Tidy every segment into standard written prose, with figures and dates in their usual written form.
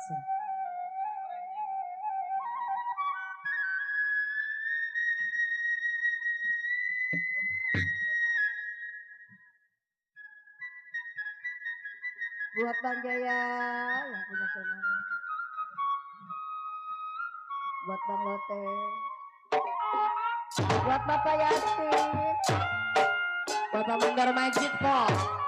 Buat Bang Jaya yang punya channel, buat Bang Lote, buat Bapak Yasin, Bapak Mandar Majid kok.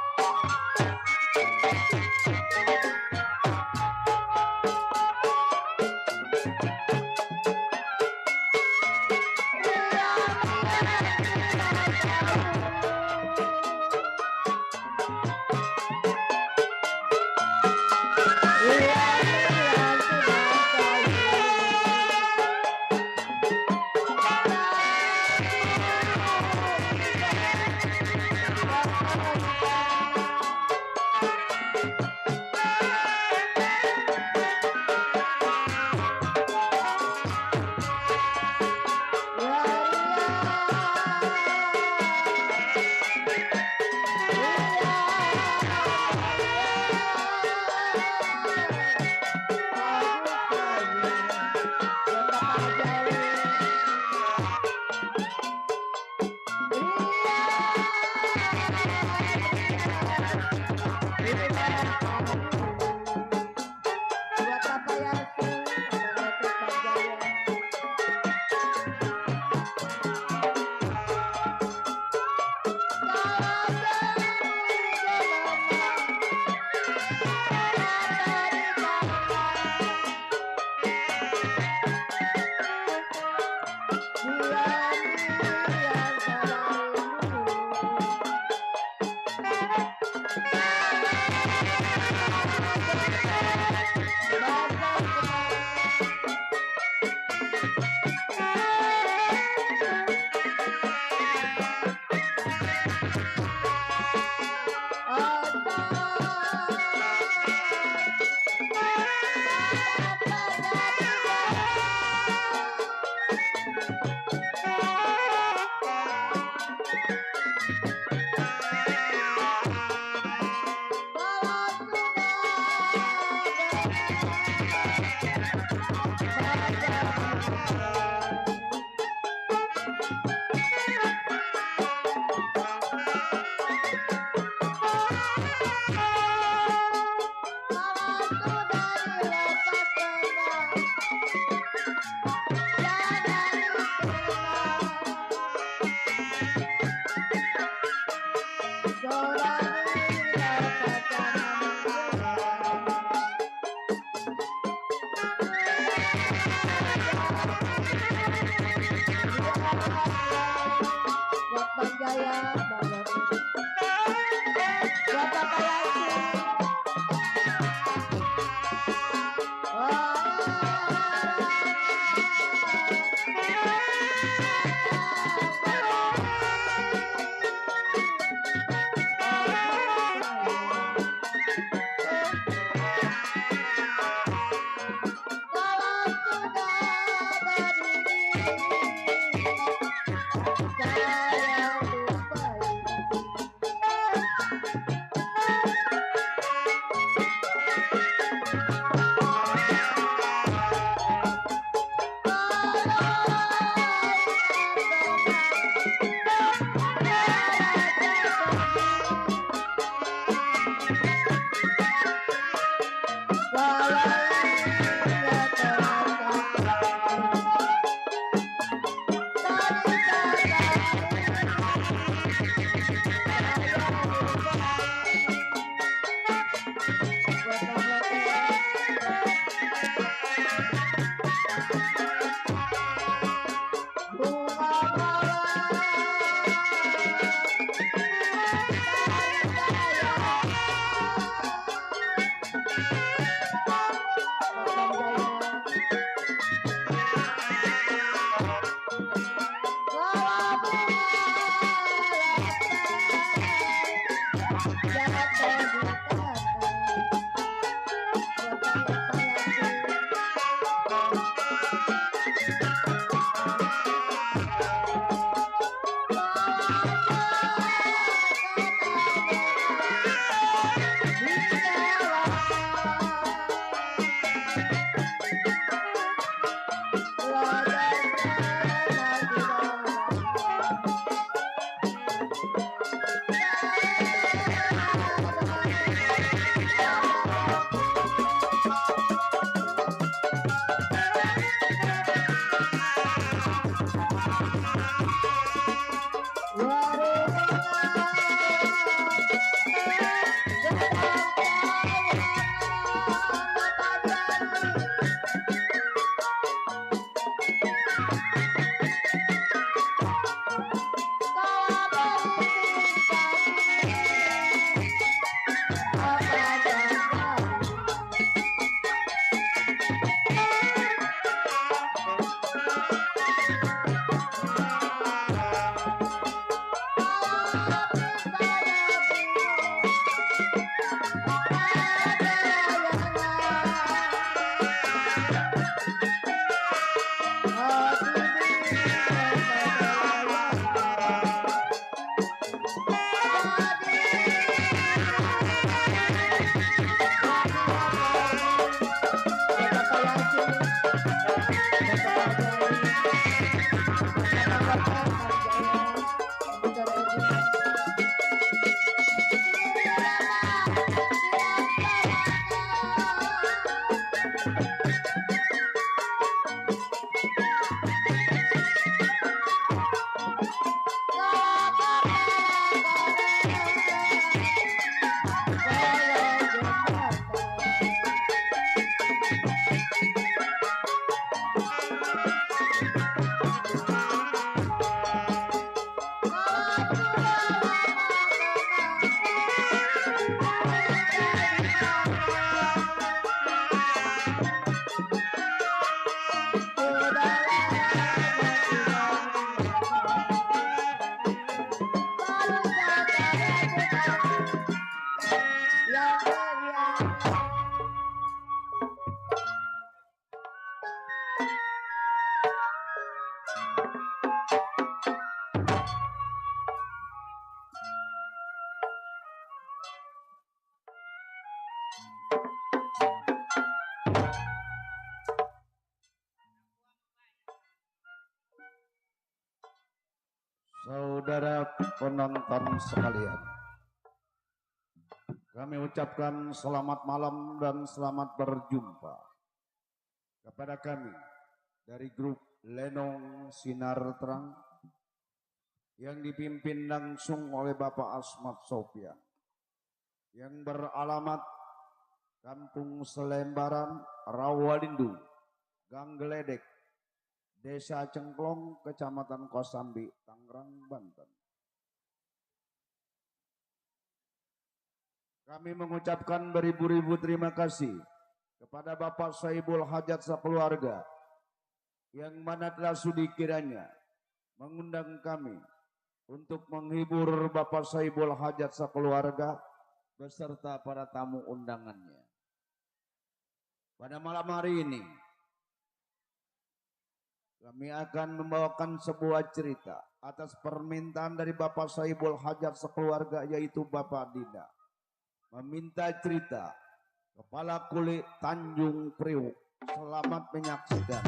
penonton sekalian, kami ucapkan selamat malam dan selamat berjumpa kepada kami dari grup Lenong Sinar Terang yang dipimpin langsung oleh Bapak Asmat Sofyan yang beralamat Kampung Selembaran, Rawalindu, Gang Geledek, Desa Cengklong, Kecamatan Kosambi, Tangerang, Banten. Kami mengucapkan beribu-ribu terima kasih kepada Bapak Sohibul Hajat sekeluarga yang mana telah sudi kiranya mengundang kami untuk menghibur Bapak Sohibul Hajat sekeluarga beserta para tamu undangannya. Pada malam hari ini kami akan membawakan sebuah cerita atas permintaan dari Bapak Sohibul Hajat sekeluarga, yaitu Bapak Dina. Meminta cerita Kepala Kulit Tanjung Priuk. Selamat menyaksikan.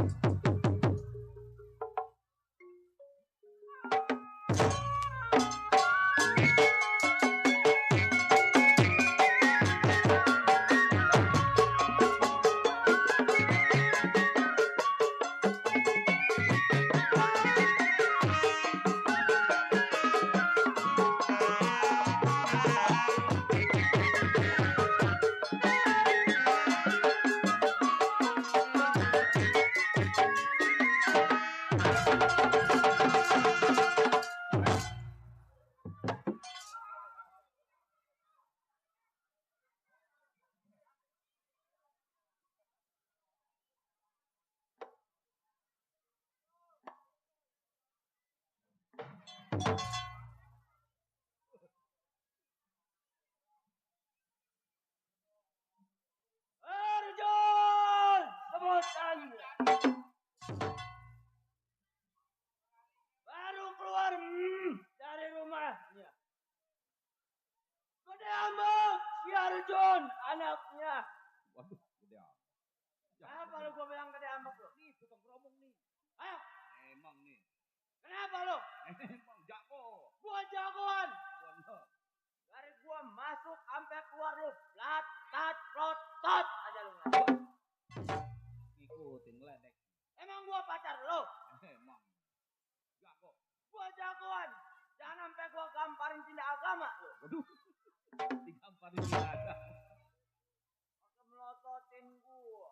Arjun, sebutannya. Baru keluar dari rumahnya. Gede amat si Arjun, anaknya. Waduh, gede amat. Kenapa lu gua bilang gede amat lu? Nih, tukang keromong nih. Ayo, Emang nih. kenapa lu? Emang jago. Gua jagoan. Bener. Dari gua masuk sampai keluar lu latat rotot aja lu nggak. Ngikutin ngeledek. Emang gua pacar lu? Emang jago. Gua jagoan. Jangan sampai gua gamparin tindak agama lu. Waduh, digamparin ada. Maka melototin gua.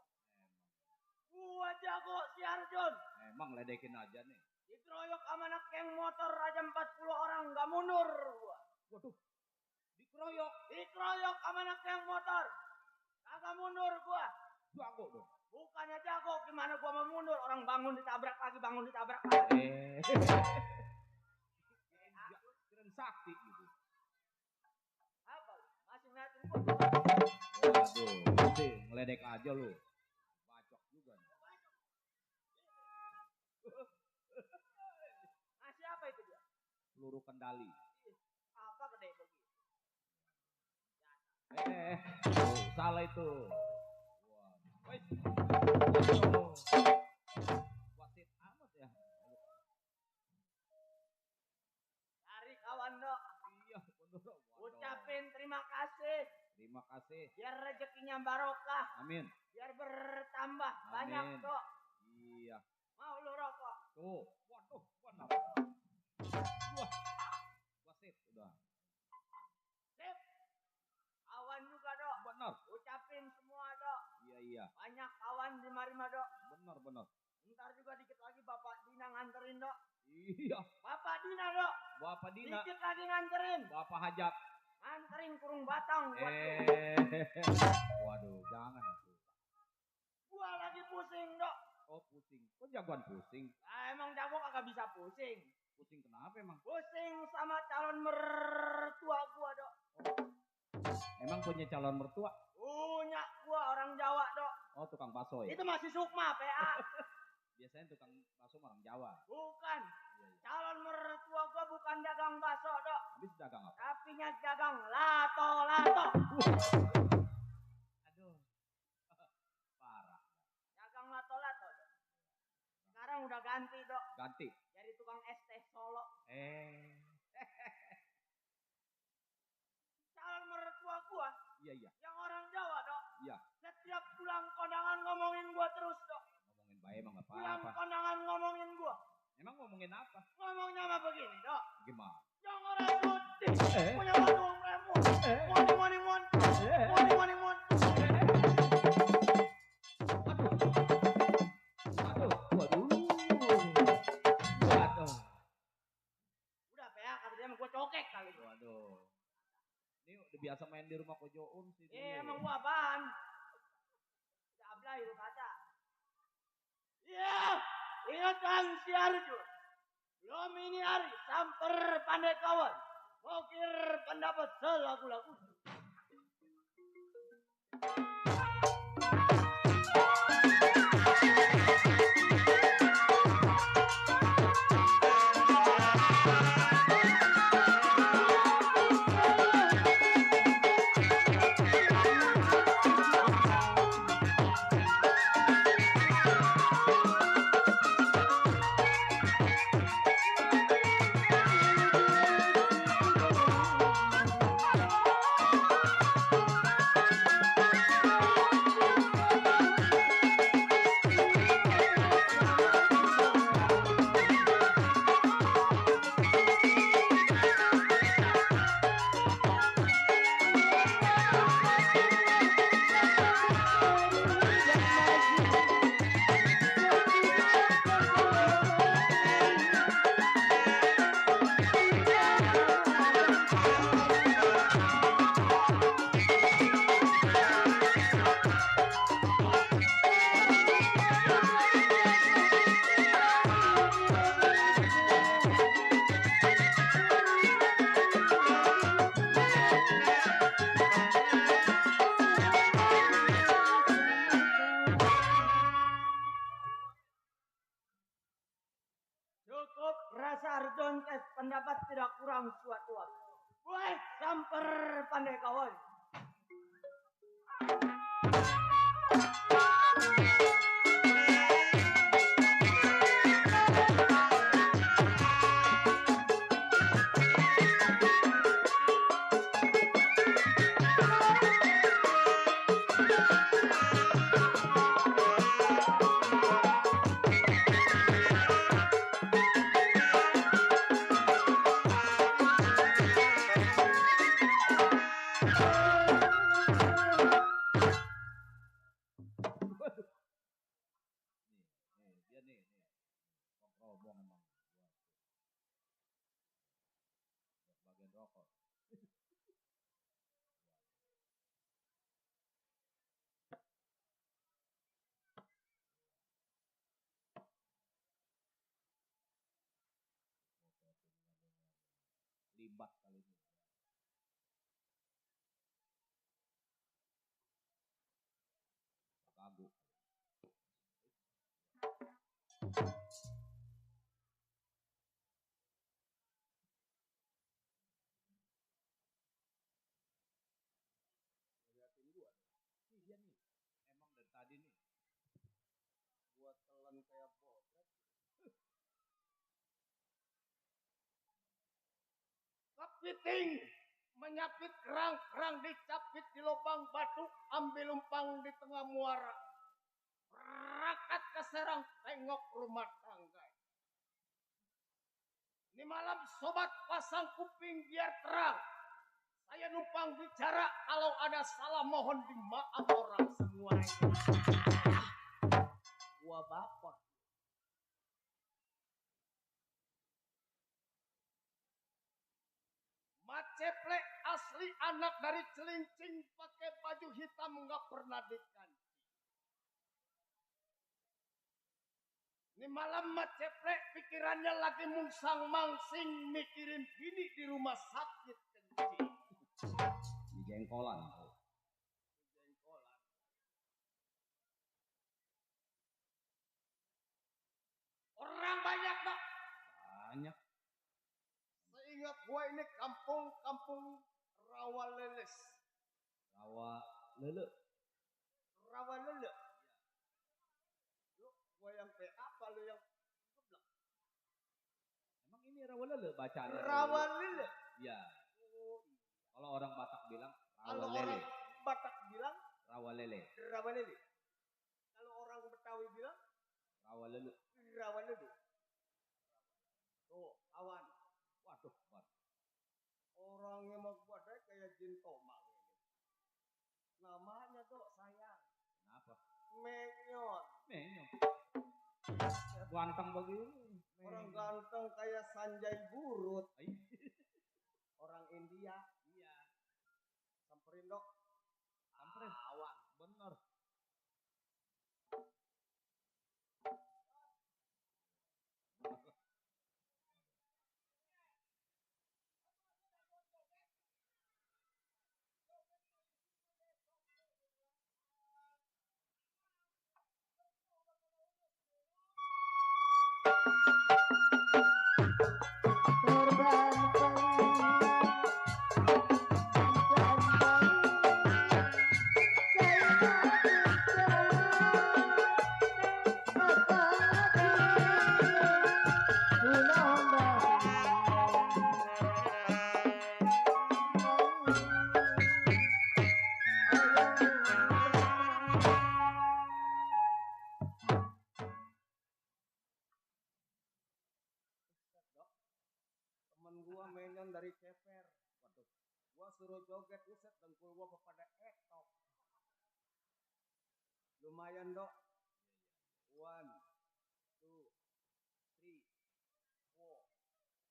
Gua jago si Arjun. Emang ledekin aja nih. Dikeroyok sama anak geng motor aja 40 orang gak mundur gua. Waduh, dikeroyok. Dikeroyok sama anak geng motor. Kagak mundur gua. Jago dong. Bukannya jago, gimana gua mau mundur? Orang bangun ditabrak lagi, bangun ditabrak lagi. Keren sakti gitu. Apa? Masih ngeliatin gua. Waduh, nanti ngeledek aja lu. Bacok juga nih. Ngasih apa itu dia? Peluru kendali. Apa gede begitu? Oh, salah itu. Wah, wait. Wasit amat ya. Cari kawan dok. Iya, bener. Ucapin terima kasih. Terima kasih. Biar rezekinya barokah. Amin. Biar bertambah banyak Amin. dok. Iya. Mau lu rokok? Tuh, waduh, benar. Wah, wasit udah. Sip. Kawan juga dok. Benar. Ucapin semua dok. Iya. Banyak kawan di Marima dok. Benar. Ntar juga dikit lagi Bapak Dina nganterin dok. Iya. Bapak Dina dok. Bapak Dina. Dikit lagi nganterin. Bapak Hajat. Nganterin kurung batang buat lu. Waduh, jangan tuh. Gua lagi pusing dok. Oh, pusing. Kok jagoan pusing? Nah, emang jago kagak bisa pusing. Pusing kenapa emang? Pusing sama calon mertua gua dok. Emang punya calon mertua? Punya gua orang Jawa dok. Oh, tukang bakso ya? Itu masih Sukma PA. Biasanya tukang bakso orang Jawa. Bukan. Iya. Calon mertua gua bukan dagang bakso dok. Habis dagang apa? Tapi dagang lato-lato. Aduh. Parah. Dagang lato-lato dok. Sekarang udah ganti dok. Ganti. Jadi tukang es teh Solo. Iya. Yang orang Jawa, Dok. Iya. Setiap pulang kondangan ngomongin gua terus, Dok. Ngomongin baik emang nggak Pulang apa-apa. kondangan ngomongin gua. Emang ngomongin apa? Ngomongnya mah begini, Dok. Gimana? Yang orang putih punya warung lemon. Mon. Waduh. Udah, Pea, kata dia mah gua cokek kali. Waduh. Ini udah biasa main di rumah Kojoun sih. Emang gua apaan? Udah ablay lu kaca. Iya, ingat kan si Arjun. Belum ini hari, samper pandai kawan. Mokir pendapat selaku-laku. Cukup rasa Arjun tes pendapat tidak kurang suatu waktu. Woi, samper pandai kawan. Dia nih. Rombong emang. Bagian rokok. Libat kali ini. Kagum. Liatin gua. Nih dia nih. Emang dari tadi nih. Gua telan kayak bobret. Kepiting menyapit kerang dicapit di lubang batu, ambil umpang di tengah muara. Rakat ke serang, tengok rumah tangga. Ini malam sobat pasang kuping biar terang. Saya numpang bicara, kalau ada salah mohon dimaaf orang semuanya. Gua baper. Maceplek asli anak dari Celincing, pakai baju hitam nggak pernah diganti. Ini malam Maceplek pikirannya lagi mungsang mangsing mikirin bini di rumah sakit kencing. Di jengkolan. Orang banyak, Pak. Banyak. Seingat gua ini kampung Rawa Leles. Rawa lele. Rawa Lele. Lu gua yang apa lu yang geblek? Emang ini rawa lele bacaannya. Rawa Lele. Iya. Oh, Kalau orang Batak bilang rawa kalau lele. Batak bilang Rawa lele. rawa lele. Kalau orang Betawi bilang Rawa lele. rawa lele. Tuh, kawan. Waduh, Bar. Orangnya mau buat kayak jin tomang ini. Namanya tuh sayang. Kenapa? Menyot. Menyong. Ganteng begini. Orang ganteng kayak Sanjay Burut. Ay. Orang India. Iya. Samperin dok. Samperin. Awan. Bener. Korban Dok. Temen gua menyon dari Ceper. Waduh. Gua suruh joget uset dengkul gua pada etok. Lumayan dok. 1, 2, 3, 4,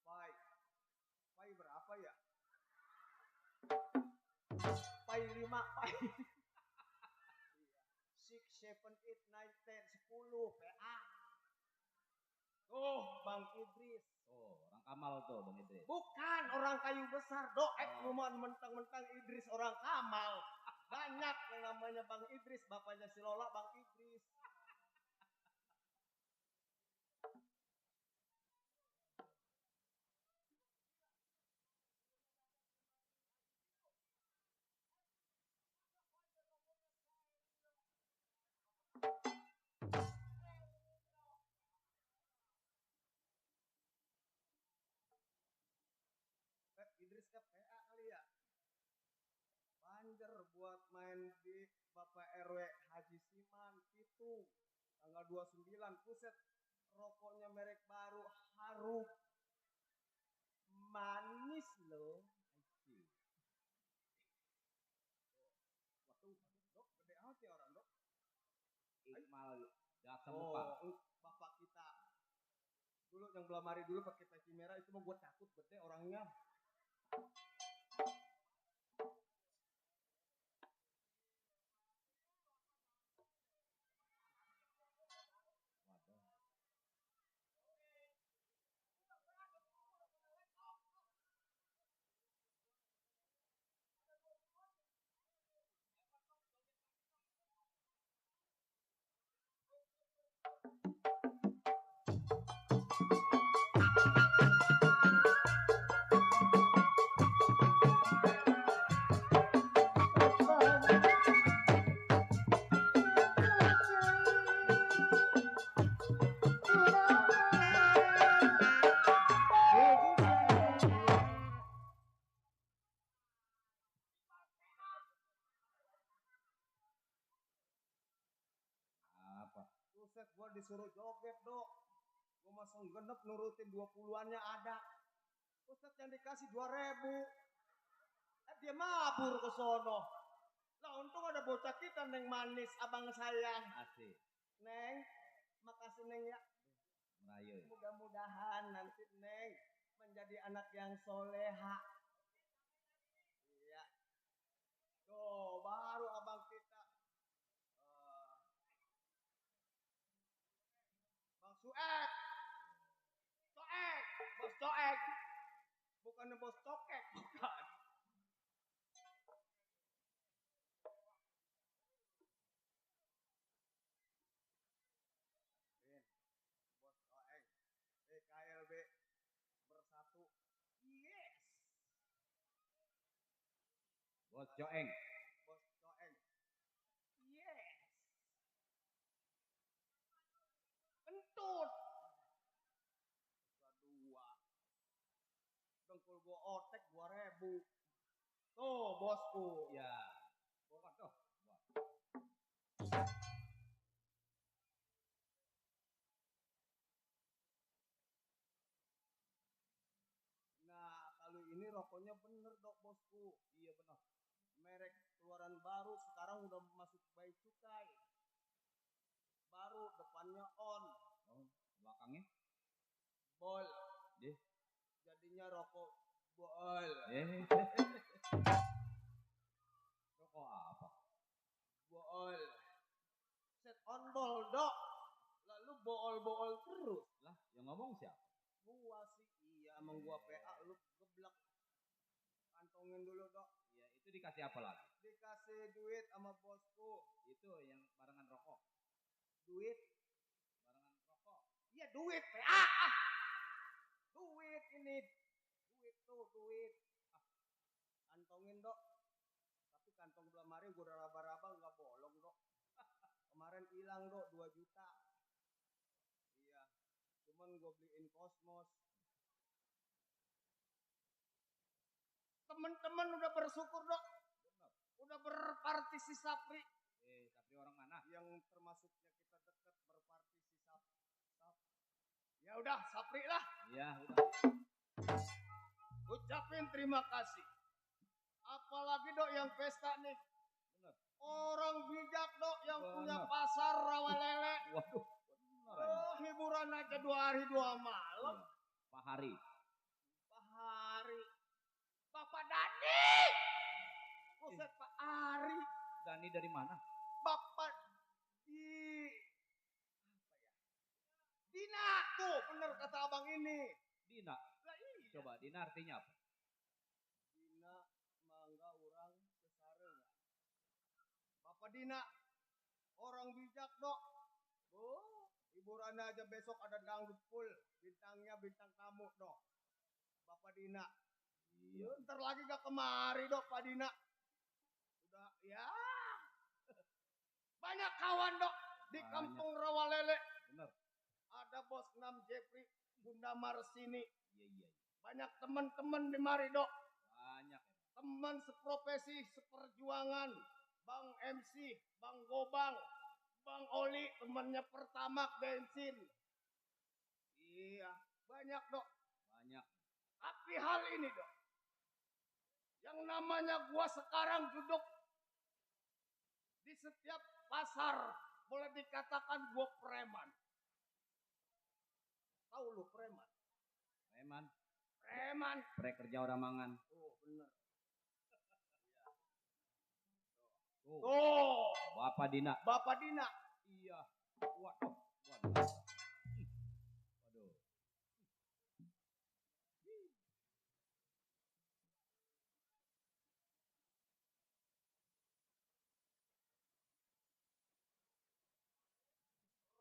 5. Pai berapa ya? Pai 5, pai. 6, 7, 8, 9, 10, 10 PA. Tuh, Bang Idris. Oh, orang Kamal tuh Bang Idris. Bukan orang kayu besar, doek cuman mentang-mentang Idris orang Kamal. Banyak yang namanya Bang Idris, bapaknya si Lola Bang Idris. Idris ke PA kali ya. Banjer buat main di Bapak RW Haji Siman itu tanggal 29. Puset, rokoknya merek baru, harum, manis loh. Waduh, dok, gede amat ya orang dok. Ikmal jasa muka. Bapak kita dulu yang belum hari dulu pakai peci merah itu mau gue takut gede orangnya. Waduh. Apa? Buset, gue disuruh joget dok. Gue masang genep nurutin 20-annya ada. Buset yang dikasih 2.000. Dia mabur ke sono. Lah untung ada bocah kita Neng manis abang sayang. Asik. Neng, makasih Neng ya. Merayu. Mudah-mudahan nanti Neng menjadi anak yang soleha. Iya. Tuh baru abang kita. Bang Suek. Coek. Bos Coek. Bukannya bos cokek. Bukan. Bos Coek. KLB bersatu. Yes. Bos Joeng. Bos Coeng. Yes. Kentut. Kedua. Dengkul gua otek 2.000. Tuh bosku. Ya. Nah, kalau ini rokoknya bener dok bosku. Iya bener. Merek keluaran baru sekarang udah masuk bea cukai. Baru depannya on. Oh, belakangnya? Bol. Deh. Jadinya rokok bol. Rokok apa? Bol. Set on bol dok. Lalu bool-bool terus. Lah, yang ngomong siapa? Gua sih iya emang gua PA lu geblek. Kantongin dulu dok. Iya, itu dikasih apa lagi? Dikasih duit sama bosku. Itu yang barengan rokok. Duit. Barengan rokok. Iya duit PA. Duit ini. Duit tuh duit. Kantongin dok. Tapi kantong lemari gua udah raba-raba nggak bolong dok. Kemarin hilang dok 2 juta. Iya. Cuman gua beliin Cosmos. Temen-temen udah bersyukur dok. Udah berpartisipasi. Tapi orang mana? Yang termasuknya kita dekat berpartisipasi. Ya udah, Sapri lah. Iya, udah. Ucapin terima kasih. Apalagi dok yang pesta nih. Bener. Orang bijak dok yang Bener. punya pasar rawa lele. Waduh, bener. Oh, hiburan aja 2 hari 2 malam. Iya. Pak Hari. Pak Hari. Bapak Dani. Buset Pak Hari. Dani dari mana? Bapak di apa ya? Dina tuh bener kata abang ini. Dina. Lah iya. Coba Dina artinya apa? Dina mangga orang kesareng. Bapak Dina orang bijak dok. Oh, hiburan aja besok ada dangdut full. Bintangnya bintang tamu dok. Bapak Dina. Iya. Ntar lagi gak kemari dok Pak Dina. Udah ya. Banyak kawan dok di Banyak. kampung Rawalele. Bener. Ada bos 6 Jeffrey, Bunda Marsini. Iya. Banyak teman-teman di mari dok. Banyak ya. Teman seprofesi, seperjuangan. Bang MC, Bang Gobang, Bang Oli, temannya pertama bensin. Iya, banyak dok. Banyak. Tapi hal ini dok. Yang namanya gua sekarang duduk di setiap pasar. Boleh dikatakan gua preman. Tahu lu preman? Preman. Preman. Kerja orang mangan. Oh bener. Tuh. Oh, Bapak Dina. Bapak Dina. Iya. Waduh. Waduh.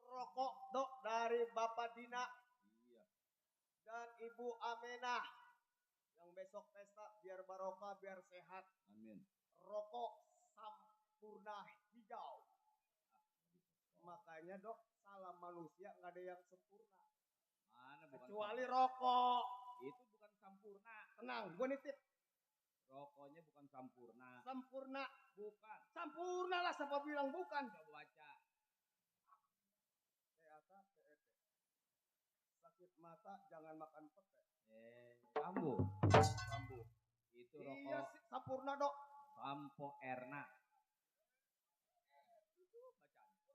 Rokok dok dari Bapak Dina Iya. dan Ibu Amenah. Yang besok pesta biar barokah, biar sehat. Amin. Rokok Sampurna hijau. Makanya dok, salah manusia nggak ada yang sempurna. Mana bukan Kecuali rokok. itu bukan sampurna. Tenang, gue nitip. Rokoknya bukan sampurna. Sempurna. Bukan. Sampurna lah, siapa bilang bukan? Coba baca. Sakit mata jangan makan pete. Kambu. Bambu. Itu Iya rokok sih, Sampurna dok. Sampo Erna. Itu bacaan.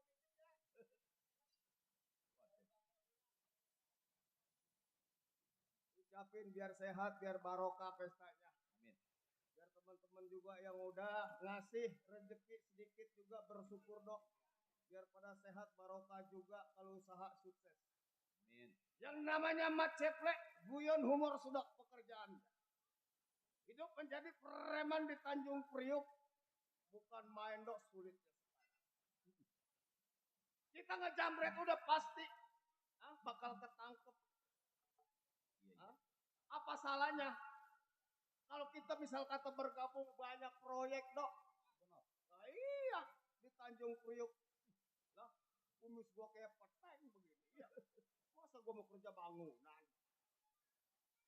Ucapin biar sehat, biar barokah pestanya. Amin. Biar teman-teman juga yang udah ngasih rezeki sedikit juga bersyukur dok. Biar pada sehat barokah juga kalau usaha sukses. Amin. Yang namanya Mat Ceplek, guyon humor sudah pekerjaan. Hidup menjadi preman di Tanjung Priuk bukan main dok, sulitnya sekarang. Kita ngejamret udah pasti bakal ketangkep. Iya. Apa salahnya? Kalau kita misal kata bergabung banyak proyek dok. Nah, iya di Tanjung Priuk. Lah, kumis gua kayak peteng begini. Ya. Masa gua mau kerja bangunan?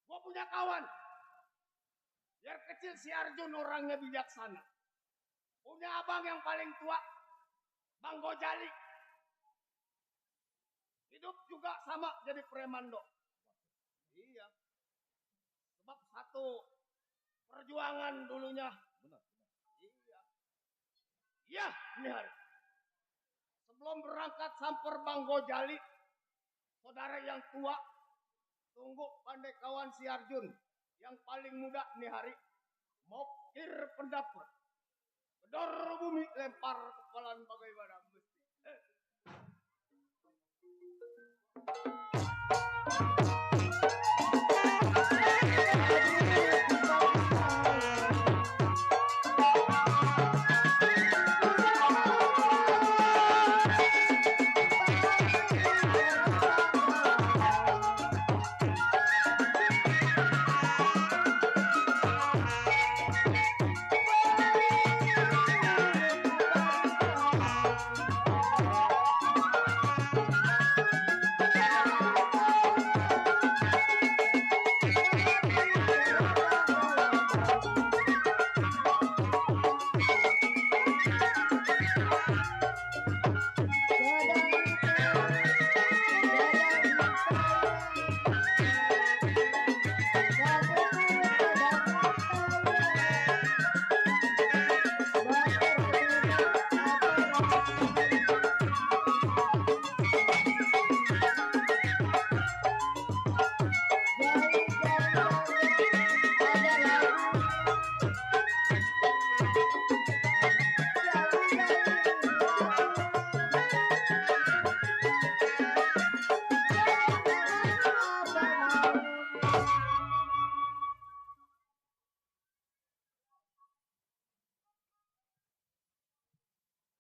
Gua punya kawan. Biar kecil si Arjun orangnya bijaksana. Punya abang yang paling tua. Bang Gojali. Hidup juga sama jadi preman dok. Iya. Sebab satu perjuangan dulunya. Benar. Iya. Iya, ini hari. Sebelum berangkat samper Bang Gojali, saudara yang tua, tunggu pandai kawan si Arjun. Yang paling muda nih hari, mokir pendapur. Gedor bumi, lempar kepalan bagaimana mesti.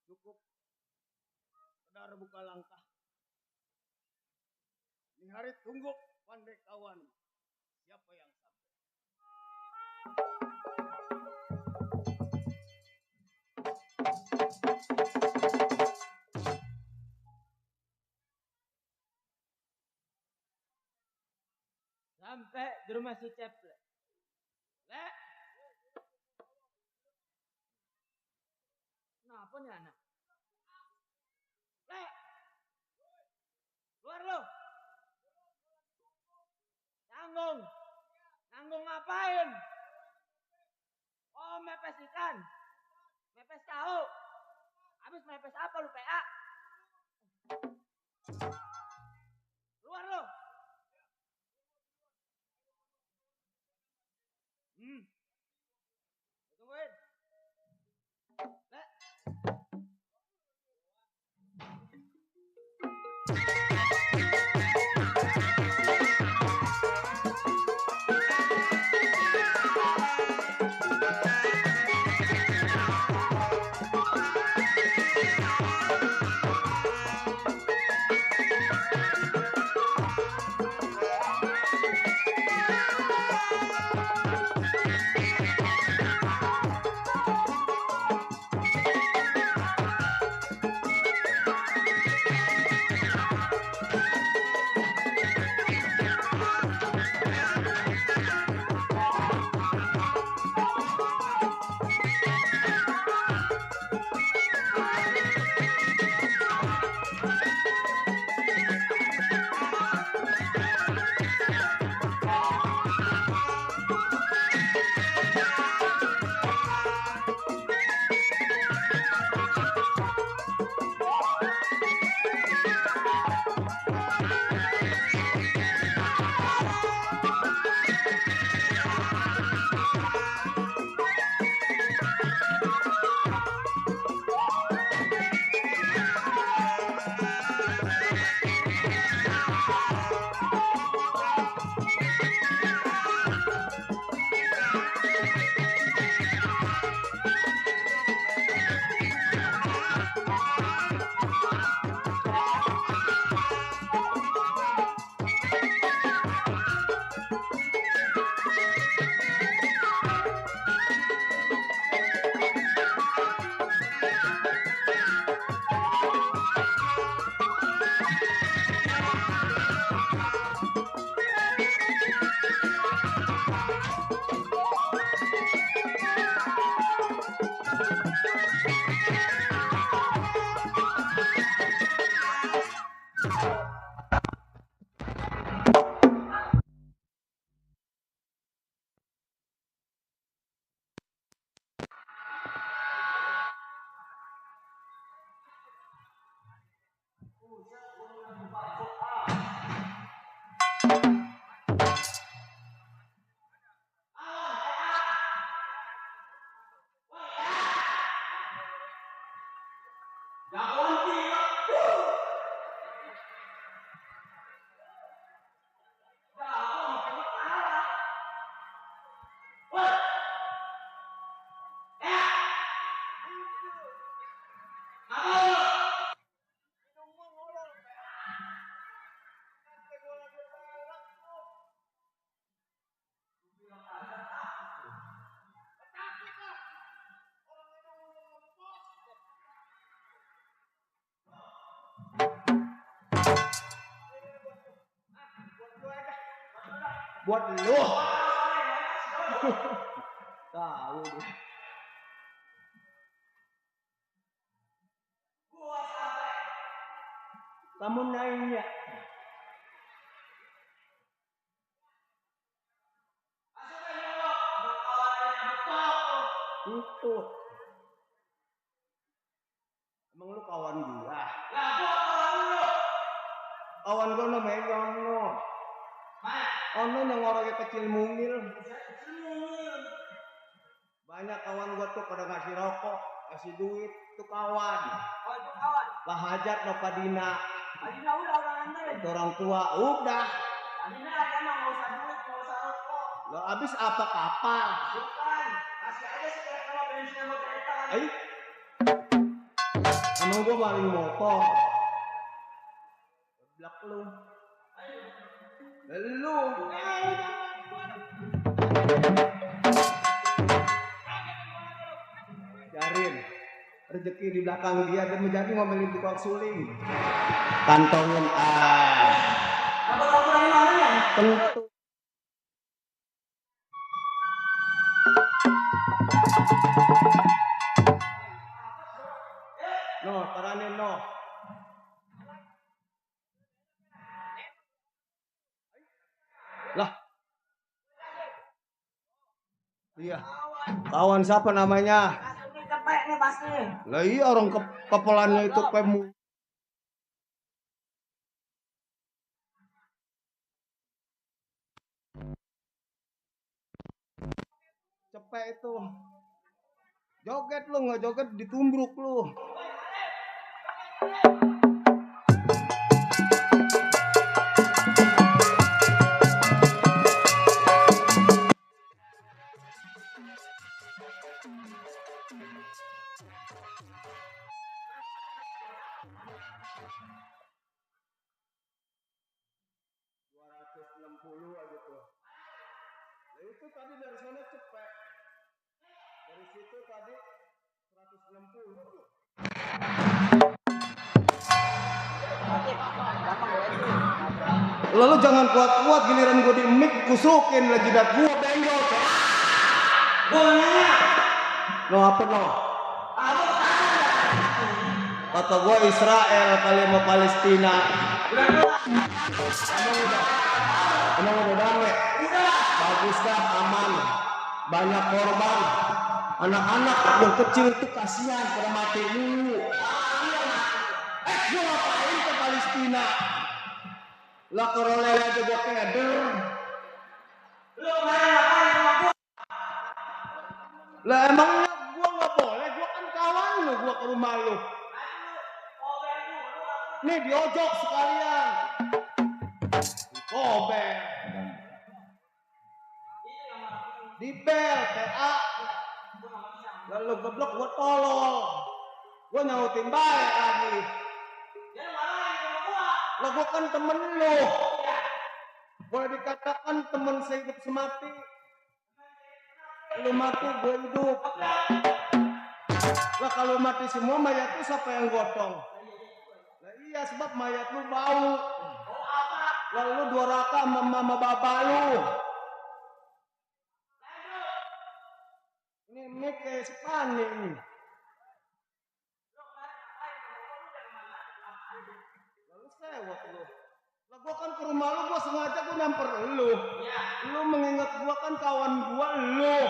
Cukup. Saudara buka langkah. Ini hari tunggu pandai kawan. Siapa yang sampai? Sampai di rumah si Ceple. Le. Kenapa nih anak? Le. Keluar lo. Nanggung. Nanggung ngapain? Oh, mepes ikan. Mepes tahu. Habis mepes apa lu PA? Keluar lo. Tungguin. Le. buat lu. Tahu deh. Kamu nanya. Itu. Emang lu kawan gua? Lah gua kawan lu. Kawan gua namanya Ono. Ono yang orangnya kecil mungil. Banyak kawan gua tuh pada ngasih rokok, ngasih duit, itu kawan. Oh itu kawan. Lah hajat no Padina. Adina udah anterin. Itu orang tua udah. Adina emang nggak usah duit, nggak usah rokok. Lo abis apa kapal? Bukan. Kasih aja sekitar sama bensin sama kereta. Ay. Emang gua maling motor. Blak lu. Lu. Jarin. Rezeki di belakang dia menjadi ngomelin tukang suling. Kantongin Apa tahu yang mana ya? tentu. No, taranin no. Lah. Iya. Kawan siapa namanya? Ini cepet nih pasti. Lah iya orang kepelannya itu pemu. Cepet itu. Joget lu nggak joget ditumbruk lu. Aja tuh. Nah itu tadi dari sana cepet. Dari situ tadi 160. Lalu jangan kuat-kuat giliran gue di mic kusukin lah jidat gue benjol. Gua nanya. No apa no? Kata gue Israel kali sama Palestina. Emang udah damai? Udah. Bagus dah, aman. Banyak korban. Anak-anak yang kecil itu kasihan pada mati dulu. Gue ngapain ke Palestina? Lah korolnya aja gue keder. Lu ngapain sama gua? Lah emangnya gue nggak boleh? Gue kan kawan lu, gue ke rumah lu. Nih diojok sekalian. Kober. Di bel, PA. Lalu geblok gue tolol. Gue nyautin baik lagi. Lah gue kan temen lu. Boleh dikatakan temen sehidup semati. Lu mati gue hidup. Lah kalau mati semua mayat lu siapa yang gotong? Lah iya sebab mayat lu bau. Lalu lu doraka sama mama bapak lu. Ini kayak sepane ini. Lalu sewot lu. Lah gua kan ke rumah lu, gua sengaja gua nyamper lu. Lu mengingat gua kan kawan gua lu.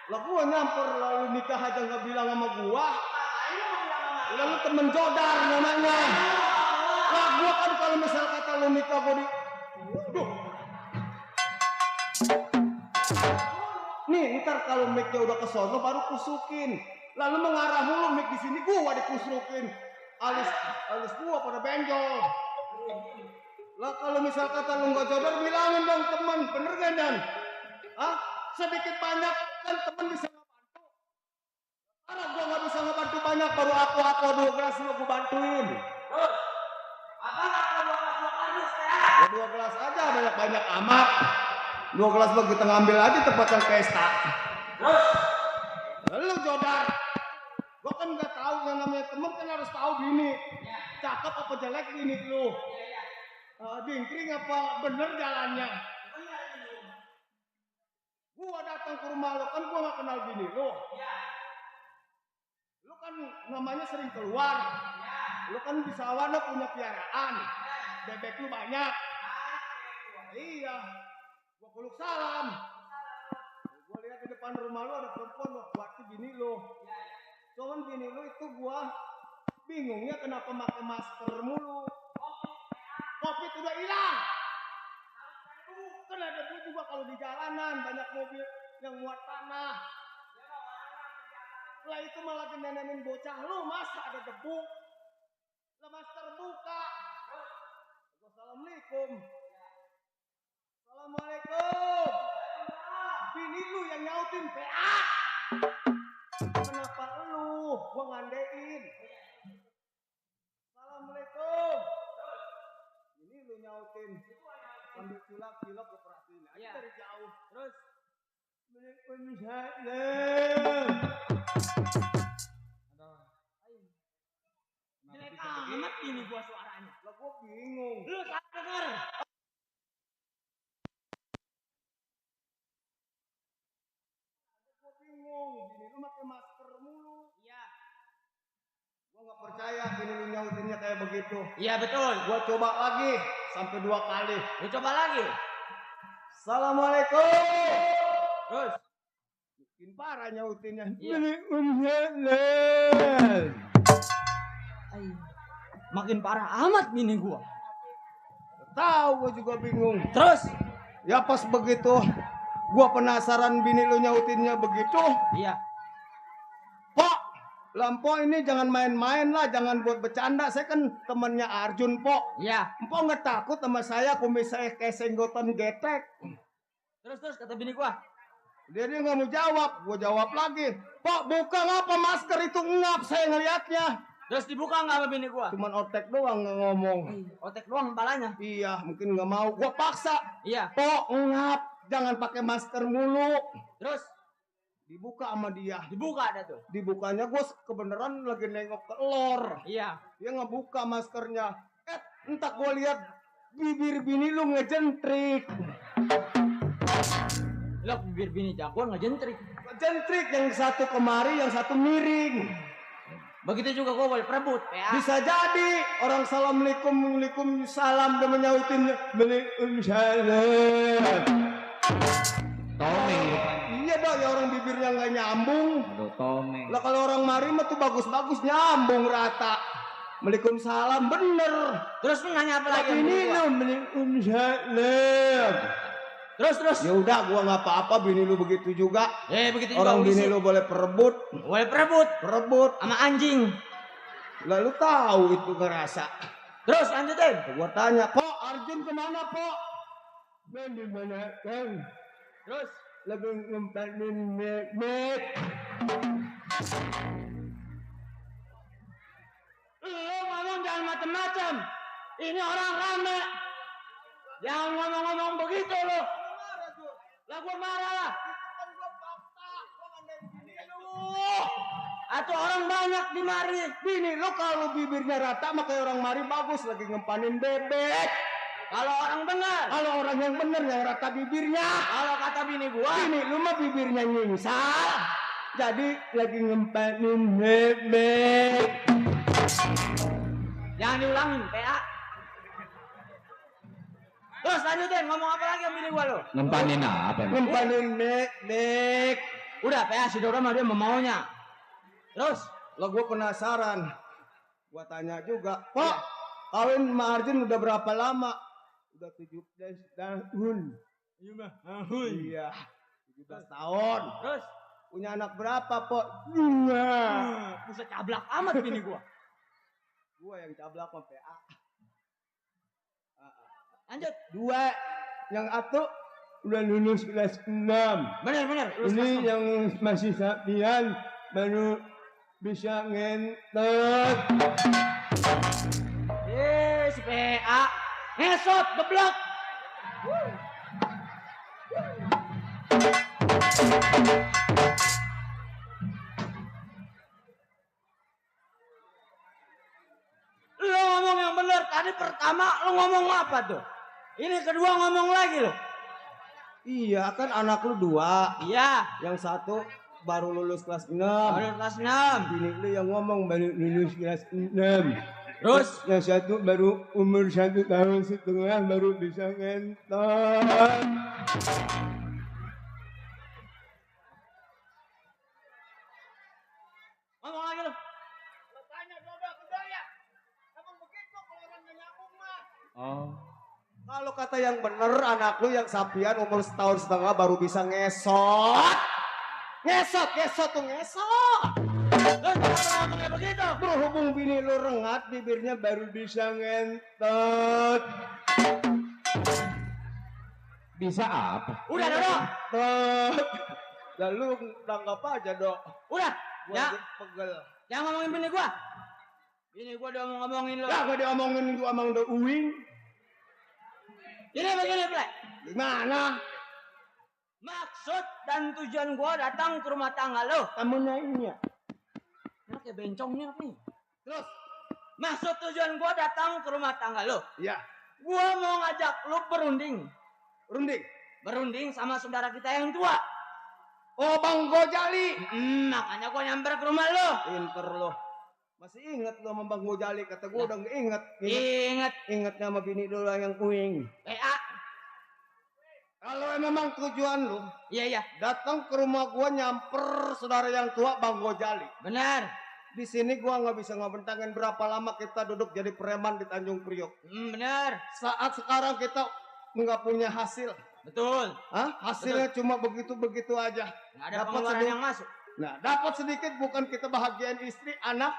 Lah gua nyamper lalu nikah aja nggak bilang sama gua. Lalu temen jodar namanya. Lah gua kan kalau misal kata lu nikah gua di. Duh. Nih ntar kalau mic-nya udah kesono baru kusukin. Lalu mengarah mulu mic di sini gua dikusukin. Alis gua pada benjol. Lah kalau misal kata lu nggak jodoh bilangin dong teman, bener gak Dan? Hah? Sedikit banyak kan teman bisa ngebantu. Karena gua nggak bisa ngebantu banyak, baru aku 2 gelas lu gua bantuin. Ya 2 gelas aja banyak amat. 2 gelas lo kita ngambil aja tempat yang pesta. Lu jodar. Gua kan nggak tahu yang namanya temen kan harus tahu bini. Cakep apa jelek bini lu. Dingkring apa bener jalannya. Gua datang ke rumah lo kan gua gak kenal bini lo. Lo kan namanya sering keluar. Lo kan di sawah lo punya piaraan. Bebek lu banyak. Iya. Gua peluk salam. Gua lihat di depan rumah lo ada perempuan lo. Berarti bini lo. Cuman bini lo itu gua bingungnya kenapa pakai masker mulu. Covid udah hilang. Kan ada debu juga kalau di jalanan, banyak mobil yang muat tanah. Lah itu malah nenenin bocah lu, masa ada debu? Lah masker buka. Assalamualaikum. Assalamualaikum. Bini lu yang nyautin PA. Kenapa lu? Gua ngandein. Assalamualaikum. Ini lu nyautin. Ambil cilok gue perhatiin aja dari jauh. Terus Jelek amat ini gua suaranya. Lah gua bingung. Lu tak denger. Gua bingung. Bini lu pakai masker mulu. Iya. Gua nggak percaya bini lu nyautinnya kayak begitu. Iya betul. Gua coba lagi sampai 2 kali. Lu coba lagi. Assalamualaikum. Terus. Makin parah nyautinnya. Iya. Makin parah amat bini gua. Tahu gua juga bingung. Terus. Ya pas begitu gua penasaran bini lu nyautinnya begitu. Iya. Pok, Lampo ini jangan main-main lah, jangan buat bercanda. Saya kan temannya Arjun, Pok. Iya. Empok nggak takut sama saya kalau saya kayak senggotan getek. Terus kata bini gua. Dia nggak mau jawab, gua jawab lagi. Pok, buka ngapa masker itu ngap saya ngelihatnya. Terus dibuka nggak sama bini gua? Cuman otek doang nggak ngomong. Otek doang kepalanya. Iya, mungkin nggak mau. Gua paksa. Iya. Pok, ngap, jangan pakai masker mulu. Terus Dibuka sama dia. dibuka ada tuh. Dibukanya gua kebenaran lagi nengok ke lor. Iya. Dia ngebuka maskernya. Entah gua lihat bibir bini lu ngejentrik. Lo bibir bini jagoan ngejentrik. Ngejentrik, yang satu kemari, yang satu miring. Begitu juga gua boleh perebut. Ya. Bisa jadi orang assalamualaikum, waalaikumsalam dia menyautin waalaikumsalam. Tomeng. Iya dong, ya orang bibirnya nggak nyambung. Aduh, tomeng. Lah kalau orang mari mah tuh bagus-bagus nyambung rata. Waalaikumsalam bener. Terus lu nanya apa lagi? Tapi ini lu waalaikumsalam. Terus. Ya udah, gua nggak apa-apa bini lu begitu juga. Begitu juga Orang bini isi. lu boleh perebut Boleh perebut sama anjing. lalu tahu itu ngerasa. Terus lanjutin. Gua tanya, Pok, Arjun kemana, Pok? Di mana, Kang? Terus Lagi ngempanin mek. lu ngomong jangan macem-macem. Ini orang rame. Jangan ngomong-ngomong begitu lu. Lah gua marah lah. Atau orang banyak di mari. Bini lo kalau bibirnya rata mah kayak orang mari bagus lagi ngempanin bebek. Kalau orang benar. Kalau orang yang bener yang rata bibirnya. Kalau kata bini gua. Bini lu mah bibirnya nyingsal. Jadi lagi ngempanin bebek. Jangan diulangin, PA. Terus lanjutin, ngomong apa lagi sama bini gua lu? Ngempanin apa nih? Ngempanin bebek. Udah, PA si Dora mah dia maunya. Terus, Lah gue penasaran. Gua tanya juga, Pak, kawin sama Arjun udah berapa lama? Udah 17 tahun. Iya, 17 tahun. terus. Punya anak berapa, Pak? 2. Bisa cablak amat bini gua. Gua yang cablak sama PA. Lanjut. 2. Yang satu udah lulus kelas 6. Bener. Ini yang masih sapian baru bisa ngentot. Si PA. Ngesot, geblok. Lu ngomong yang bener. Tadi pertama lu ngomong apa tuh? Ini kedua ngomong lagi lu. Iya kan anak lu 2. Iya, Yang satu baru lulus kelas 6. baru kelas 6. Bini lu yang ngomong baru lulus kelas 6. Terus Yang satu baru umur 1 tahun setengah baru bisa ngentot. ngomong lagi lu. Tanya Dodo ya. Emang begitu kalau orang nyambung mah. Oh. Kalau kata yang bener anak lu yang sapian umur 1 tahun setengah baru bisa ngesot. Ngesot tuh ngesot. Lu kenapa ngomongnya begitu? Berhubung bini lu rengat bibirnya baru bisa ngentot. Bisa apa? Udah, Dodo. Tot. Lalu tanggap aja dok. Udah. Gua Ya, aja pegel. jangan ngomongin bini gua. Bini gua udah ngomongin lu. Ya gak diomongin gua emang udah uing. Begini, Ple. Gimana? Maksud dan tujuan gua datang ke rumah tangga lu. Kamu nanya. Ini kayak bencongnya nih. Terus? Maksud tujuan gua datang ke rumah tangga lu. Ya. Gua mau ngajak lu berunding. Runding. Berunding sama saudara kita yang tua. Oh Bang Gojali. Makanya gua nyamper ke rumah lu. Pinter lo. Masih inget lo sama Bang Gojali. Kata gua udah gak inget. Ingat. Inget sama bini dulu yang uing. PA. Kalau memang tujuan lu Iya. datang ke rumah gua nyamper saudara yang tua Bang Gojali. Benar. Di sini gua nggak bisa ngebentangin berapa lama kita duduk jadi preman di Tanjung Priok. Benar. Saat sekarang kita nggak punya hasil. Betul. Hah? Hasilnya cuma begitu-begitu aja. Nggak ada Dapat pengeluaran sedikit. yang masuk. Nah, dapat sedikit bukan kita bahagiain istri, anak,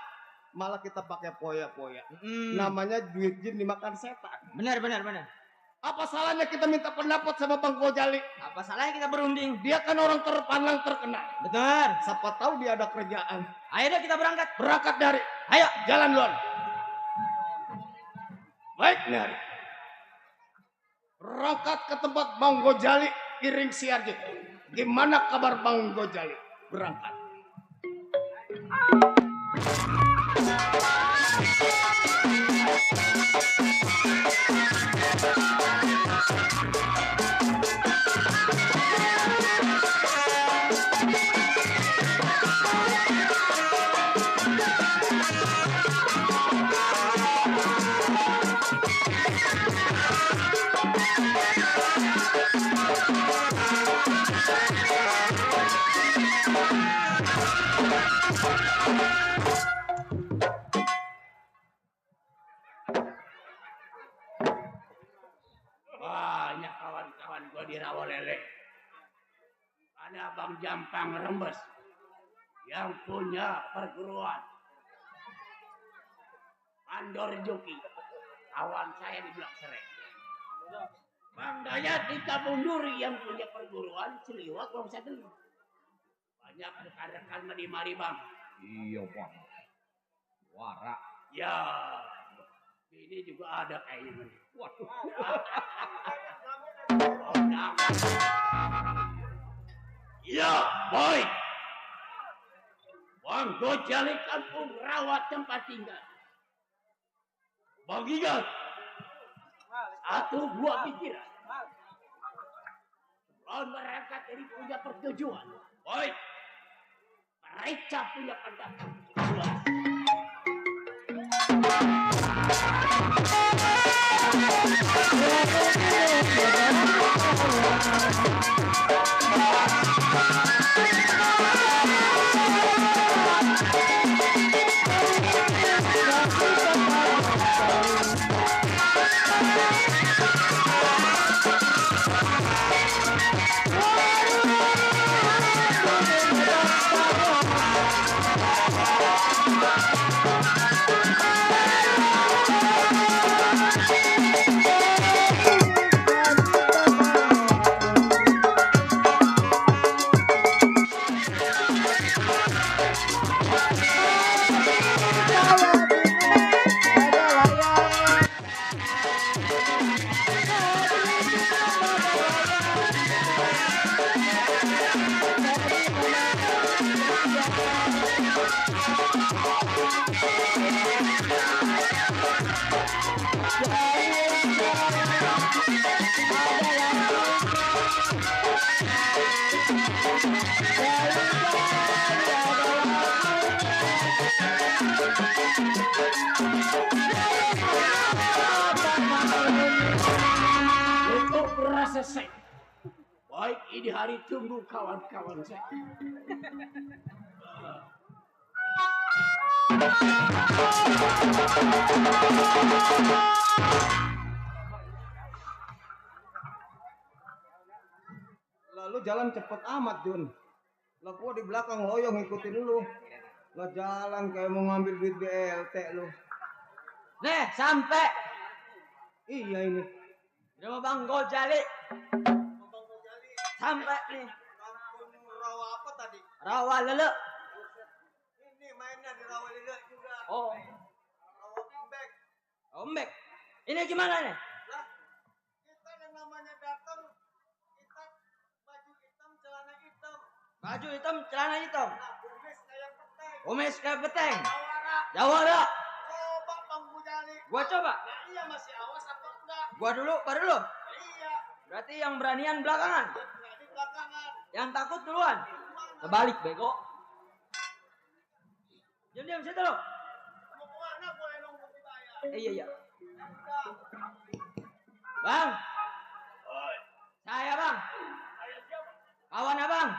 malah kita pakai poya-poya. Namanya duit jin dimakan setan. Benar. Apa salahnya kita minta pendapat sama Bang Gojali? Apa salahnya kita berunding? Dia kan orang terpandang terkenal. Benar. Siapa tahu dia ada kerjaan. Ayo deh kita berangkat. Berangkat dari. Ayo. Jalan duluan. Baik, Nari. Berangkat ke tempat Bang Gojali, Iring Siarjo. Gimana kabar Bang Gojali? Berangkat. Banyak kawan-kawan gua di Rawalele. Ada Bang Jampang Rembes yang punya perguruan. Andor Joki, kawan saya di Blok Sereng. Bang Dayat di Kampung Duri yang punya perguruan Ciliwak belum saya beli. Banyak rekan-rekan di mari Bang. Iya, Bang. Warak. Ya, ini juga ada kayaknya. Waduh. Ya, boy. Bang Gojali kampung rawat tempat tinggal. Bang ingat. Satu buah pikiran. Sebelum mereka jadi punya pertujuan. Boy. Mereka punya pendapat. Jelas. merasa saya. Baik ini hari tunggu kawan-kawan saya. Lalu jalan cepet amat Jun. Lah gua di belakang loyong ngikutin lu. Lah jalan kayak mau ngambil duit BLT lu. Nih, sampai. Iya ini. Rumah Bang Gojali. Sampai nih. Kampung rawa apa tadi? Rawa lele. Ini mainnya di rawa lele juga. Oh, Rawa Ombek. Ombek. Ini gimana nih? Lah, kita yang namanya datang, kita baju hitam, celana hitam. Baju hitam, celana hitam. Nah, kumis kayak peteng. Kumis kayak beteng. Jawara. Jawara. Coba Bang Bujali. Gua coba. Nah, iya masih awas apa enggak? Gua dulu, baru lu. Iya. Berarti yang beranian belakangan. Nah, di belakangan. Yang takut duluan. Kebalik, bego. Diam situ lo. Mau kemana boleh nunggu dibayar? Iya. Bang. Saya bang. Kawan abang.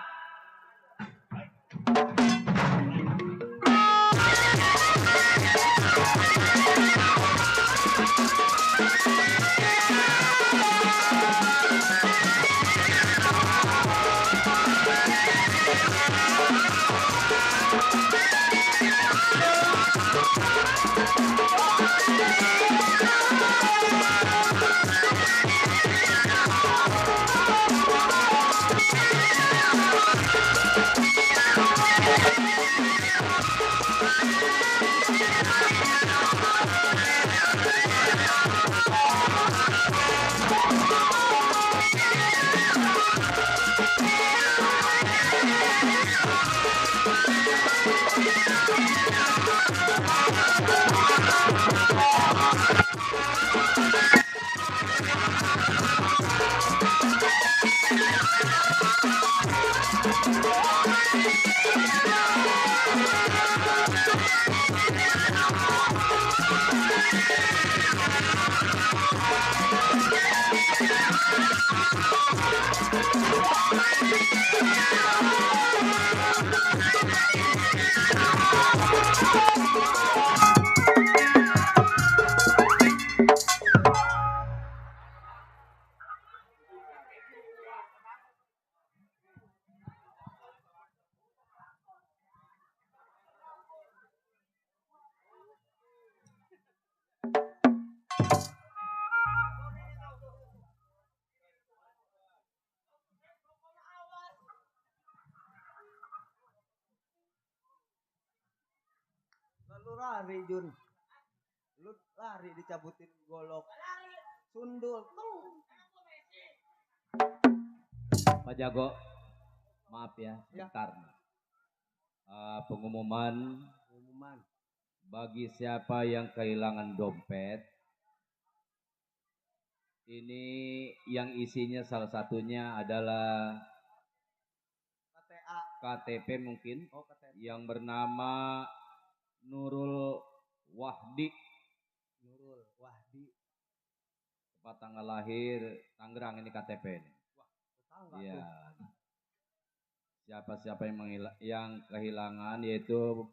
Lalu lari Jun. Lu lari dicabutin golok. Sundul. Pak Jago, maaf ya, sebentar. Pengumuman bagi siapa yang kehilangan dompet, ini yang isinya salah satunya adalah KTA. KTP mungkin, Oh, KTP. yang bernama Nurul Wahdi, Nurul Wahdi. tempat tanggal lahir Tangerang, ini KTP ini. Tetangga Iya. tuh. Siapa-siapa yang kehilangan yaitu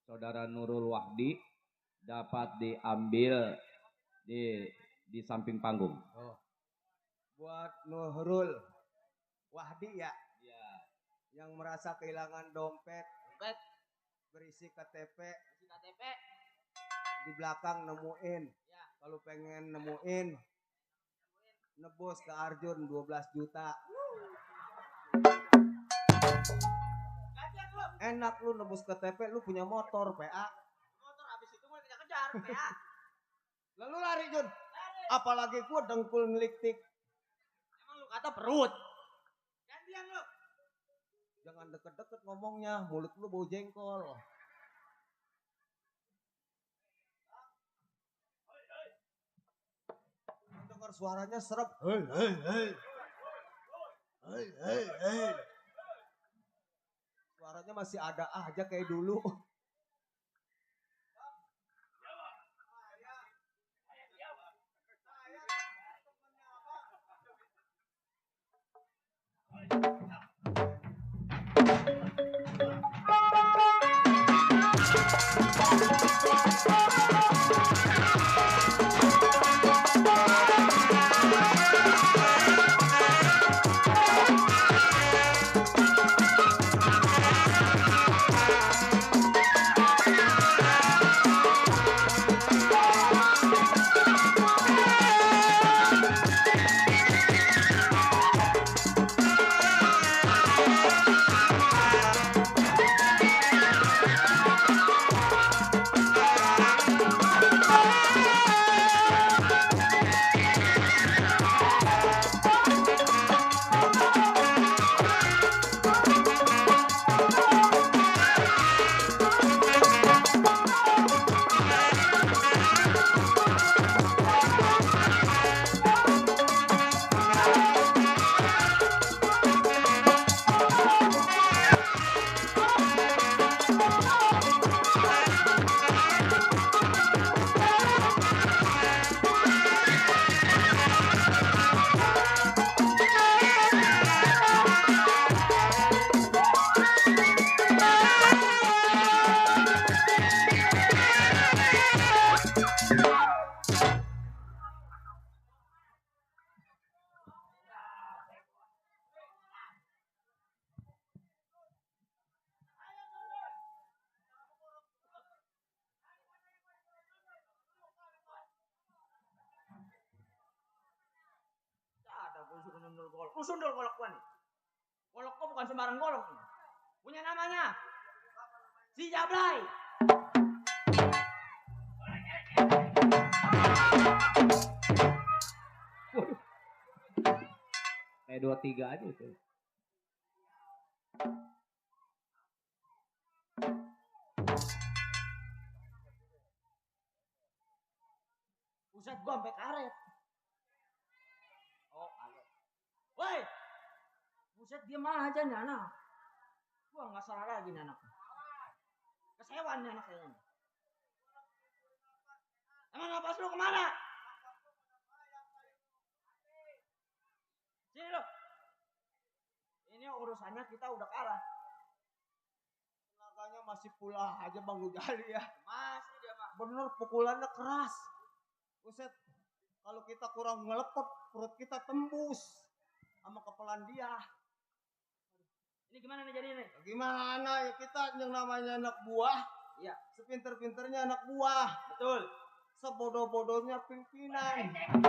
saudara Nurul Wahdi dapat diambil di samping panggung. Oh. Buat Nurul Wahdi ya. Iya. Yang merasa kehilangan dompet berisi KTP. Di belakang nemuin. Ya. Kalau pengen nemuin nebus ke Arjun 12 juta. Enak lu nebus KTP, lu punya motor PA. Motor habis itu mau kita kejar, ya. Lalu lari Jun. Apalagi gua dengkul ngeliktik. Emang lu kata perut. Gantian lu. Jangan deket-deket ngomongnya, mulut lu bau jengkol. Dengar suaranya serem. Hei. Suaranya masih ada aja kayak dulu. Ada gue suruh nundul golok. Lu sundul golok gua nih. Golok gua bukan sembarang golok nih. Punya namanya. Si Jablay. Kayak 23 aja itu. Buset gua sampai karet. Oh, karet. Woi. Buset dia mah aja nih anak. Gua nggak salah lagi nih anak. Kesewan nih anak kayaknya. Emang napas lu kemana? Sini lu. Ini urusannya kita udah kalah. Tenaganya masih pula aja Bang Gojali ya. Masih dia mah. Bener pukulannya keras. Buset, kalau kita kurang ngelepet, perut kita tembus sama kepelan dia. Ini gimana nih jadi nih? Gimana ya kita yang namanya anak buah, Iya, sepinter-pinternya anak buah, betul. sebodoh-bodohnya pimpinan. Hei.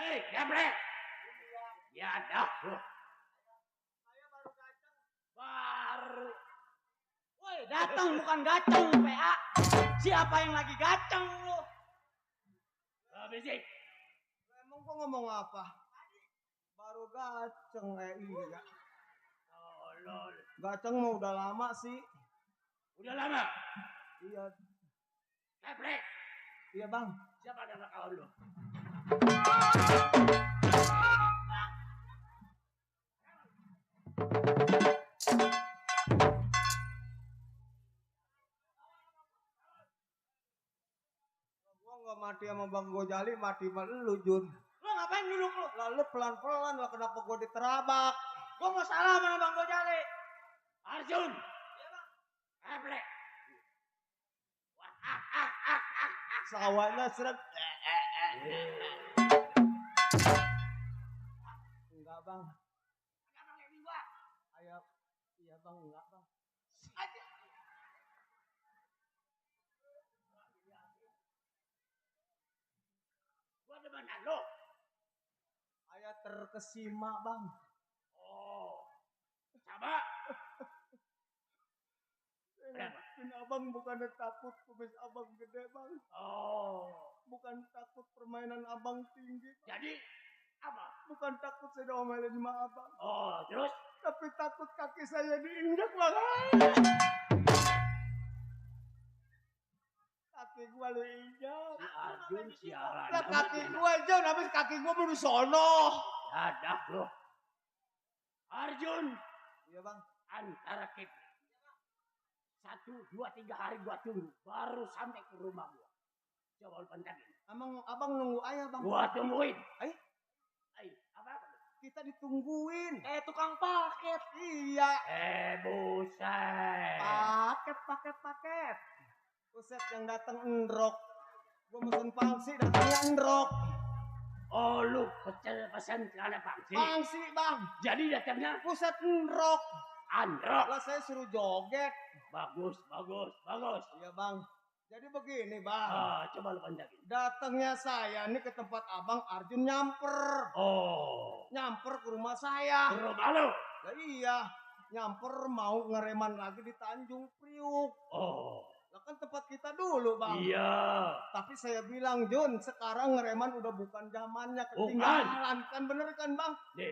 Hei, Gabriel. Ya dah. Baru. Woi, datang bukan gaceng, PA. Siapa yang lagi gaceng lu? Bisik. Emang gua ngomong apa? Baru gaceng iya. Tolol. Gaceng mah udah lama sih. Udah lama. Iya, Gabriel. iya Bang. Siapa nama kawan lu? Gua nggak mati sama Bang Gojali, mati sama lu Jun. Lu ngapain duduk lu? Lalu pelan-pelan lah kenapa gua diterabak? Gua mau salah sama Bang Gojali. Arjun. Gabriel. Sawahnya seret. Enggak Bang. Ayo, iya Bang, enggak Bang. Gua demenan lu. Ayah terkesima Bang. Oh. Sama. Kenapa? Abang bukannya takut kumis abang gede Bang. Oh. Bukan takut permainan abang tinggi. Jadi apa? Bukan takut saya diomelin sama abang. Oh, terus Tapi takut kaki saya diinjak bang. Kaki gua lu injak. Si Arjun sialan. Lah kaki gua aja, habis kaki gua baru sono. Dadah lo. Arjun, Iya bang. antara kita 1, 2, 3 hari gua tunggu baru sampai ke rumah gua. Coba lu pantangin. Abang nunggu ayah bang. Gua tungguin. Ay, Apa? kita ditungguin. Tukang paket. Iya. Buset. Paket. Buset yang datang endrok. Gua mesen pangsi datangnya endrok. Oh lu pesan celana pangsi. Pangsi bang. Jadi datangnya Buset endrok. androk. Lah saya suruh joget. Bagus. Iya bang. Jadi begini bang. Coba lu pantangin. Datangnya saya nih ke tempat abang Arjun nyamper. Oh, Nyamper ke rumah saya. ke rumah lu. Lah iya. Nyamper mau ngereman lagi di Tanjung Priuk. Oh, Lah kan tempat kita dulu bang. iya. Tapi saya bilang Jun, sekarang ngereman udah bukan zamannya, ketinggalan. Kan bener kan bang? Deh,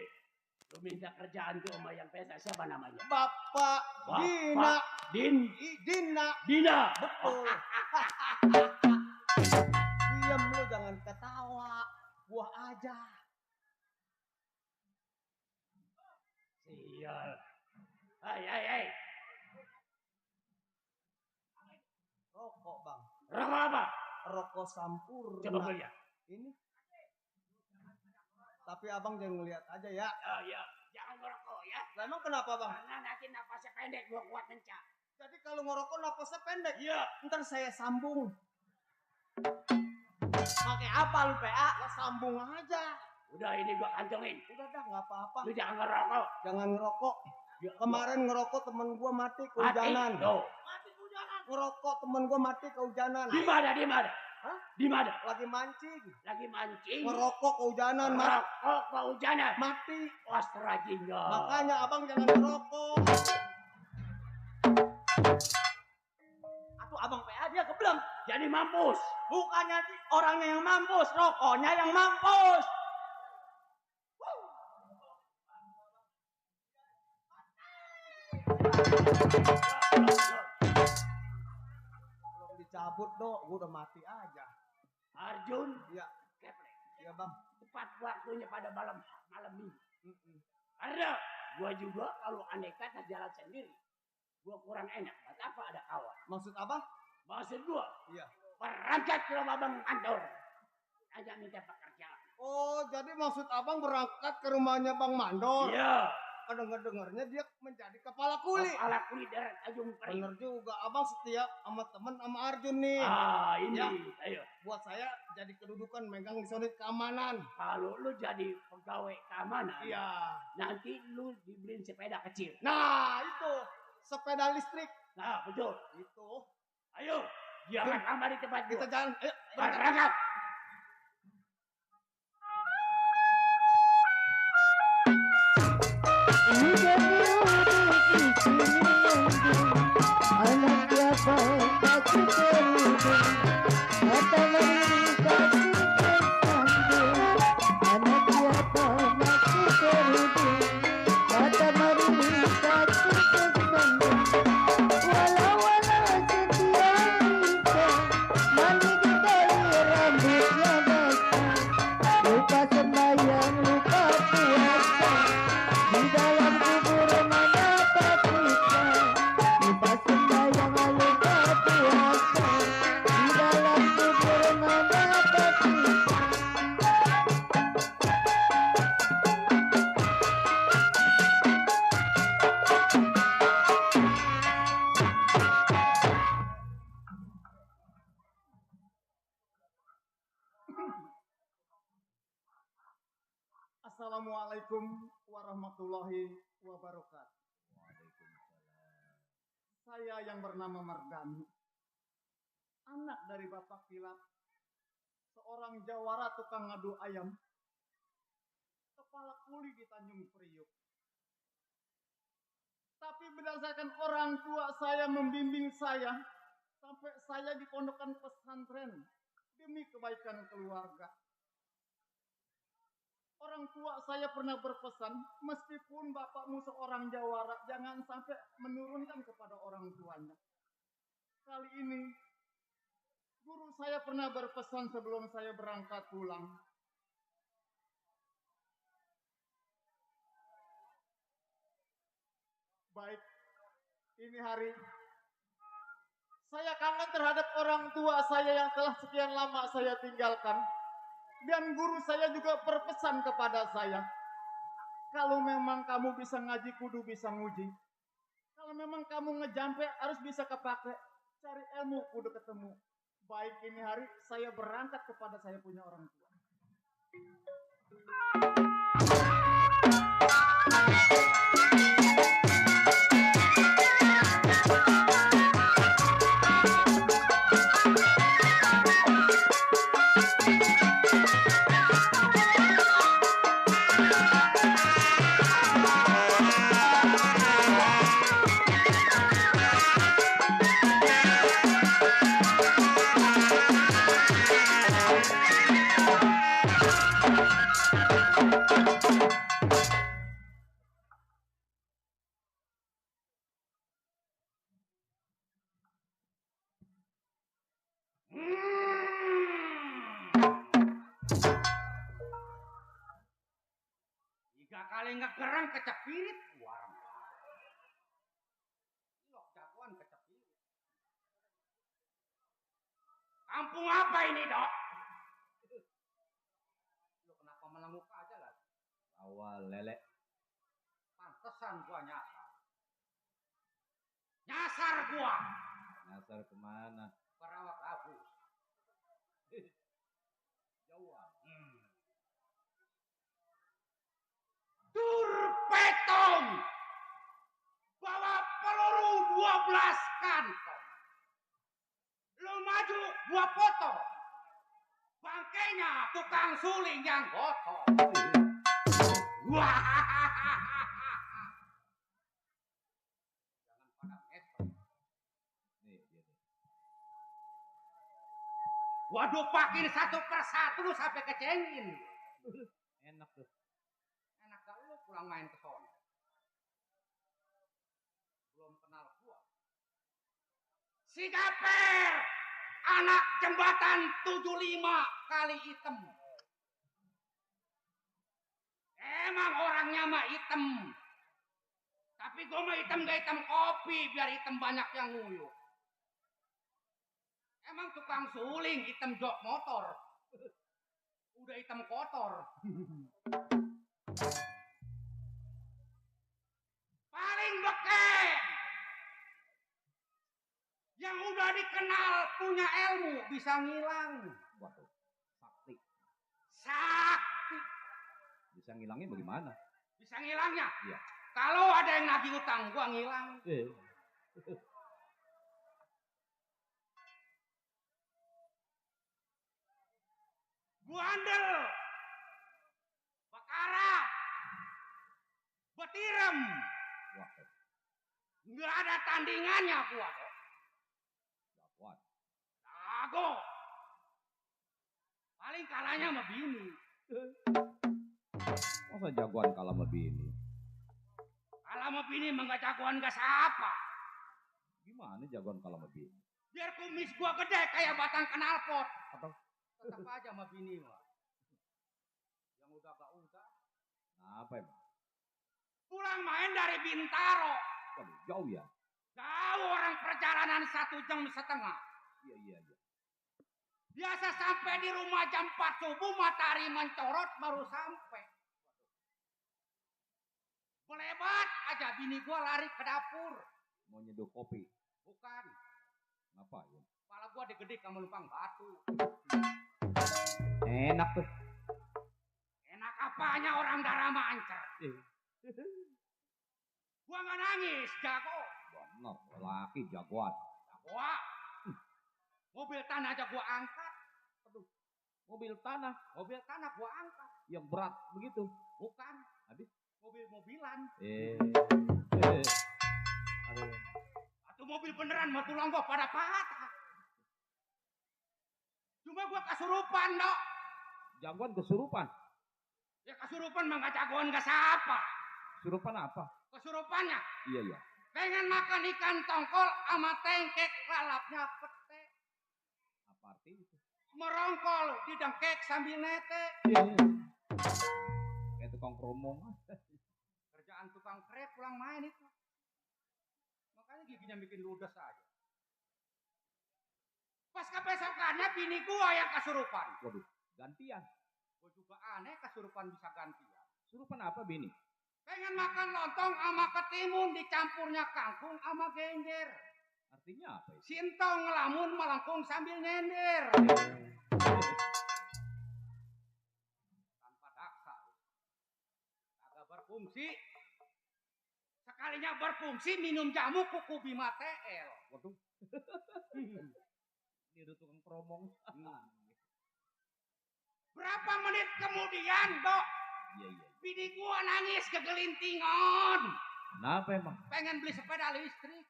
lu minta kerjaan tuh sama yang pesa siapa namanya? Bapak Bapak Dina. Dina. Betul. Diam lu, jangan ketawa. Buah aja. Sial. Hai. Rokok bang. Rokok apa? Rokok sampurna. Coba gua lihat. Ini. Tapi abang jangan ngeliat aja ya. Oh iya, jangan ngerokok ya. Lah emang kenapa bang? Karena nanti napasnya pendek, gua kuat mencak. Jadi kalau ngerokok napasnya pendek. Iya. Ntar saya sambung. Pakai apa lu PA? Lah sambung aja. Udah ini gua kantongin. Udah dah nggak apa-apa. Lu jangan ngerokok. Jangan ngerokok. Ya, Kemarin ngerokok temen gua mati mati. kehujanan. Tuh. Ngerokok temen gua mati kehujanan. Di mana? Hah? Di mana? Lagi mancing. Lagi mancing. Ngerokok kehujanan Ngerokok kehujanan. mati. Was rajinnya. Makanya abang jangan ngerokok. Atau abang PA dia kebleng. Jadi mampus. Bukannya orangnya yang mampus, rokoknya yang mampus. Belum dicabut dok, gua udah mati aja. Arjun. Iya. Keplek. Iya bang. Tepat waktunya pada malam minggu. Mm-mm. Karena gua juga kalau aneh kata jalan sendiri, gua kurang enak. Buat apa ada kawan? Maksud abang? Maksud gua, Iya. berangkat ke rumah bang kantor. Aja minta pekerjaan. Oh jadi maksud abang berangkat ke rumahnya bang Mandor. Iya. Dengar-dengarnya dia menjadi kepala kuli. Kepala kuli dari Tanjung Priok. Bener juga, abang setia sama temen sama Arjun nih. Ini, Ya. ayo. Buat saya jadi kedudukan megang unit keamanan. Kalau lu jadi pegawai keamanan, Iya. nanti lu dibeliin sepeda kecil. Nah itu sepeda listrik. Nah, betul. Itu Ayo, jangan lama di tempat kita gua. jalan. Ayo berangkat. Berangkat. Lupa sembahyang, lupa puasa, di dalam kubur mendapat siksa. Lupa sembahyang, lupa puasa, di dalam kubur mendapat siksa. Assalamualaikum warahmatullahi wabarakatuh. Saya yang bernama Mardani, anak dari Bapak Kilap, seorang jawara tukang ngadu ayam, kepala kuli di Tanjung Priuk. Tapi berdasarkan orang tua saya membimbing saya, sampai saya dipondokkan pesantren demi kebaikan keluarga. Orang Orang tua saya pernah berpesan, meskipun bapakmu seorang jawara, jangan sampai menurunkan kepada orang tuanya. Kali ini, guru saya pernah berpesan sebelum saya berangkat pulang. Baik, ini hari saya kangen terhadap orang tua saya yang telah sekian lama saya tinggalkan. Dan guru saya juga berpesan kepada saya, kalau memang kamu bisa ngaji kudu bisa nguji. Kalau memang kamu ngejampe harus bisa kepake. Cari ilmu kudu ketemu. Baik ini hari saya berangkat kepada saya punya orang tua. Tiga kali ngegerang kecepirit, warm. Loh, jagoan kecepirit. Kampung apa ini, Dok? Lu kenapa melenguk aja lah? Awal lele. Pantesan gua nyasar. Nyasar gua. Nyasar kemana? Perawak habis. Jauhan. Turpetong bawa peluru 12 kantong. Lu maju gua potong. Bangkainya tukang suling yang gotong. Wah. Jangan pada ngesot. Nih, dia nih. Waduh, pakin satu persatu lu sampai kecengin. Enak tuh. Enak gak lu pulang main ke sono? Belum kenal gua. Si Gaper, anak jembatan 75 kali hitam. Emang orangnya mah hitam. Tapi gua mah hitam gak hitam kopi, biar hitam banyak yang nguyuh. Emang tukang suling hitam jok motor. Udah hitam kotor. Paling beken yang udah dikenal punya ilmu bisa ngilang. Waduh. Sakti. Sakti. Bisa ngilangnya bagaimana? Bisa ngilangnya? Iya. Kalau ada yang nagih utang gua ngilang. Gua andel. Bakara. Betirem. Waduh. Nggak ada tandingannya gua. Jagoan. Jago. Paling kalahnya sama bini. Masa jagoan kalah sama bini? Kalah sama bini mah nggak jagoan nggak siapa. Gimana jagoan kalah sama bini? Biar kumis gua gede kayak batang knalpot. Atau Tetap aja sama bini mah. Yang udah gak udah. apa emang? Pulang main dari Bintaro. Waduh, jauh ya? Jauh orang perjalanan 1,5 jam. Iya. Biasa sampai di rumah jam 4 subuh matahari mencorot baru sampai. Melebat aja bini gua lari ke dapur. Mau nyeduh kopi? Bukan. Ngapain? Kepala gua digedek sama lubang batu. Enak tuh. Enak apanya orang darah mancar. Gua nggak nangis, jago. Bener, laki jagoan. Gua mobil tanah aja gua angkat. Aduh, mobil tanah Gua angkat. yang berat begitu. Bukan. Habis? Mobil-mobilan. Aduh. Atau mobil beneran mau tulang gua pada patah. Cuma gua kesurupan, Dok. Jagoan kesurupan. Ya Kesurupan mah gak jagoan gak siapa. Surupan apa? Kesurupannya Iya. pengen makan ikan tongkol sama tengkek lalapnya pete. Apa arti itu? Merongkol didengkek sambil nete. Kayak tukang kromong. Kerjaan tukang krep pulang main itu. Makanya giginya bikin ludes aja. Pas kebesokannya bini gua yang kesurupan. Waduh, gantian. Gua juga aneh kesurupan bisa gantian. Surupan apa bini? Pengen makan lontong sama ketimun dicampurnya kangkung sama genjer. Artinya apa itu? Sintong ngelamun melengkung sambil nyender. Tanpa daksa. Agak berfungsi. Sekalinya berfungsi minum jamu kuku Bima TL. Waduh. Ini udah tukang kromong. Berapa menit kemudian, Dok? Iya. Bini gua nangis kegelintingan. Kenapa emang? Pengen beli sepeda listrik.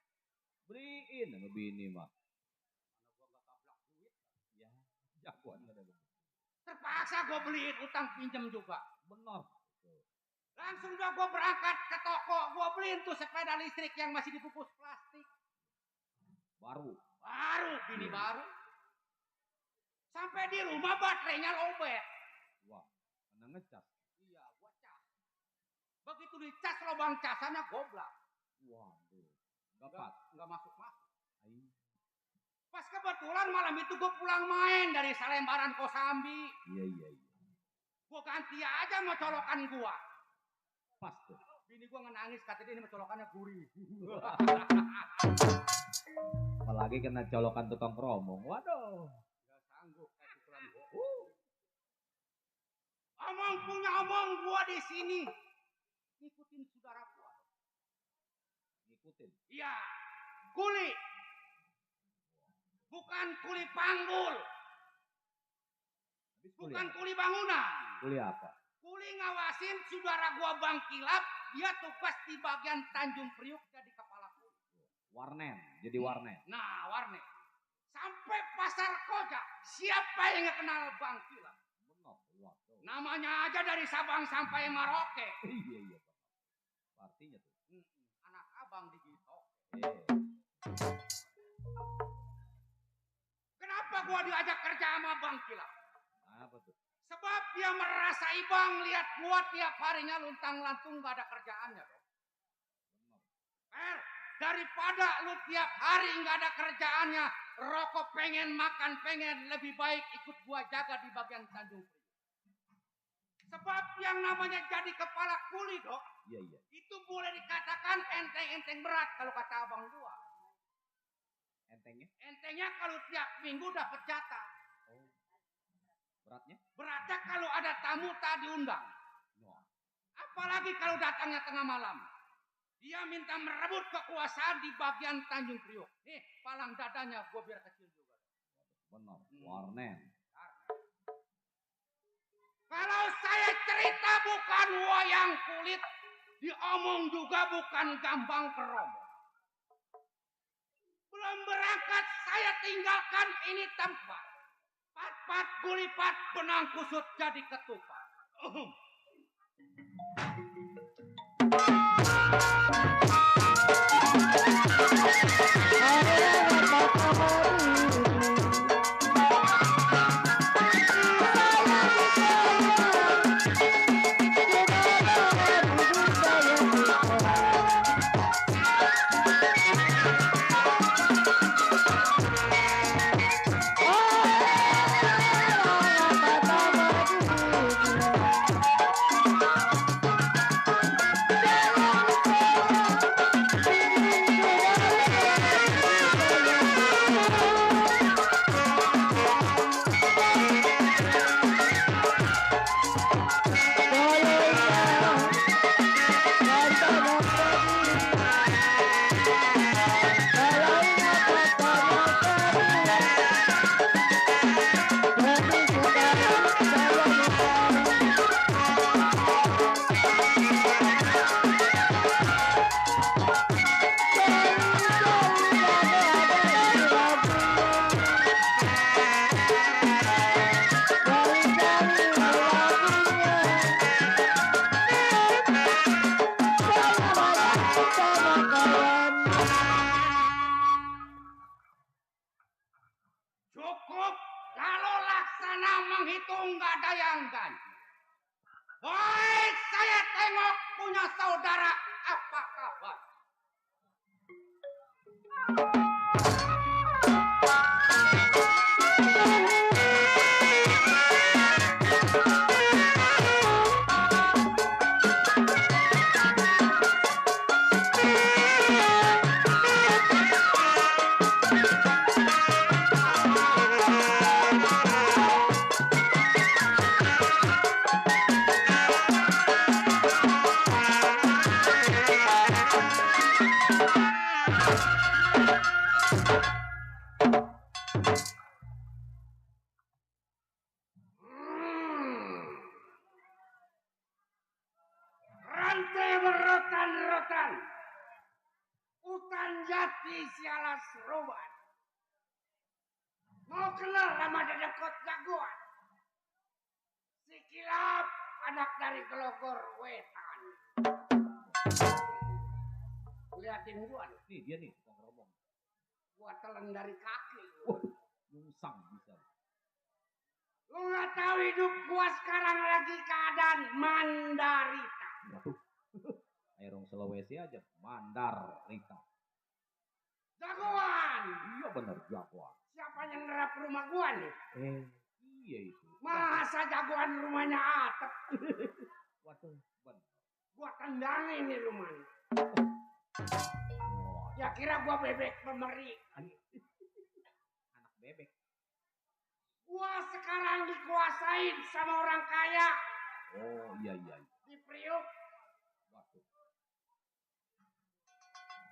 Beliin sama bini mah. Mana gua gak tablak duit. Ya, jagoan gak ada. Terpaksa gua beliin utang pinjam juga. Benar. Langsung dah gua berangkat ke toko. Gua beliin tuh sepeda listrik yang masih dibungkus plastik. Baru. Baru, bini baru. Sampai di rumah baterainya lobet. Wah, kena ngecas. Iya, gua cas. Begitu dicas lubang casannya goblak. Waduh. Gapat. Nggak masuk-masuk. Aing. Pas kebetulan malam itu gua pulang main dari Salembaran Kosambi. Iya. Gua ganti aja sama colokan gua. Pas tuh. Bini gua nangis katanya ini colokannya gurih. Apalagi kena colokan tukang kromong. Waduh. Gak sanggup pukulan gua. Omong punya omong gua di sini. Ngikutin saudara gua. Ngikutin. Iya, kuli. Bukan kuli panggul. Habis kuli Bukan apa? kuli bangunan. Kuli apa? Kuli ngawasin saudara gua Bang Kilap. Dia tugas di bagian Tanjung Priuk jadi kepala kuli. Warnen. Jadi warnet. Nah, warnet. Sampai pasar Koja. Siapa yang nggak kenal Bang Kilap? Benar. Waduh. Namanya aja dari Sabang sampai Maroke. Iya. Artinya tuh. Anak abang di Gitok. Kenapa gua diajak kerja sama Bang Kilap? Apa tuh? Sebab dia merasai Bang lihat gua tiap harinya luntang-lantung gak ada kerjaannya. Benar. Daripada lu tiap hari gak ada kerjaannya, rokok pengen, makan pengen, lebih baik ikut gua jaga di bagian Tanjung Priok. Sebab yang namanya jadi kepala kuli, Dok, Iya. itu boleh dikatakan enteng-enteng berat kalau kata abang gua. Entengnya? Entengnya kalau tiap minggu dapat jatah. Oh. Beratnya? Beratnya kalau ada tamu tak diundang. Wah. Apalagi kalau datangnya tengah malam. Dia minta merebut kekuasaan di bagian Tanjung Priok. Nih, palang dadanya gue biar kecil juga. Benar. Warnet. Kalau saya cerita bukan wayang kulit, diomong juga bukan gambang keromong. Belum berangkat saya tinggalkan ini tempat. Pat-pat gulipat benang kusut jadi ketupat. saudara, apa kabar? Rantai berotan-rotan, hutan jati sialas roban. Mau kenal nama dedekot jagoan? Si Kilap, anak dari Kelogor Wetan. Liatin gua nih, Nih dia nih, tukang ngomong. gua telan dari kaki. Nyungsang bisa. Lu nggak tahu hidup gua sekarang lagi keadaan mandarita. Waduh. Airong Sulawesi aja, Mandar Rita. Jagoan, Iya bener jagoan. siapa yang nerap rumah gua nih? Iya itu. Masa jagoan rumahnya atap? Waduh, bener. Gua tendangin nih rumahnya. Wah, Ya kira gua bebek pemeri. anak bebek. Gua sekarang dikuasain sama orang kaya Oh iya. di Priuk. Waduh.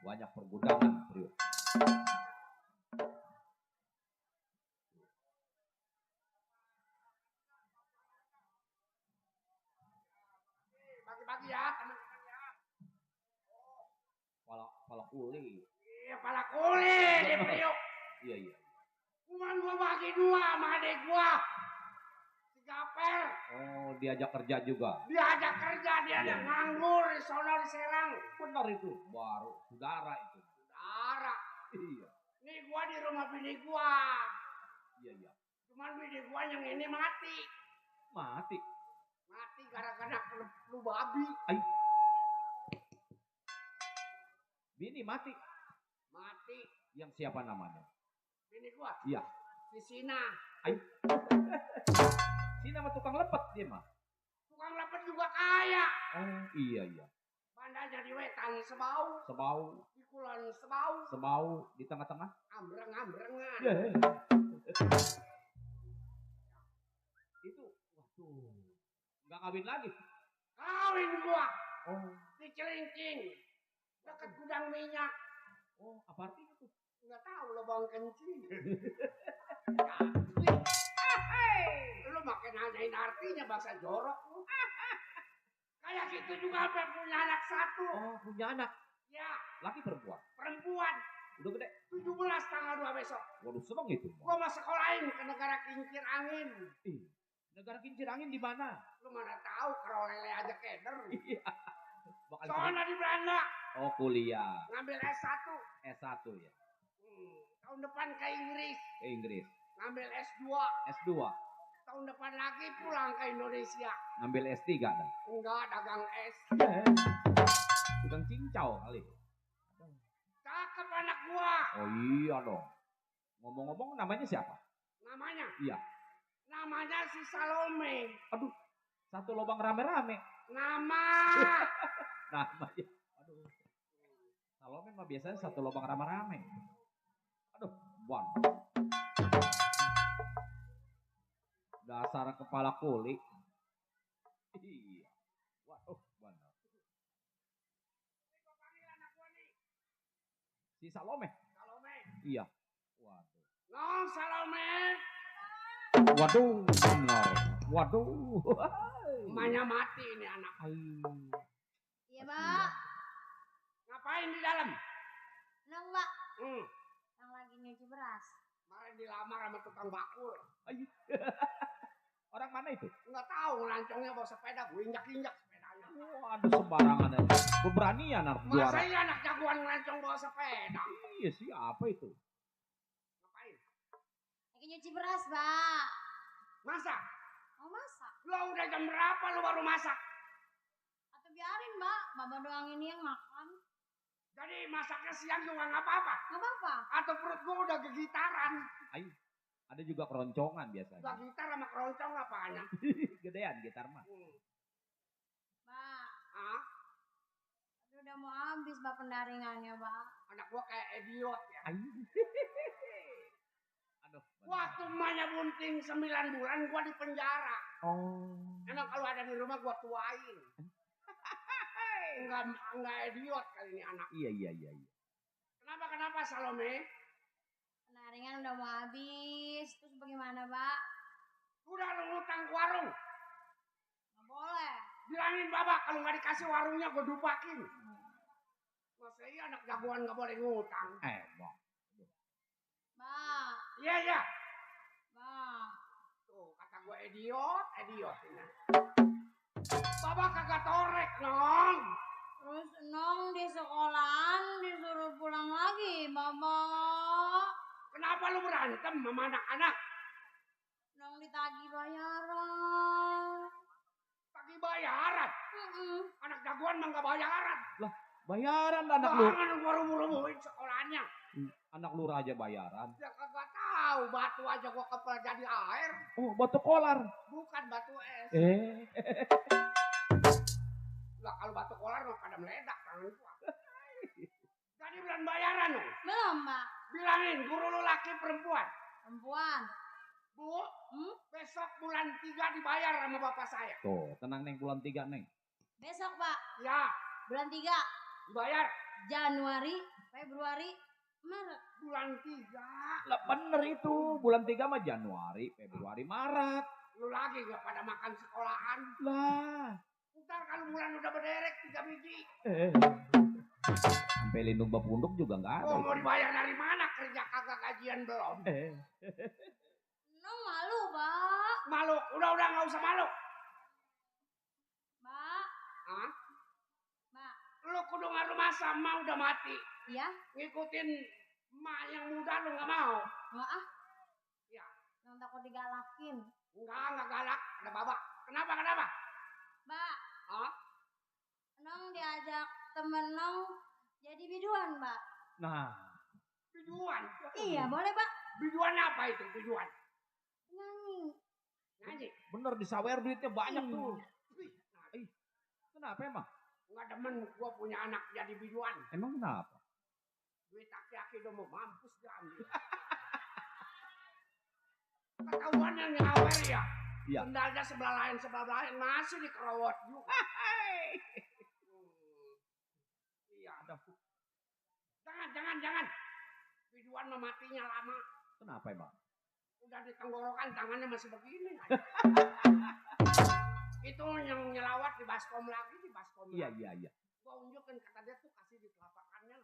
Banyak pergudangan, Priok. Bagi-bagi ya teman-teman ya. Pala kuli. Iya pala kulit di Priuk. Iya. Cuman gua bagi dua sama adik gua. Si Gapel. Oh, diajak kerja juga. Dia ajak kerja, dia ada nganggur di sono di Serang. Benar itu, baru saudara itu. Saudara. Iya. Nih gua di rumah bini gua. Iya. Cuman bini gua yang ini mati. Mati. Mati gara-gara flu babi. Bini mati. Mati. Yang siapa namanya? Bini gua. Iya. Si Sina. Sini sama tukang lepet dia mah. Tukang lepet juga kaya. Oh iya. Bandanya di Wetan sebau. Sebau, Di Kulon sebau. di tengah-tengah. Ambreng-ambrengan. Itu, waduh. Nggak kawin lagi. Kawin gua. Oh. Di Celincing. Dekat gudang minyak. Oh, apa artinya tuh? Nggak tahu lubang kencing. Lu makin nanyain artinya bahasa jorok lu. Kayak gitu juga sampai punya anak satu. Oh, punya anak. Ya, Laki perempuan. perempuan. Udah gede. 17 tanggal 2 besok. Waduh, seneng itu. Gua mau sekolahin ke negara kincir angin. Ih, negara kincir angin di mana? Lu mana tahu kerolele aja keder. Iya. Bakal Soalnya di Belanda Oh, kuliah. ngambil S1. S1 ya. Tahun depan ke Inggris Inggris. ngambil S2. S2. Tahun depan lagi pulang ke Indonesia. Ngambil S3 dah. Enggak dagang es. Tukang cincau kali. Cakep anak gua. Oh iya dong. Ngomong-ngomong namanya siapa? Namanya? Iya. Namanya si Salome. Aduh, satu lubang rame-rame. Nama. Namanya. Aduh. Salome mah biasanya satu lubang rame-rame. Aduh, buan. Dasar kepala kulit. Iya. Waduh, benar. Si Salome. Salome. Iya. Waduh. Non Salome. Waduh, benar. Waduh. Emaknya mati ini anak. Iya, Mbak. Ngapain di dalam? Nang, Mbak. Yang lagi nyuci beras. Kemarin dilamar sama tukang bakul. Orang mana itu? Nggak tahu lancongnya bawa sepeda, gue injak-injak sepedanya. Waduh, sembarangan aja. Keberanian anak juara. Masa iya anak jagoan ngelancong bawa sepeda? Iya, siapa itu? Ngapain? Lagi nyuci beras, Mbak. Masak? Mau masak? Lo udah jam berapa lo baru masak? Atau biarin, Mbak. Bapak doang ini yang makan. Jadi masaknya siang juga nggak apa-apa. Gak apa-apa. Atau perut gua udah gegitaran. Ayo. Ada juga keroncongan Udah biasanya. gitar sama keroncong apanya? Gedean gitar mah. Mbak, Ah, aduh udah mau habis Mbak pendaringannya, Mbak. anak gua kayak idiot ya. Ayo. Aduh. Waktu emaknya bunting 9 bulan gua di penjara. Oh. Emang kalau ada di rumah gua tuain. Enggak idiot kali ini anak. Iya. Kenapa Salome? Pendaringan udah mau habis. Terus bagaimana, Mbak? Udah lu ngutang ke warung. Gak boleh. Bilangin babak kalau nggak dikasih warungnya gua dupakin. Masa iya anak jagoan nggak boleh ngutang? Bang. Mbak, Iya. Mbak. Tuh kata gua idiot. Babak kagak torek nong. Terus Nong di sekolahan disuruh pulang lagi, Bapak. Kenapa lu berantem sama anak-anak? Nong ditagih bayaran. Pagi bayaran. Anak jagoan mah nggak bayaran. Bayaran anak lu. Jangan gua rubuh-rubuhin sekolahnya. Anak lu aja bayaran. Ya kagak tahu batu aja gua kepala jadi air. Oh, batu kolar. Bukan batu es. Lah kalau batu kolar mah pada meledak tangan gua. Jadi bulan bayaran dong. Belum, Mbak. Bilangin guru lu laki perempuan. Perempuan. Bu, besok bulan 3 dibayar sama bapak saya. Tuh, tenang Neng, bulan 3 Neng. Besok, Pak. Ya, Bulan 3. dibayar Januari, Februari, Maret. bulan 3. Lah bener itu, bulan 3 mah Januari, Februari, Maret. Lu lagi gak pada makan sekolahan. Lah. Ntar kalau bulan udah berderek 3 biji. Sampai lindung bapunduk juga nggak ada. Oh, mau dibayar dari mana? Kerja kagak gajian belum. Nong malu, Mbak. Malu, udah nggak usah malu. Mbak. Hah? Mbak. Lu kudu ngaruh masa emak udah mati. Iya? Ngikutin emak yang muda lu nggak mau. Enggak ah. Ya. Nong takut digalakin. Enggak galak. Ada babak. Kenapa? Mbak. Hah? Nong diajak temen Nong jadi biduan, Mbak. Nah, Biduan. Iya, boleh, Mbak. Biduan apa itu biduan? Nyanyi. bener disawer duitnya banyak tuh. Wih, nah, Kenapa emang? nggak demen gua punya anak jadi biduan. Emang kenapa? Duit aki-aki udah mau mampus diambil. Ketahuan yang nyawer ya. Iya. Sendalnya sebelah lain masih dikerowot juga. Iya. Jangan. Biduan mah matinya lama. Kenapa emang? Udah di tenggorokan tangannya masih begini. Itu yang nyelawat di baskom lagi. Iya. Gua unjukin kata dia tuh kasih di telapakannya.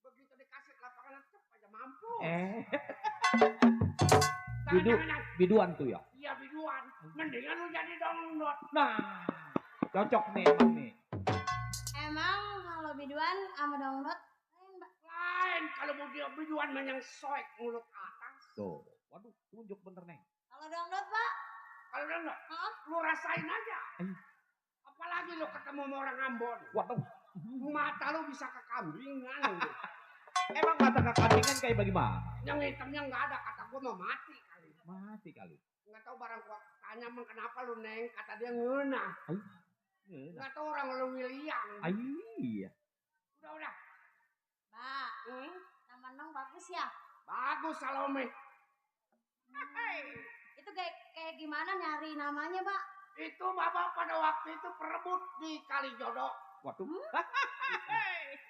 Begitu dikasih telapakannya cep aja mampu. Jangan. Biduan tuh ya? Iya biduan. Mendingan lu jadi dangdut. Nah, cocok nih emang nih. Emang kalau biduan sama dangdut lain, Mbak. Lain kalau mau dia biduan mah yang soek mulut atas. Tuh, waduh, tunjuk bener Neng. Kalau dangdut, Pak. Kalau dangdut, Hah? lu rasain aja. Apalagi lu ketemu sama orang Ambon. Waduh, Mata lu bisa kekambingan. Lu. emang mata kekambingan kayak bagaimana? Yang hitamnya nggak ada, kata gua mau mati kali. Mati kali. Nggak tahu barang gua tanya emang kenapa lu Neng, kata dia ngeunah. Nggak tahu orang lu William. Iya. Udah. Mbak, nama Nong bagus ya? Bagus Salome. Itu kayak gimana nyari namanya, Pak? Itu bapak pada waktu itu perebut di Kalijodo. Waduh.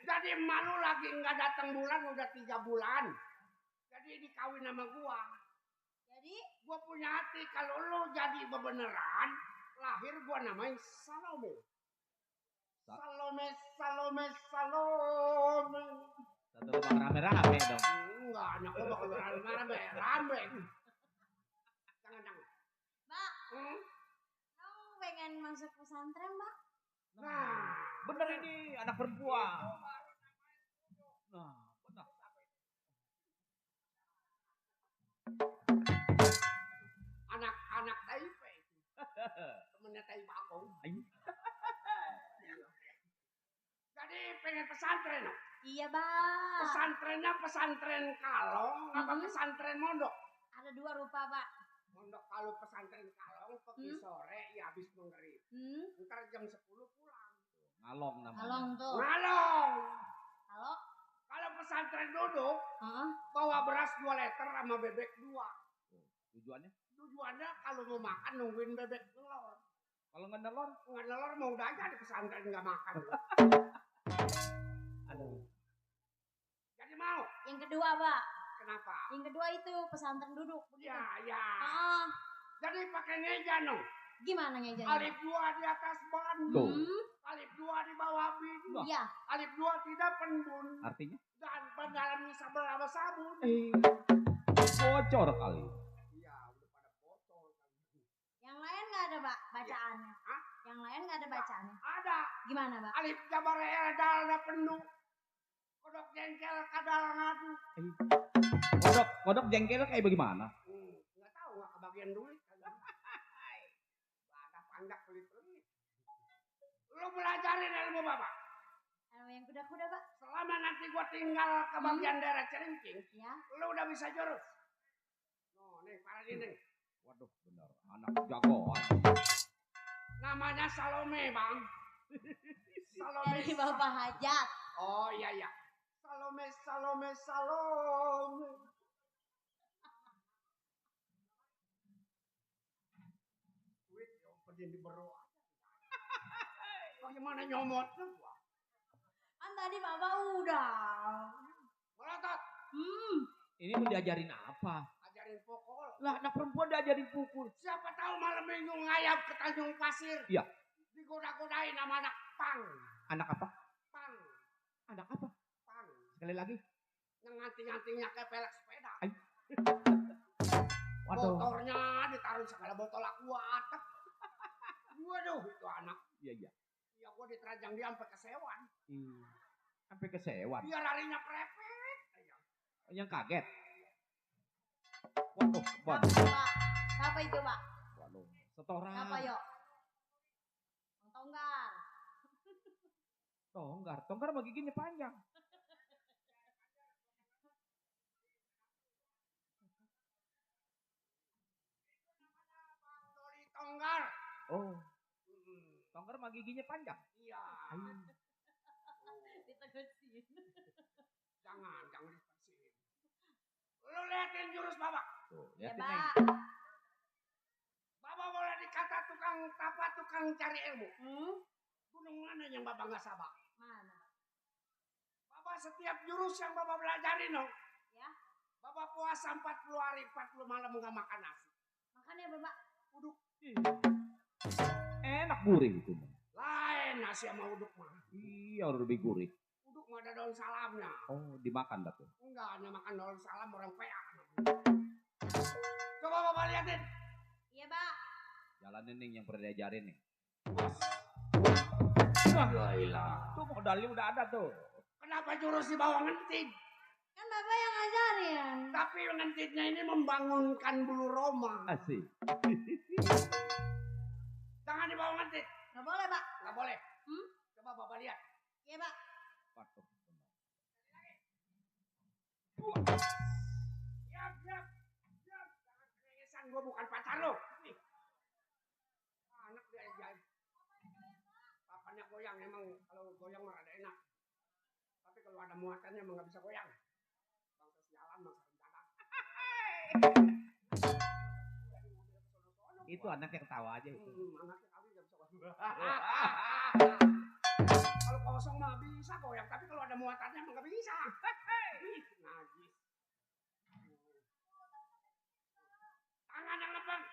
Jadi emak lu lagi nggak datang bulan udah 3 bulan. Jadi dikawin sama gua. Jadi, Gua punya hati kalau lu jadi bebeneran, lahir gua namain Salome. Salome. Satu rumah rame-rame dong. Enggak, anak gua bakal rame. Jangan. Mbak, Nong pengen masuk pesantren, Mbak. Nah, Bener ini anak perempuan. Nah, benar. anak Taipei. Temennya Tai Bagong. pengen pesantren. No? Iya, Pak. Pesantrennya pesantren Kalong apa pesantren Mondok? Ada 2 rupa, Pak. Mondok kalau pesantren Kalong pergi sore ya habis maghrib. Ntar jam 10 pulang. Ngalong namanya. Kalong tuh. Ngalong. Halo? Kalau pesantren Duduk Heeh. bawa beras 2 liter sama bebek 2. Tujuannya? Tujuannya kalau mau makan nungguin bebek telur. Kalau nggak nelor? Nggak telur mau udah aja di pesantren nggak makan. Aduh. Jadi mau? Yang kedua, Pak. Kenapa? Yang kedua itu pesantren duduk. Ya, ya. Ah, Jadi pakai ngeja no. gimana ngejanya? Alif 2 di atas ban. Tuh. Alif 2 di bawah bin. Iya. Alif 2 tidak penbun. Artinya? Dan dalamnya sabel sama sabun. Bocor kali. Iya, udah pada bocor. Yang lain nggak ada, Pak, bacaannya? Hah? Yang lain nggak ada bacaannya? Ada. Gimana, Pak? Alif jabar dal penuh. Kodok jengkel kadal ngadu. Kodok jengkel kayak bagaimana? Nggak tahu, nggak kebagian duit. Nggak ada panjak pelit-pelit. Lu belajarin ilmu bapak. Yang kuda-kuda, Pak? Selama nanti gua tinggal ke bagian daerah Cerincing, Ya. lu udah bisa jurus. No, nih, para ini. Waduh, benar. Anak jagoan. Namanya Salome, Bang. Salome. Dari Bapak Hajat. Oh, iya, iya. Salome, Salome, Salome. Duit, yang di bero aja. Bagaimana nyomotnya gua? Kan tadi Bapak udah. Melotot. Ini mau diajarin apa? Ajarin pokol. Lah, anak perempuan diajarin pukul. Siapa tahu malam minggu ngayap ke Tanjung Pasir. Iya. Digoda-godain sama anak pang. Anak apa? Pang. Anak apa? Pang. Sekali lagi. Yang nganting-ngantingnya kayak pelek sepeda. Waduh. Motornya ditaruh segala botol akuat. Waduh, itu anak. Iya, iya. Ya gua diterajang dia sampai kesewan. Sampai kesewan. Dia larinya prepet. Yang kaget. Waduh, Siapa, Pak? Siapa itu, Pak? Waduh, setoran. Siapa, yuk? Bang Tonggar. Tonggar mah giginya panjang. Doli Tonggar. Oh, Tonggar mah giginya panjang. Iya. Ditegesin. Jangan dipersihin. Lu liatin jurus Babak. Tuh, Ya, liatin Pak. nih. Babak boleh dikata tukang tapa, tukang cari ilmu. Gunung mana yang Babak nggak sabak? Mana, Pak? Babak setiap jurus yang Babak belajarin no. Ya. Babak puasa 40 hari, 40 malam nggak makan nasi. Makan ya, Bapak. Uduk. Enak gurih itu. Lain nasi sama uduk mah. Iya, udah lebih gurih. Uduk mah ada daun salamnya. Oh, dimakan dah tuh. Enggak, hanya makan daun salam orang PA. Coba Bapak liatin. Iya, Pak. Jalanin nih yang pernah diajarin nih. Wah, Tuh modalnya udah ada tuh. kenapa jurus di bawah ngentit? Kan Bapak yang ngajarin. Tapi ngentitnya ini membangunkan bulu roma. Asik. Jangan di bawah ngentit. Nggak boleh, Pak. Nggak boleh. Coba Bapak lihat. Iya, Pak. Waduh, benar. Siap. Jangan keregesan, gua bukan pacar lo. Anak dia aja. Papannya goyang, emang kalau goyang mah rada enak. Tapi kalau ada muatannya emang nggak bisa goyang. Bangsa sialan, bangsa rencana. Itu anaknya ketawa aja itu. Anaknya kali nggak bisa goyang. Kalau kosong mah bisa goyang, tapi kalau ada muatannya emang nggak bisa. Najis. Tangan yang lempeng.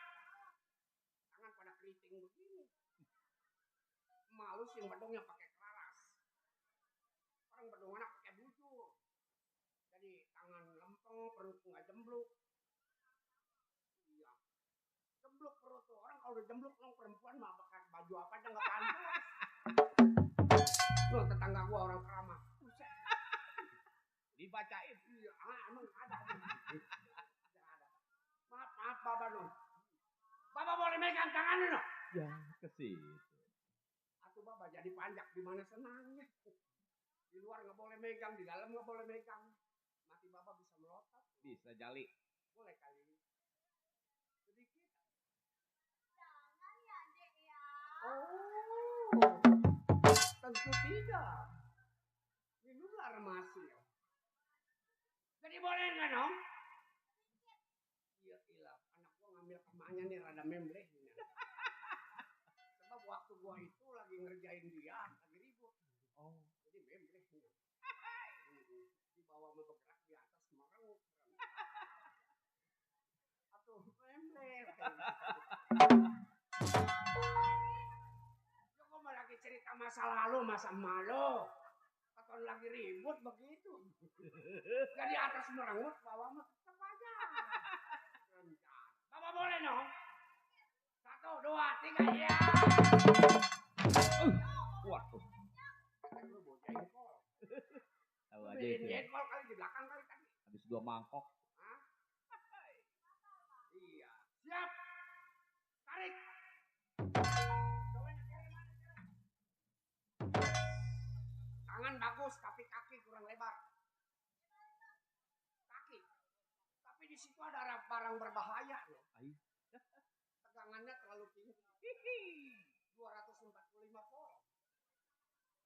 Tangan pada keriting begini. Malu sih bedongnya pakai kelaras. Orang bedong anak pakai bujur. Jadi tangan lempeng, perut nggak jembluk. Iya. Jembluk perut tuh. Orang kalau udah jembluk, orang perempuan mah pakai baju apa aja nggak pantas. Loh, tetangga gua orang Keramat. Dibacain. Iya, emang ada. Maaf, Bapak Nun. Bapak boleh megang tangan lu, no? Ya, ke situ. Atuh Bapak jadi panjak di mana senangnya. Di luar nggak boleh megang, di dalam nggak boleh megang. Mati bapak bisa melotot. Bisa jali. Boleh kali. Sedikit. Jangan ya, Dek ya. Oh, tentu tidak. Minumlah remasi. Jadi boleh nggak dong? Iya, ilah. Anak gua ngambil kemanya nih rada membleh. Sebab waktu gua itu lagi ngerjain dia, lagi ribut. Oh. Jadi membleh. Di bawah mau bergerak di atas mereng. Atuh membleh. Ya kok malah lagi cerita masa lalu, masa malu. Atau lagi ribut begitu. Jadi atas merengut, bawah mah tetap aja. Bapak boleh dong? 1, 2, 3, ya. Waduh. Kan lu bawa jengkol. Tahu Lu aja bikin itu. jengkol kali di belakang kali tadi. Habis 2 mangkok. Hah? Iya. Siap. Tarik. Tangan bagus, tapi kaki kurang lebar. Kaki. Tapi di situ ada barang berbahaya loh. Ai. Tegangannya terlalu tinggi. 245 volt.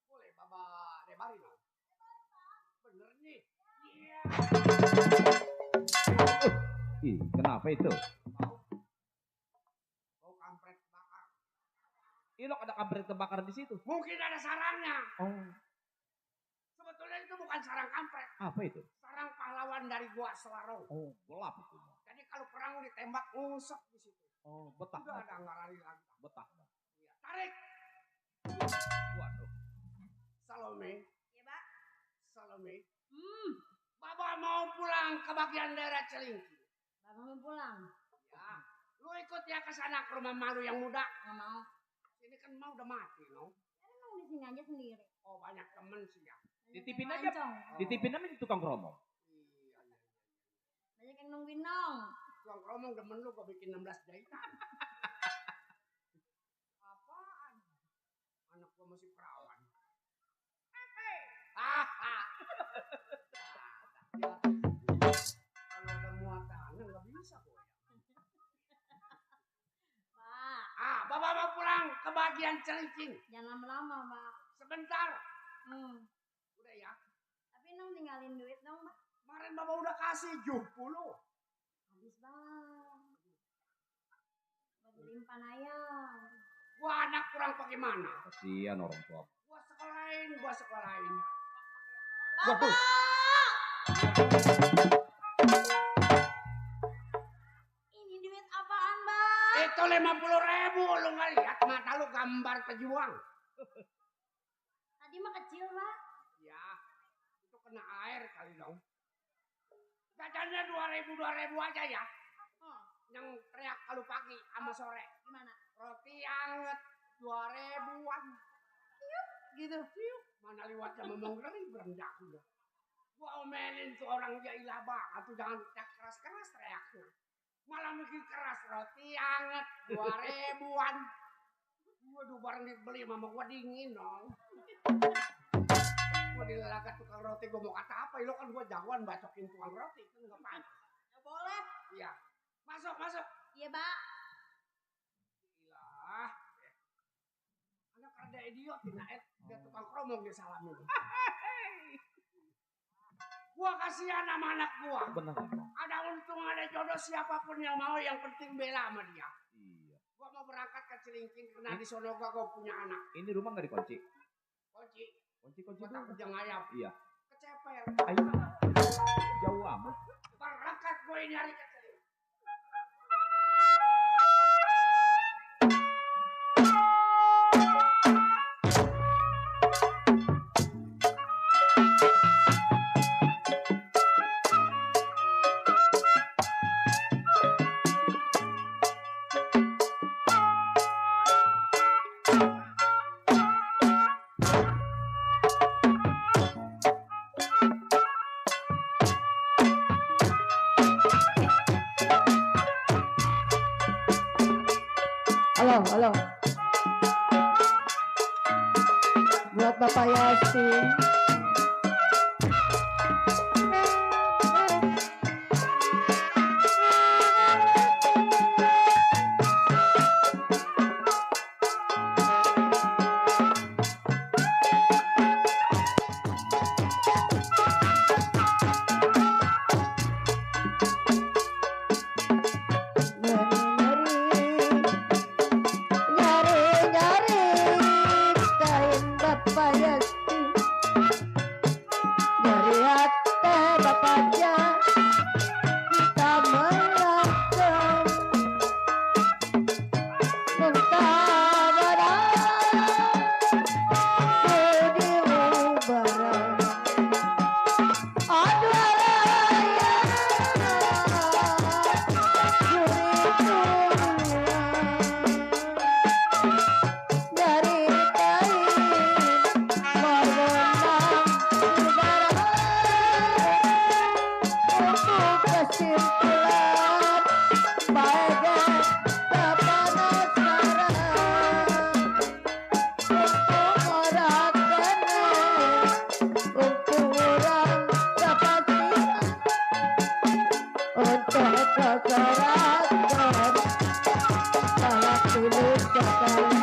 Boleh Bapak lebarin dong? Bener nih. Iya. Ih, kenapa itu? Bau kampret bakar. Ilok ada kampret terbakar di situ. Mungkin ada sarangnya. Oh, Sebetulnya itu bukan sarang kampret. apa itu? Sarang pahlawan dari Gua Selarong. Oh, gelap itu. Jadi kalau perang ditembak ngusap di situ. Oh, betah. Udah ada nggak lari lagi. Betah. Iya. Tarik. Waduh. Salome. Iya, Pak. Salome. Bapak mau pulang ke bagian daerah Celingki. Bapak mau pulang. Ya. Lu ikut ya ke sana ke rumah malu yang muda. Nggak mau. Ini kan mau udah mati, no? Ya, emang di sini aja sendiri. Oh banyak temen sih ya. Banyak Titipin yang aja. mancong. Ditipin aja di tukang kromo. Iya. Banyak yang nungguin dong. Tuang kromong demen lu gua bikin 16 jahitan. Apaan? Anak gua masih perawan. Kalau ada muatannya nggak bisa boy. Pak, Bapak mau pulang ke bagian Celincing. jangan lama-lama, Pak. Sebentar. Udah ya. Tapi Nong tinggalin duit dong, Pak. Kemarin Bapak udah kasih 70. Habis, Bang. Buat beliin panayang. Gua anak kurang bagaimana? Kasihan orang tua. Gua sekolahin. Waduh. Ini duit apaan, Bang? Itu 50.000. Lu nggak lihat mata lu gambar pejuang. Tadi mah kecil, Pak. Ya, itu kena air kali dong. Jajannya 2.000 aja ya. Yang teriak kalau pagi sama sore. Gimana? Roti anget 2.000-an. Gitu. Mana liwatnya memang ngeri berendak udah. Gua omelin tuh orang jailah banget tuh jangan teriak keras-keras teriaknya. Malah mikir keras roti anget 2.000-an. Waduh barang dibeli mama gua dingin dong. Gua dilalakan tukang roti gua mau kata apa? Lo kan gua jagoan bacokin tukang roti kan nggak pantas. Ya boleh. Iya. Masuk. Iya, Pak. Ilah. Anak rada idiot ini dia tukang kromong dia salamin. Gua kasihan sama anak gua. Benar. Ada untung ada jodoh siapapun yang mau yang penting bela sama dia. Iya. Gua mau berangkat ke Cilingking karena di sono gua punya anak. Ini rumah nggak dikunci? Kunci. Kunci Gua dulu. takut jangan ngayap. Iya. Kecepel. Ayo. Jauh amat. Berangkat gua ini hari ke Cilingking. Halo. Buat Bapak Yasin. payasti dari hati bapaknya kita melangkah mentah barang budi ubaran aduh raya dari kain berbenang udara untuk kesimpulan bagai kepanasaran untuk orang kenal ukuran kepastian untuk keseratan balak tulus sekalian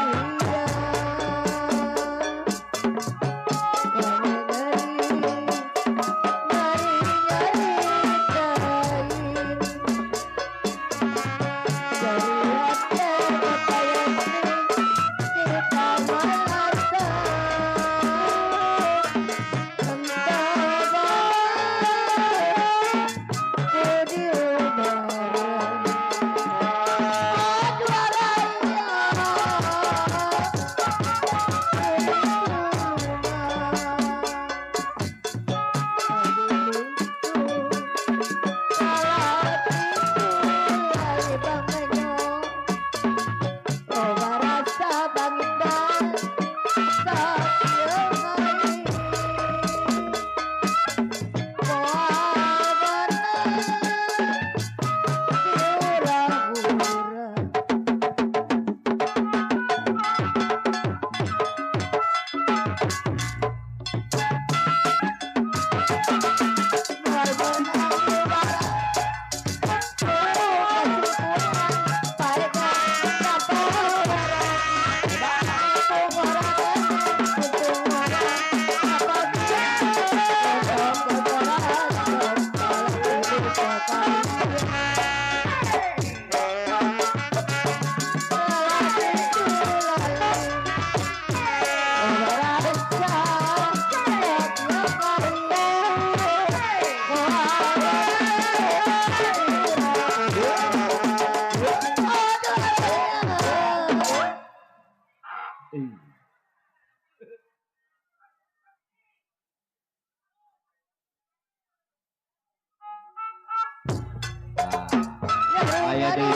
Ayah deh.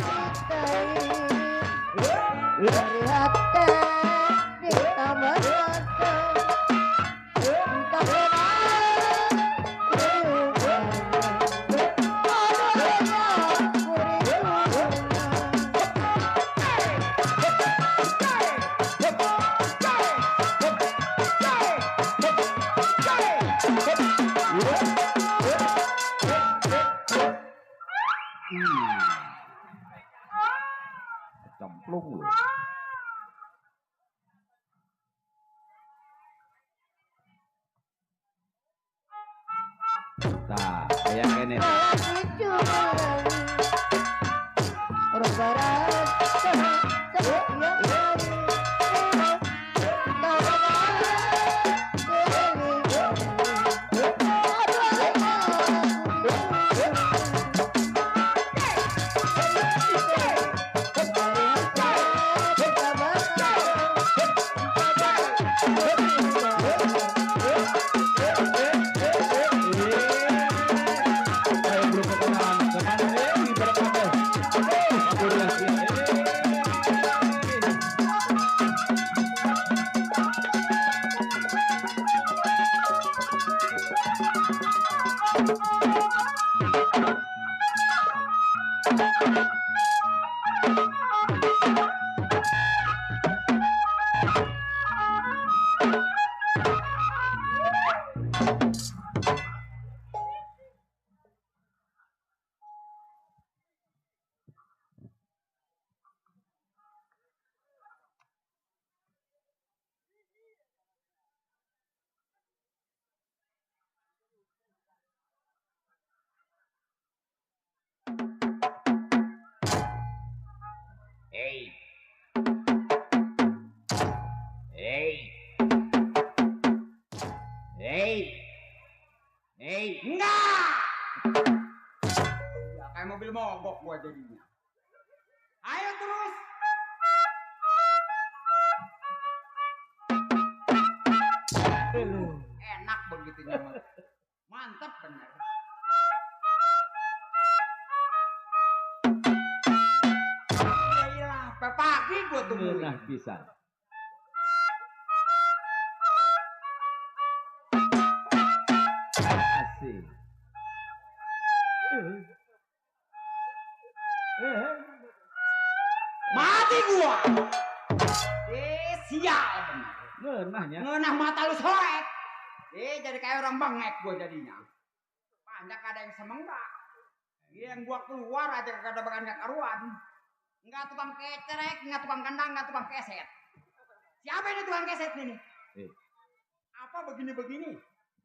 dari hati kita melangkah entah Cemplung lu. Nah, kayak ini. gua jadinya. Ayo terus. Enak begitunya mah. Mantap bener. Iya, sampai pagi gua tungguin. Nah, bisa. Asik. Mati gua. Sial bener. Ngenahnya. Ngenah mata lu soek. Jadi kayak orang bengek gua jadinya. Panjang ada yang semenggak. Yang gua keluar aja kagak ada bagan gak karuan. Enggak tukang kecerek, enggak tukang kandang, enggak tukang keset. Siapa ini tukang keset ini? Apa begini-begini?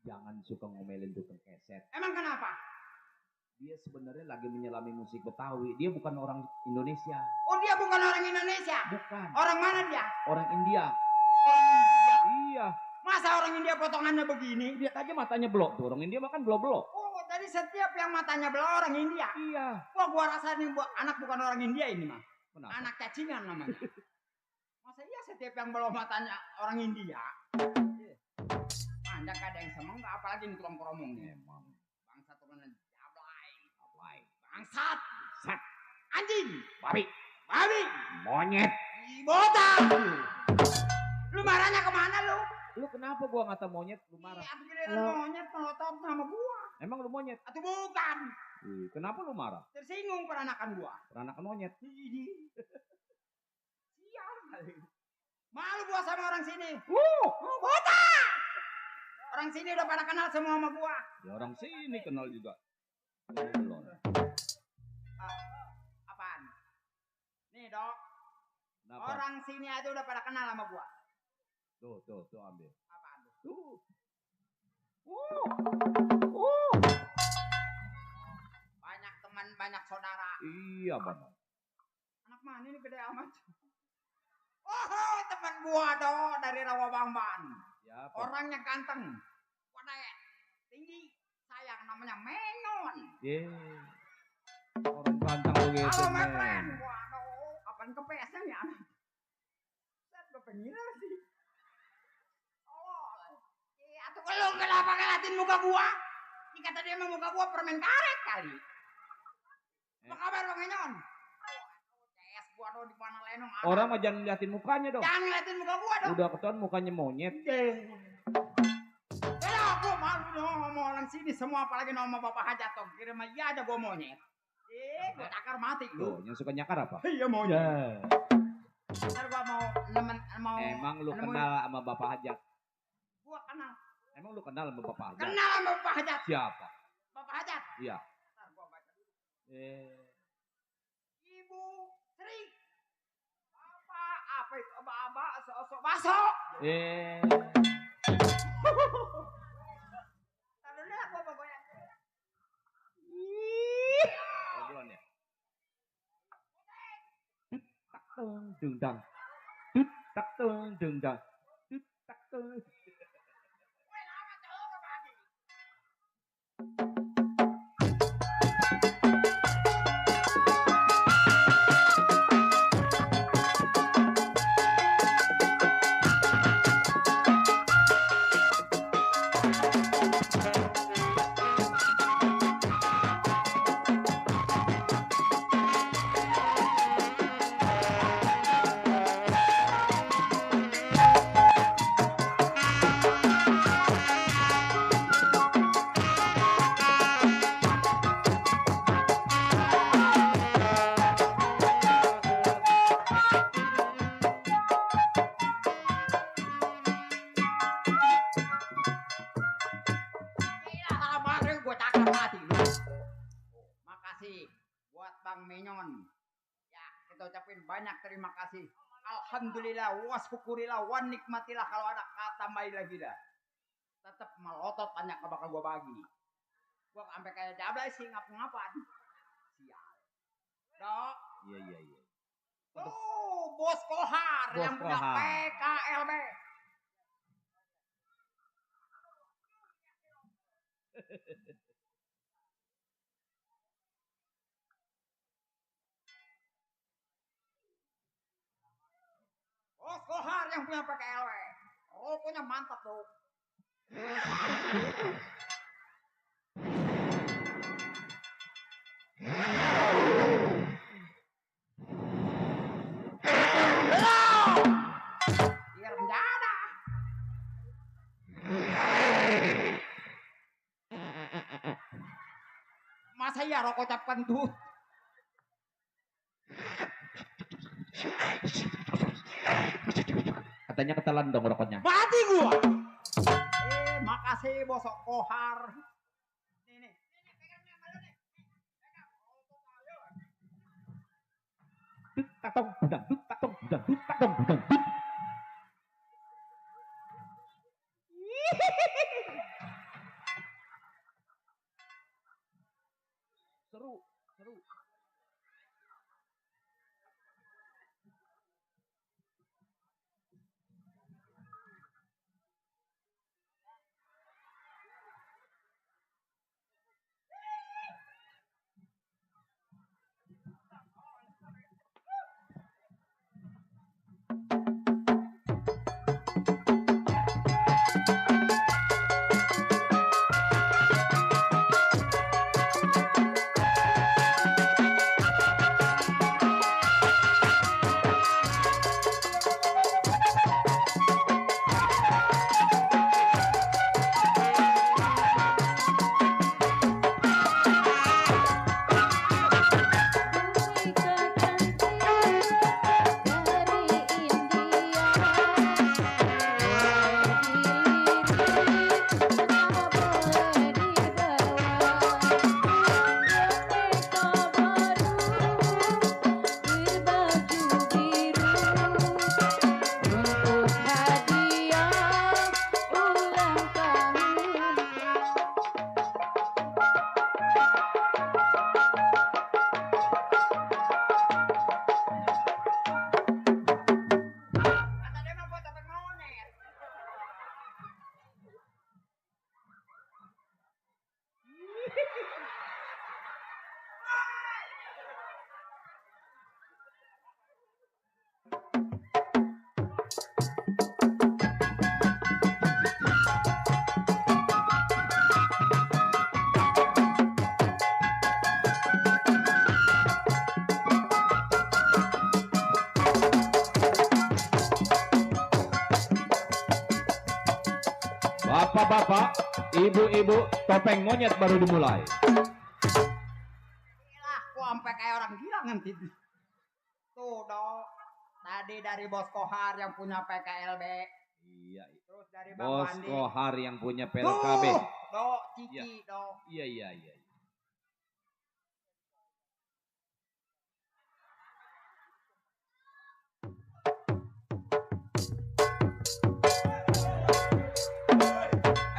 Jangan suka ngomelin tukang keset. Emang kenapa? Dia sebenarnya lagi menyelami musik Betawi. Dia bukan orang Indonesia. Oh dia bukan orang Indonesia. Bukan. Orang mana dia? Orang India. Orang India. Iya. Masa orang India potongannya begini? Lihat aja matanya blok tuh. Orang India makan blok-blok. Oh jadi setiap yang matanya belah orang India. Iya. Wah gua rasa nih anak bukan orang India ini mah. Kenapa? Anak cacingan namanya. Masa iya setiap yang belah matanya orang India? Anda ada yang semenggak apalagi nih tukang keromong nih. Emang. Bangsa turunan jablay. Ablay. Bangsat. Sat. Anjing. Babi. Babi. Monyet. Botak. Lu marahnya kemana lu? Lu kenapa gua ngata monyet? Lu marah. Atu giliran monyet melotot sama gua. Emang lu monyet? Atu bukan. Kenapa lu marah? Tersinggung peranakan gua. Peranakan monyet. Sial kali. Malu gua sama orang sini. Botak. Orang sini udah pada kenal semua sama gua. Ya orang sini kenal juga. Belum. Apaan? Nih dok. Kenapa? Orang sini aja udah pada kenal sama gua. Tuh ambil. Apaan tuh? Tuh. Banyak teman, banyak saudara. Iya bang. Anak mana ini gede amat? Oh, teman gua dong dari Rawabamban. Siapa? Orangnya ganteng, wadah, tinggi, sayang namanya Menyon. Orang ganteng begitu. Halo my men. friend, waduh, kapan ke PS-nya ya? Set gue pengiler sih. Oh, atuh lu kenapa ngeliatin muka gua? Dikata dia mah muka gua permen karet kali. Apa kabar Bang Menyon? CS gua dong di mana lenong. Orang mah jangan liatin mukanya dong. Jangan ngeliatin muka gua dong. Udah ketahuan mukanya monyet. Ya gua malu dong sama orang sini semua apalagi nama Bapak Hajat toh. Kirim aja ada gua monyet. Gua takar mati Tuh, lu. yang suka nyakar apa? Iya monyet. Ntar gua mau Emang lu nemuin. kenal sama Bapak Hajat? Gua kenal. Emang lu kenal sama Bapak Hajat? Kenal sama Bapak Hajat. Siapa? Bapak Hajat. Iya. Ntar gua baca dulu. Ibu Sri. Apa itu? Aba-aba sosok baso. Ntar dulu lah gua goyang. Obrolan ya. Tak tung dungdang. Tak tung dungdang. Tak tung. Weh, lama cowok ke pagi. Gila, sabar gue cakap mati lu. Makasih buat Bang Menyon. Ya, kita ucapin banyak terima kasih. Alhamdulillah, wasyukurillah, wa nikmatillah kalau ada kata lagi dah. Tetap melotot banyak bakal gue bagi. Gue sampai kayak jablay sih ngapa-ngapan. Sial. Dok. Iya. Tuh, Bos Kohar Bos yang punya Kohar. PKLB. yang punya PKLW. Rokoknya mantap tuh. Biar mendadak. Masa iya rokok cap kentut? Katanya ketelan dong rokoknya. Mati gua. Makasih bosok kohar. Nih. Pegang nih sama lu nih. Pegang. Dut tatong budang dut tatong budang dut tatong budang dut. Seru. Kata dia mah buat topeng monet. Bapak-bapak, ibu-ibu, topeng monyet baru dimulai. Gila, gua sampai kayak orang gila nanti. Tuh, Dok. Tadi dari Bos Kohar yang punya PKLB. Iya. Terus dari Bang Bos Wandi. Kohar yang punya Tuh, PLKB. Dok, Cici, Dok. Iya.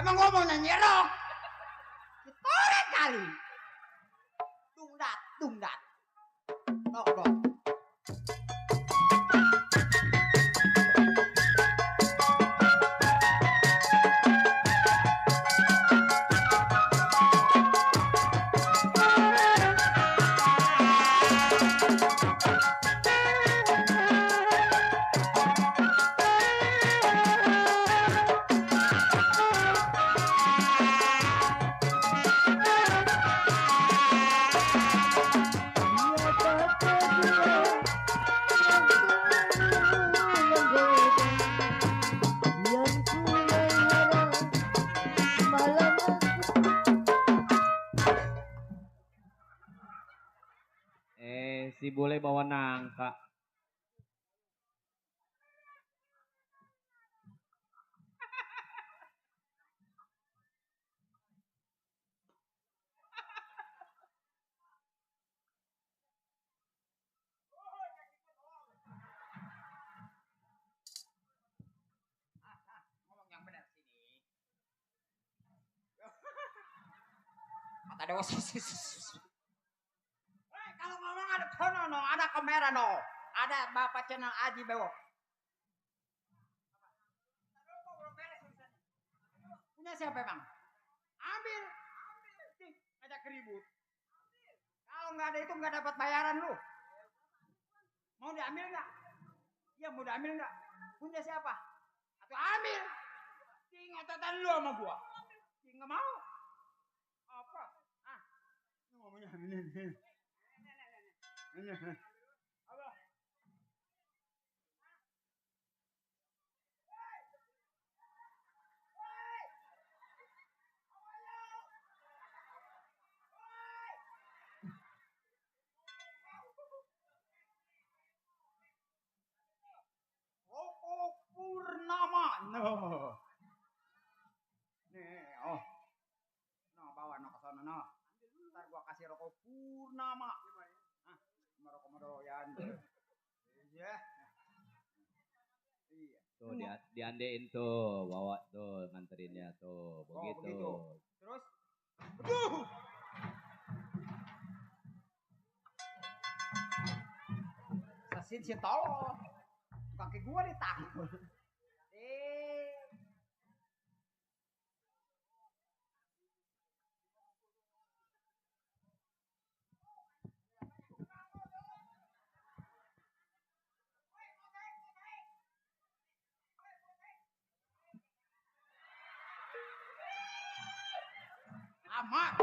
Emang gua mau nyanyi rock? Ditorek kali. Dungdat. Dok. Si bule bawa nangka. Ngomong yang benar sini. Kata dewa kalau ngomong ada kono no, ada kamera no, ada bapak channel Aji Bewok. Punya siapa bang? Ambil. Ngajak ribut. Kalau nggak ada itu nggak dapat bayaran lu. Mau diambil nggak? Iya mau diambil nggak? Punya siapa? Atau ambil? Ingatan lu sama gua. Nggak mau. Apa? Ah. Ngomongnya ini. Apa? Rokok Purnama. No. Nih, oh. No, bawa no ke sana no. Ntar gua kasih rokok Purnama. Hah, sama rokok Medoyan. Iya. Iya. Tuh diandein tuh, bawa tuh nganterinnya tuh, begitu. begitu. Terus, aduh. Sasin si tolol. Kaki gua ditangkul. Amat.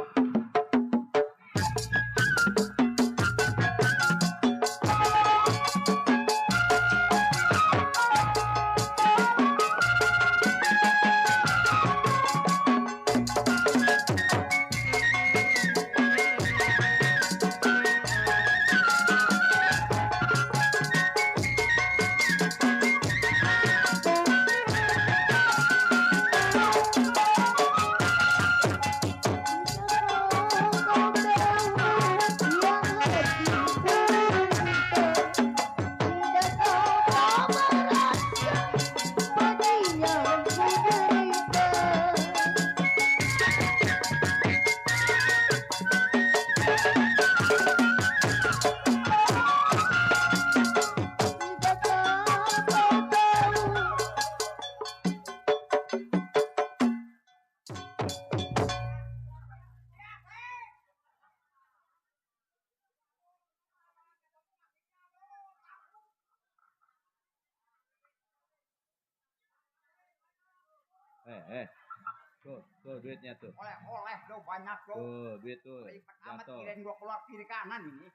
Tuh duitnya tuh. Oleh lo banyak lo. Tuh duit tuh. Lipat amat Jatuh. kirain gua keluar kiri kanan ini.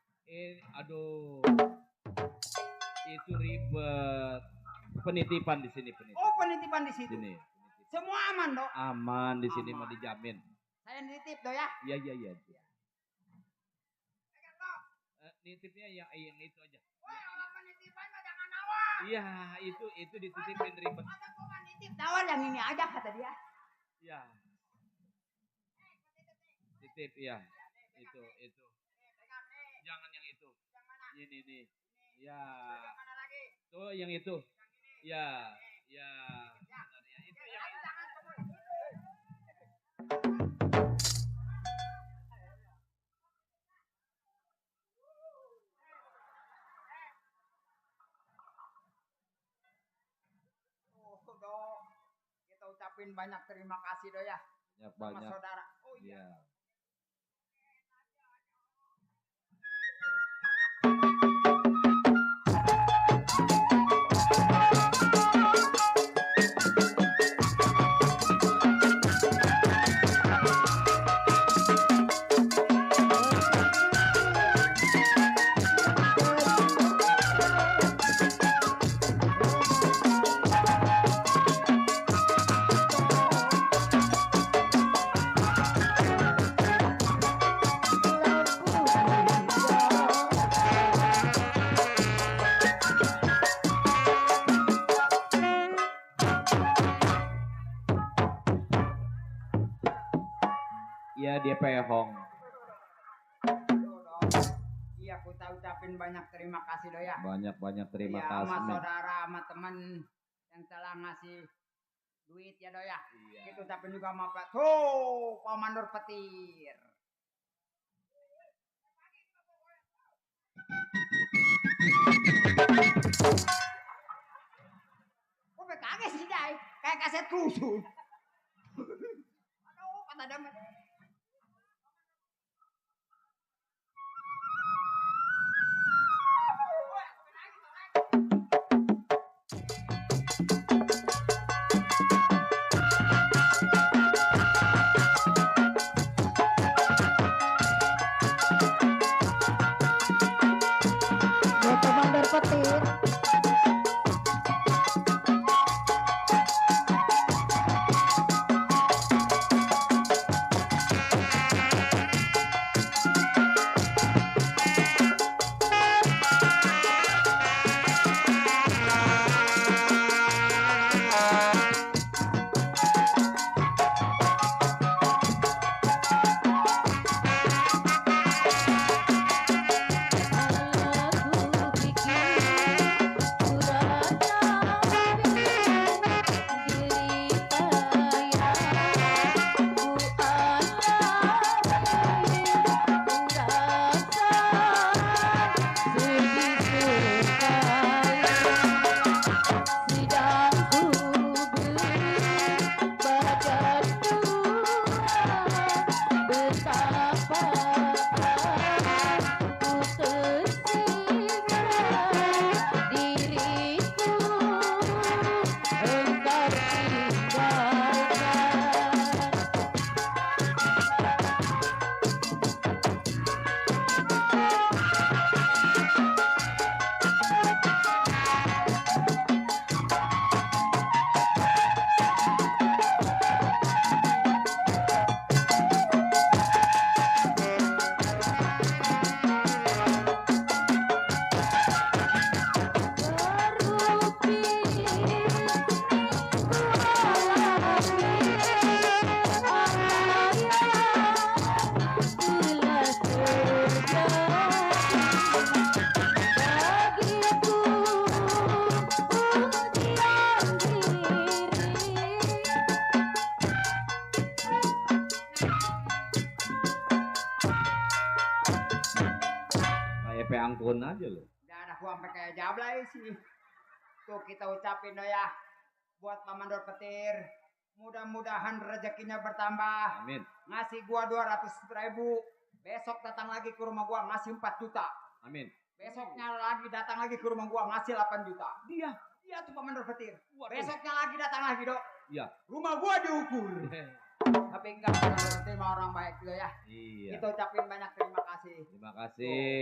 Aduh. Itu ribet. Penitipan di sini penitipan. Oh, penitipan di situ. Sini. Semua aman, Dok. Aman di sini Aman. mah dijamin. Saya nitip, Dok ya. Iya. Nitipnya yang itu aja. Wah, kalau penitipan mah jangan nawar. Iya, itu dititipin ribet. Masa gua nggak nitip nawar yang ini aja kata dia. Iya. Titip iya. Itu. Jangan yang itu. Ini nih. Ya. Mana lagi? Tuh yang itu. Ya. Benar ya. Itu yang Dok. Kita ucapin banyak terima kasih, Dok ya. Sama banyak. saudara. Oh iya. Iya. Iya dia pehong. Iya, kita ucapin banyak terima kasih, Dok ya. Banyak terima Iya, kasih. sama men. saudara, sama teman yang telah ngasih duit ya, Dok ya. Iya. Kita ucapin juga sama Pak. Tuh, Pak Mandor Petir. Kok kaget sih, Dai? Kayak kaset rusuh. Aduh, kata damat. DP angkun aja lo. Udah ada gua sampai kayak jablay sih. Tuh kita ucapin ya buat Pak Mandor Petir. Mudah-mudahan rezekinya bertambah. Amin. Ngasih gua 200.000. Besok datang lagi ke rumah gua ngasih 4 juta. Amin. Besoknya lagi datang lagi ke rumah gua ngasih 8 juta. Dia tuh Pak Mandor Petir. Besoknya lagi datang lagi, Dok. Iya. Rumah gua diukur. Tapi enggak Pak Mandor Petir mah orang baik juga ya. Iya. Kita ucapin banyak terima kasih. Terima kasih.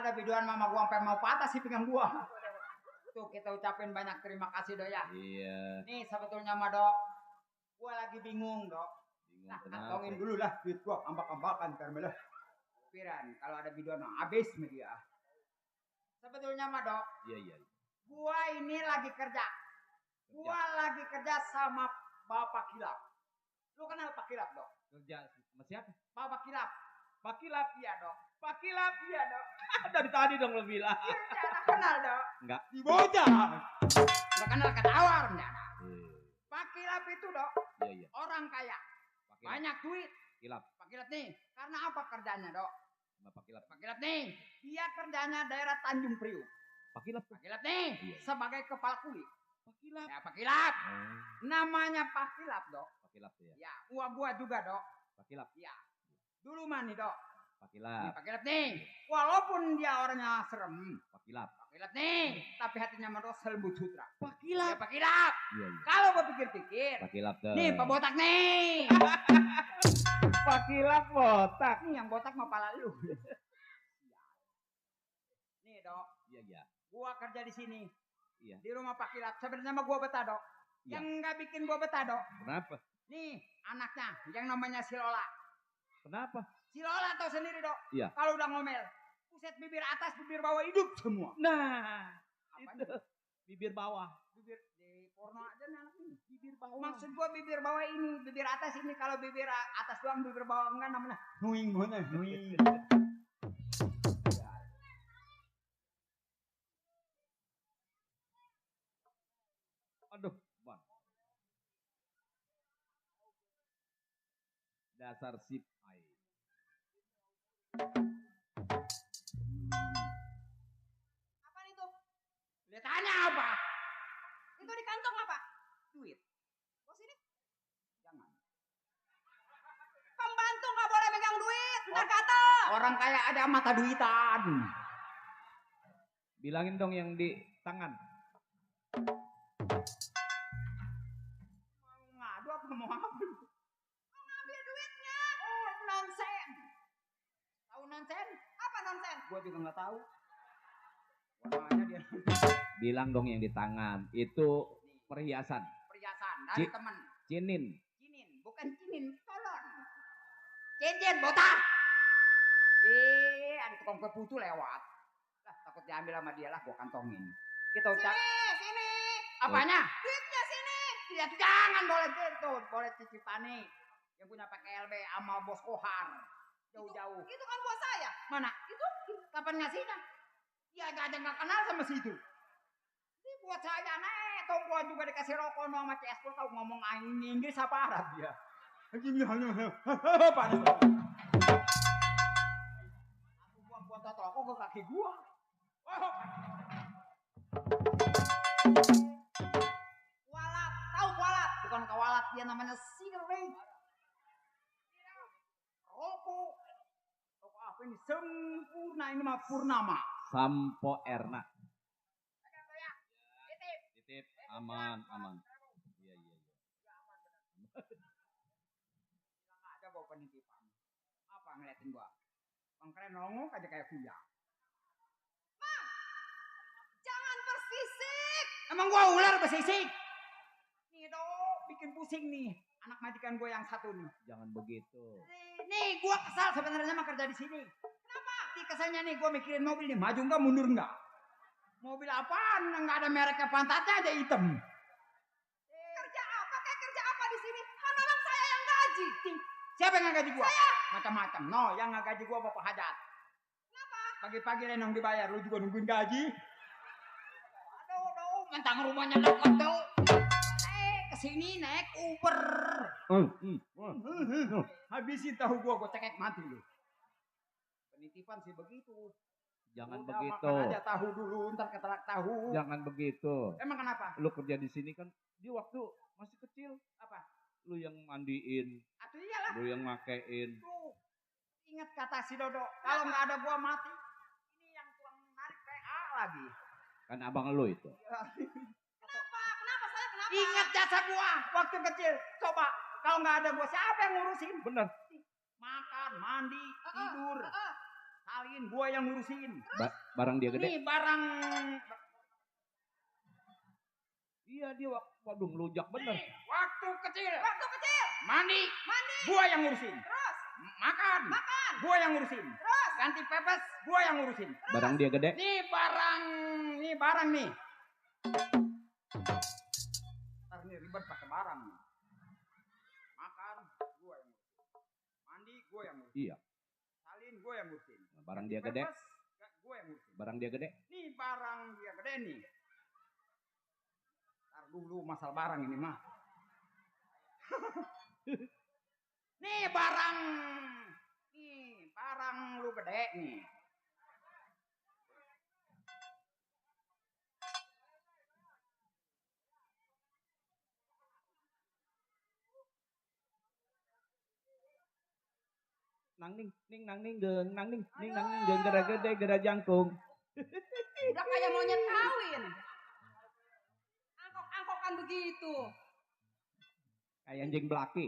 Biduan mama gua sampai mau patah sih pinggang gua. Tuh kita ucapin banyak terima kasih Dok ya. Iya. Nih sebetulnya mah Dok, gua lagi bingung Dok. Bingung Nah, kenapa? kantongin dulu lah duit gua, ambak-ambakan termelah. Piran, kalau ada biduan mah habis media. Sebetulnya mah Dok, Iya. gua ini lagi kerja. Gua lagi kerja sama Bapak Kilap. Lu kenal Pak Kilap Dok? Kerja sama siapa? Bapak Kilap. Pak Kilap. Iya Dok. Pak Kilap. Iya Dok. Dari tadi dong lo bilang. Iya, Dok. Kenal Dok. Enggak. Di bocah. Nggak kenal ketawar enggak. Iya. Pak Kilap itu Dok, Iya. orang kaya. Pak Kilap. Banyak duit. Kilap. Pak Kilap nih, karena apa kerjanya Dok? Sama Pak Kilap. Pak Kilap nih, dia kerjanya daerah Tanjung Priuk. Pak Kilap. Pak Kilap nih, Iya. sebagai kepala kulit. Pak Kilap. Ya Pak Kilap, Oh, namanya Pak Kilap Dok. Pak Kilap ya. Ya, gua juga Dok. Pak Kilap. Ya, dulu mah nih Dok. Pak Nih, Kilap. Pak Kilap nih, walaupun dia orangnya serem. Pak Kilap. Pak Kilap nih, tapi hatinya mah Dok selembut sutra. Pak Ya Kilap. Pak Kilap, Iya. kalau gua pikir-pikir, Pak Kilap tuh. nih Pak Botak nih. Pak Kilap botak. Nih yang botak mah pala lu. Nih Dok, Iya. gua kerja di sini. Iya. Di rumah Pak Kilap. Sebenarnya mah gua betah Dok. Iya. Yang nggak bikin gua betah Dok. Kenapa? Nih anaknya yang namanya si Lola. Kenapa? Si Lola tau sendiri Dok. Iya. Kalau udah ngomel, buset bibir atas, bibir bawah hidup semua. Nah, Apa itu bibir bawah. Bibir di porno aja nih anak ini. Bibir bawah. Maksud gua bibir bawah ini, bibir atas ini. Kalau bibir atas doang, bibir bawah enggak namanya nuing mana nuing. Aduh, Bang. Dasar sip ai. Apa itu? Lihatannya apa? Itu di kantong apa? Duit. Bos ini? Jangan. Pembantu nggak boleh megang duit, ntar kata. Orang kaya ada mata duitan. Bilangin dong yang di tangan. Ngomong apa? Ambil duitnya. Oh, nonsen. Tahu nonsen? Apa nonsen? Gua juga nggak tahu. Warnanya dia Bilang dong yang di tangan. Itu perhiasan. perhiasan dari Ci- temen. Cinin. Cinin, bukan cinin, tolong. Cincin botak. Ada tukang kue putu lewat. Lah, takut diambil sama dia lah, gua kantongin. Kita ucap. Sini. Apanya? Duitnya sini. Ya, jangan boleh gitu, boleh titipan nih. Yang punya PKLB sama bos Kohar. Jauh-jauh. Itu kan buat saya. Mana? Itu kapan ngasihnya? Ya gak ada nggak kenal sama situ. Ini buat saya nih, tau gua juga dikasih rokok sama CS tau ngomong Inggris apa Arab dia. Gini hanya panas. Aku buat tato rokok ke kaki gua. Oh. Kualat. Tahu kualat? Bukan kawalat, dia namanya cigarette. Rokok. Rokok apa ini? Sempurna, ini mah purnama. Sampo Erna. Titip. Aman. Iya. Bilang aja bawa penitipan. Apa ngeliatin gua? Bang keren nongok aja kayak kuya. Jangan bersisik. Emang gua ular bersisik? Nih dong, bikin pusing nih. Anak majikan gua yang satu nih. Jangan begitu. Nih gua kesal sebenarnya mah kerja di sini. Kenapa? Di kesalnya nih gua mikirin mobil nih, maju enggak mundur enggak. Mobil apaan? Enggak ada mereknya, pantatnya aja hitam. Kerja apa? Kayak kerja apa di sini? Kan memang saya yang gaji. Siapa yang gaji gua? Macam-macam. No, yang gaji gua Bapak Hajat. Kenapa? Pagi-pagi Lenong dibayar, lu juga nungguin gaji. Aduh, mentang rumahnya dekat tuh. Kesini naik Uber. Habisin tahu gua cekek mati lu. Penitipan sih begitu. Jangan Udah, begitu. makan aja tahu dulu, ntar ketelak tahu. Jangan begitu. Emang kenapa? Lu kerja di sini kan di waktu masih kecil. Apa? Lu yang mandiin, Atuh iyalah. lu yang makein. Tuh. Ingat kata si Dodo, kalau nggak ada gua mati. Ini yang tukang narik PA lagi. Kan abang lu itu. Kenapa? Kenapa saya? Kenapa? Ingat jasa gua waktu kecil. Coba kalau nggak ada gua siapa yang ngurusin? Bener. Makan, mandi, tidur, salin gua yang ngurusin. Barang dia gede. Ini barang Iya dia waduh ngelunjak bener. waktu kecil. Waktu kecil. Mandi, gua yang ngurusin. Terus. Makan, gua yang ngurusin. Terus. Ganti pepes, gua yang ngurusin. Barang dia gede. Nih barang nih. Ntar nih ribet pakai barang. Makan, gua yang ngurusin. Mandi, gua yang ngurusin. Iya. Salin, gua yang ngurusin. Barang dia gede. Pepes, gua yang ngurusin. Barang dia gede. Nih barang dia gede nih. Ntar dulu masalah barang ini mah. Nih barang lu gede nih. Nang ning geng, nang ning geng gara gede gara jangkung. Udah kayak monyet kawin. Angkok-angkokan begitu. Kayak anjing belaki.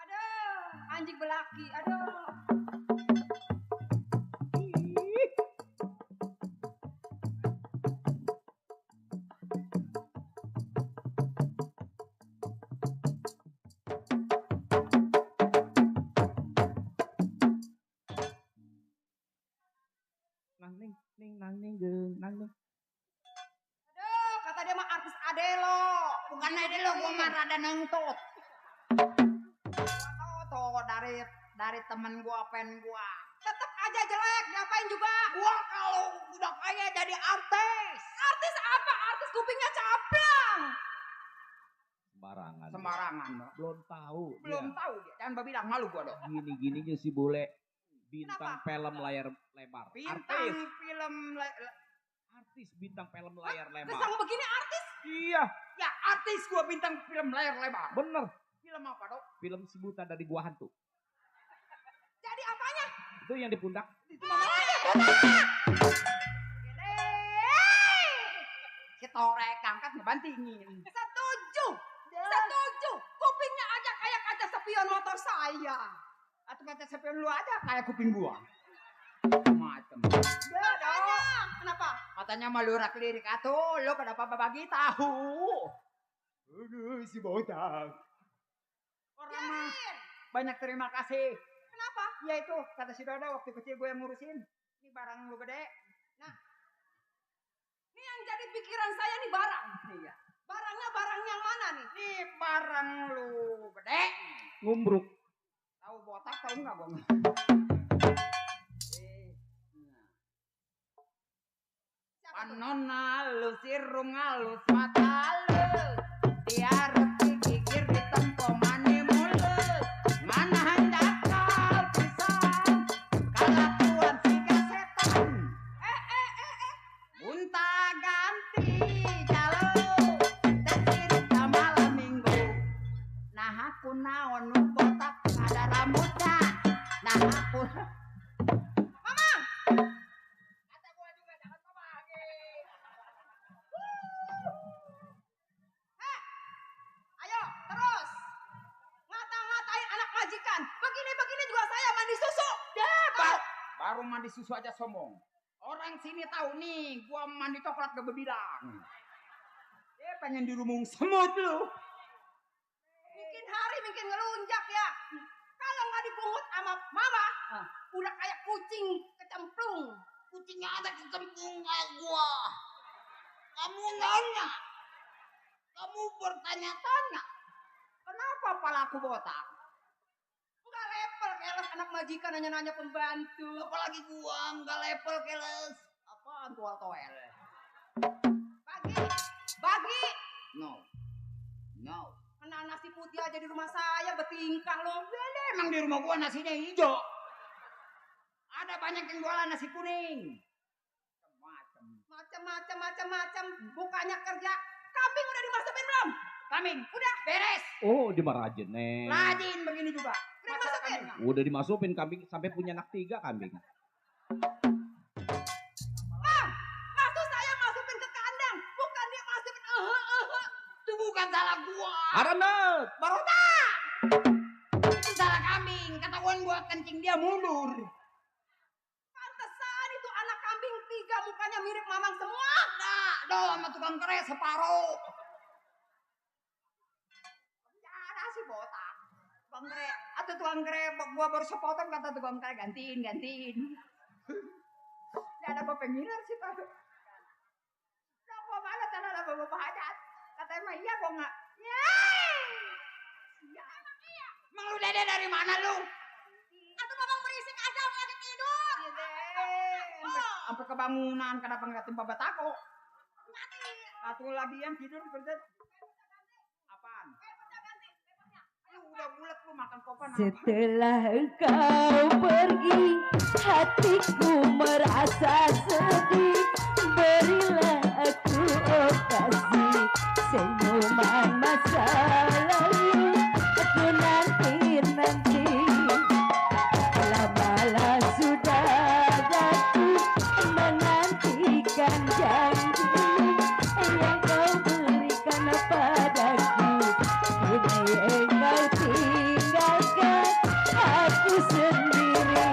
Aduh, anjing belaki. Aduh. Nang ning geng, nang ning. Aduh, kata dia mah artis Adelo. Bukan aja lo gua mah rada nengtot. Tuh dari temen gua pen gua. Tetep aja jelek, ngapain juga? Gua kalau udah kaya jadi artis. Artis apa? Artis kupingnya cablang. Sembarangan. Sembarangan lo. Belum tahu. Belum tahu dia. Jangan bilang malu gua dong. Gini-gininya si bule bintang film layar lebar. Bintang film Artis bintang film layar Terus lebar. yang begini artis? Iya, ya artis gua bintang film layar lebar. bener. Film apa, Dok? Film si buta dari gua hantu. Jadi apanya? Itu yang di pundak. Si Torek angkat ngebantingin. Setuju. Setuju. Kupingnya aja kayak kaca spion motor saya. Atau kata sepion lu aja kayak kuping gua. Macem. Makanya. Kenapa? Katanya malurak lirik atuh, lu kenapa bagi tahu? Aduh, si botak. Orang mah Biarin. banyak terima kasih. Kenapa? Ya itu, kata si Dodo waktu kecil gue yang ngurusin. Ini barang lu gede. Ini yang jadi pikiran saya nih barang. Iya. Barangnya barang yang mana nih? Ini barang lu gede. Ngumbruk. Tahu botak tahu enggak, Bang? Panon halus, irung halus, mata halus. Tiarep gigir di tempo mani mulus. Mana hendak kau pisan, kalakuan si setan. Unta ganti jalur, dan cerita malam minggu. Nah aku naon nu botak ada rambutnya. Nah aku kata gua juga jangan kebagi. Ayo terus. Ngata-ngatain anak majikan. Begini-begini juga saya mandi susu. Baru mandi susu aja sombong. Orang sini tahu nih, gua mandi coklat gak berbilang. Pengen dirumung semut lu. Bikin hari bikin ngelunjak ya. Kalau nggak dipungut sama mama, udah kayak kucing kecemplung. Kucingnya ada kecemplung gua. Kamu nanya. Kamu bertanya-tanya. Kenapa palaku botak? Nggak level keles anak majikan nanya-nanya pembantu. Apalagi gua nggak level keles. Apaan tual toel? Bagi. No. Kena nasi putih aja di rumah saya betingkah loh. Emang di rumah gua nasinya hijau. Ada banyak yang jualan nasi kuning. Macam. Bukannya kerja. Kambing udah dimasukin belum? Kambing, udah beres. Oh, dimarajin, Neng. Rajin begini juga. Udah dimasukin? Udah dimasukin kambing sampai punya anak 3 kambing. Maksud saya masukin ke kandang. Bukan dia masukin Itu bukan salah gua. Aranet, Itu salah kambing. Ketahuan gua kencing dia mundur. Pantesan itu anak kambing 3 mukanya mirip mamang semua. Doh sama tukang kere separuh. Ada sih botak. Tukang kere. Atau tukang kere gua baru sepotong kata tukang kere gantiin. Tidak ada bapak ngiler sih Pak. Nah, gua mana tanah ada bapak hajat. Kata emang iya gua nggak. Iya. Emang lu dede dari mana lu? Atau mamang berisik aja lagi tidur. Sampai kebangunan kenapa nggak timpa batako? Satu lagi yang tidur kerja. Apaan? Udah bulat lu makan kopan. Setelah engkau pergi, hatiku merasa sedih. Berilah aku okasi, senyuman masa lalu. Aku nanti. Lamalah sudah daku menantikan janji yang kau berikan padaku. Kini engkau tinggalkan aku sendiri.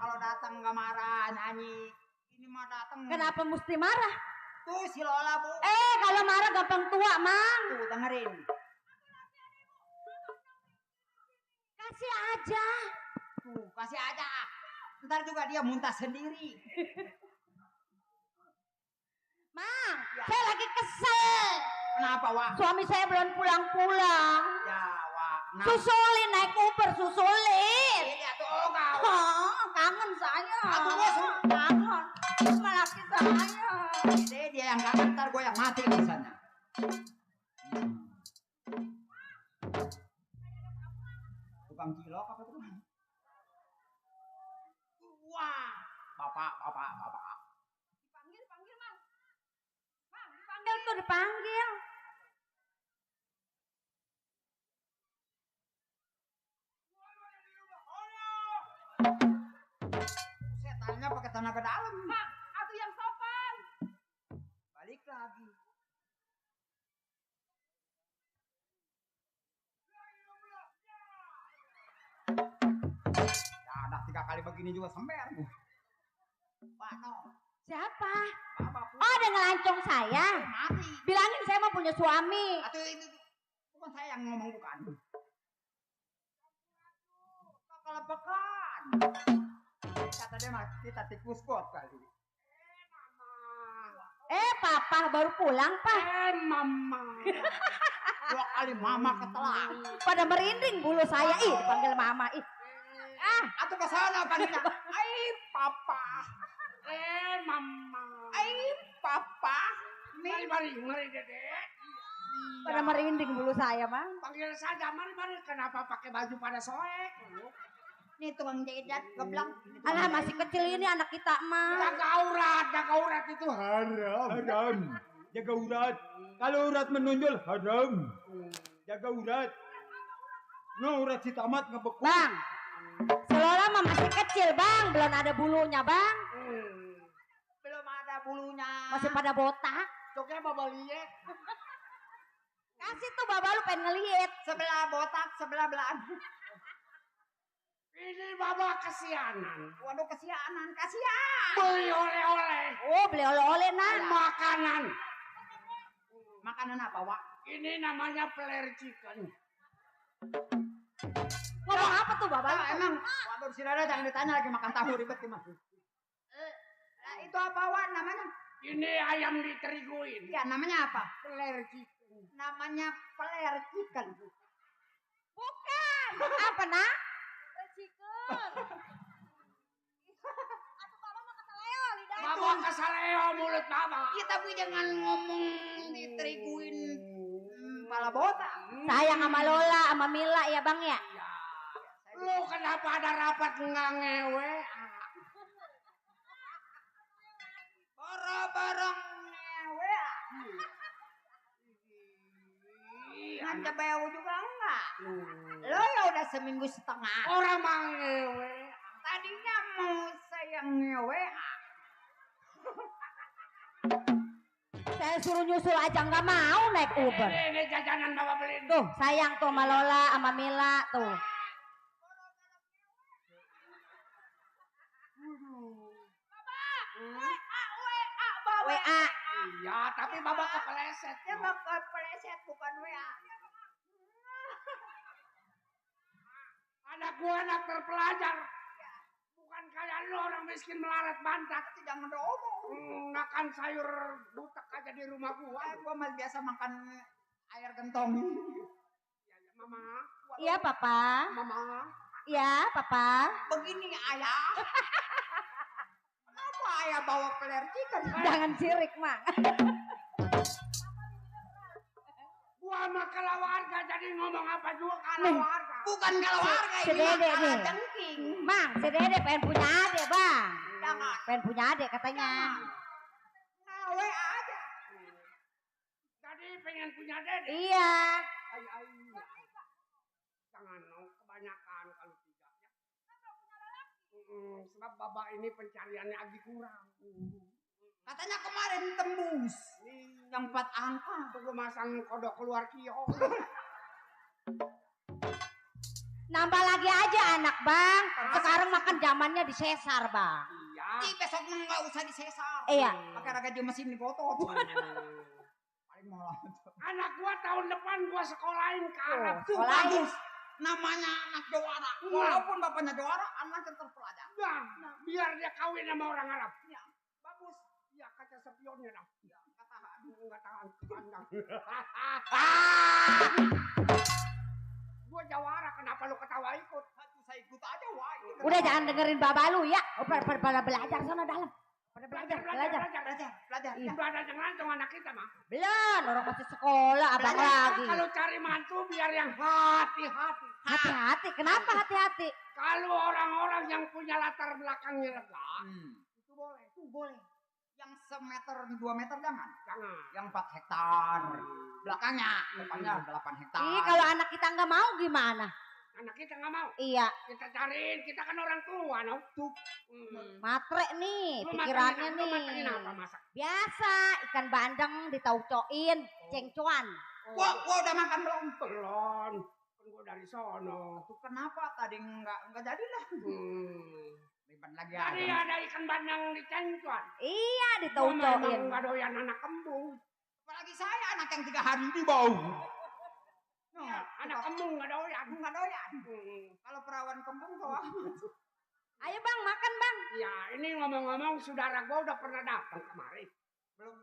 kalau datang nggak marah nyanyi. Ini mah datang. Kenapa mesti marah? Tuh si Lola Bu. Kalau marah gampang tua, Mang. Tuh dengerin. Kasih aja. Tuh kasih aja. Ntar juga dia muntah sendiri. Mang, Ya. saya lagi kesel. Kenapa Wak? Suami saya belum pulang-pulang. Ya Wak. Nah, Susulin naik Uber, susulin. ini atuh kau. Kangen saya. Atuh bos. Kangen. Sama laki saya. Dia yang kangen ntar gue yang mati di sana. Tukang cilok apa tuh? Wah, bapak. Dipanggil, Mang. Mang, Dipanggil tuh, dipanggil. Setannya pakai tenaga dalam. Mang, atuh yang sopan. Balik lagi. Ya, udah 3 kali begini juga sember. Pak No, Siapa? Bapak pun Oh, ada ngelancong saya. mati. Bilangin saya mau punya suami. Atau itu bukan saya yang ngomong bukan. Kekelepekan. Kata dia mah kita tikus got kali. Papa baru pulang, Pak. Mama. 2 kali mama ketelak. Pada merinding bulu saya. Ih, dipanggil mama. Ih. Atau ke sana panggilnya. Papa. Mama. Papa. Mari Dedek. Pada merinding bulu saya, Mang. Panggil saja, mari. Kenapa pakai baju pada soek? Nih tukang jahit geblak. Alah, masih kecil ini anak kita, Mang. Jaga urat itu haram. Jaga urat. Kalau urat menonjol haram. Jaga urat. No, urat si tamat ngebeku. Bang, si Lola mah masih kecil, Bang. Belum ada bulunya, Bang. Belum ada bulunya. Masih pada botak. Coknya bawa liat. Kasih tuh Baba lu pengen ngeliat. Sebelah botak, sebelah belah. Ini bawa kesianan. Waduh kesianan, kasihan. Beli oleh-oleh. Oh, beli oleh-oleh, nah. Makanan. Makanan apa, Wak? Ini namanya peler chicken. Ngomong apa tuh Baba? Ah, emang, waduh si Rada jangan ditanya lagi makan tahu ribet gimana. Itu apa, Wak, namanya? Ini ayam diteriguin. Ya, namanya apa? Peler chicken. Namanya peler chicken. Bukan. Apa, nak? Bawa kesaleo mulut bawa. Ya, tapi jangan ngomong diteriguin kepala botak. Sayang sama Lola, sama Mila ya, Bang ya? Lu kenapa ada rapat nggak ngewe? Barang-barang ngewe. Nganja bau juga enggak? Lo ya udah seminggu setengah. Orang mah ngewe. Tadinya mau saya ngewe. Saya suruh nyusul aja nggak mau naik Uber. Ini jajanan bawa beliin. Tuh, sayang tuh sama Lola, sama Mila tuh. WA. Iya, tapi bawa kepeleset. Dia bakal peleset bukan WA. Anak gua anak terpelajar. Bukan kayak lu orang miskin melarat bantat. Tidak ngomong. Makan sayur butek aja di rumah gua. Gua mah biasa makan air gentong. Ya, mama. Iya, Papa. Mama. Iya, Papa. Begini ayah. Kenapa ayah bawa peler chicken? Jangan sirik, Mang. Gua sama kalau warga jadi ngomong apa juga kalau Nih. warga. Bukan kalau harga Si ini Dede mah nih. jengking. Mang, si Dede pengen punya adik, Bang. Jangan. Pengen punya adik katanya. Ngawe aja. Tadi pengen punya dede. Iya. Ay. Jangan kebanyakan kalau tidak ya. Sebab babak ini pencariannya lagi kurang. Katanya kemarin tembus. Yang 4 angka. Tunggu masang kodok keluar kios. Nambah lagi aja anak bang. Sekarang makan zamannya di sesar bang. Iya. Ih, besok mah nggak usah disesar. Iya. Pakai raga mesin digotot. Paling malah. Anak gua tahun depan gua sekolahin ke Arab. Tuh sekolahin. bagus. Namanya anak juara. Walaupun bapaknya juara, anaknya terpelajar. Nah, biar dia kawin sama orang Arab. Ya, bagus. Ya kaca spionnya dah. Ya, kata Aduh, nggak tahan kepandang. Gua jawara, kenapa lu ketawa ikut? Aduh, saya ikut aja, wah. Udah jangan dengerin baba lu ya. Oh, pada belajar sana dalam. Pada belajar. Belajar. Iya. Udah ada yang langsung anak kita mah. Belum, orang masih sekolah abang Belajar, lagi. kalau cari mantu biar yang hati-hati. Hati-hati, kenapa hati-hati? Kalau orang-orang yang punya latar belakangnya lega, Itu boleh. Yang semeter 2 meter jangan. jangan. Yang 4 hektar. Belakangnya, depannya 8 hektar. Ih, kalau anak kita nggak mau gimana? Anak kita nggak mau. Iya, Kita cariin, kita kan orang tua, no? matre nih, Lu pikirannya matengin- lu matengin nih. apa masak? Biasa, ikan bandeng ditaucoin, cengcuan. Gua udah makan belum? Belum. Kan gua dari sono. Tuh kenapa tadi enggak jadi lah. Ribet lagi Tadi aja. ada ikan bandeng di cengcuan. Iya, Gua ditaucoin. memang nggak doyan anak kembung. Apalagi saya anak yang 3 hari di bau. Ya, anak kembung nggak doyan. Nggak doyan. Kalau perawan kembung tuh. Ayo bang, makan bang. Ya, ini ngomong-ngomong saudara gua udah pernah datang kemari. Belum.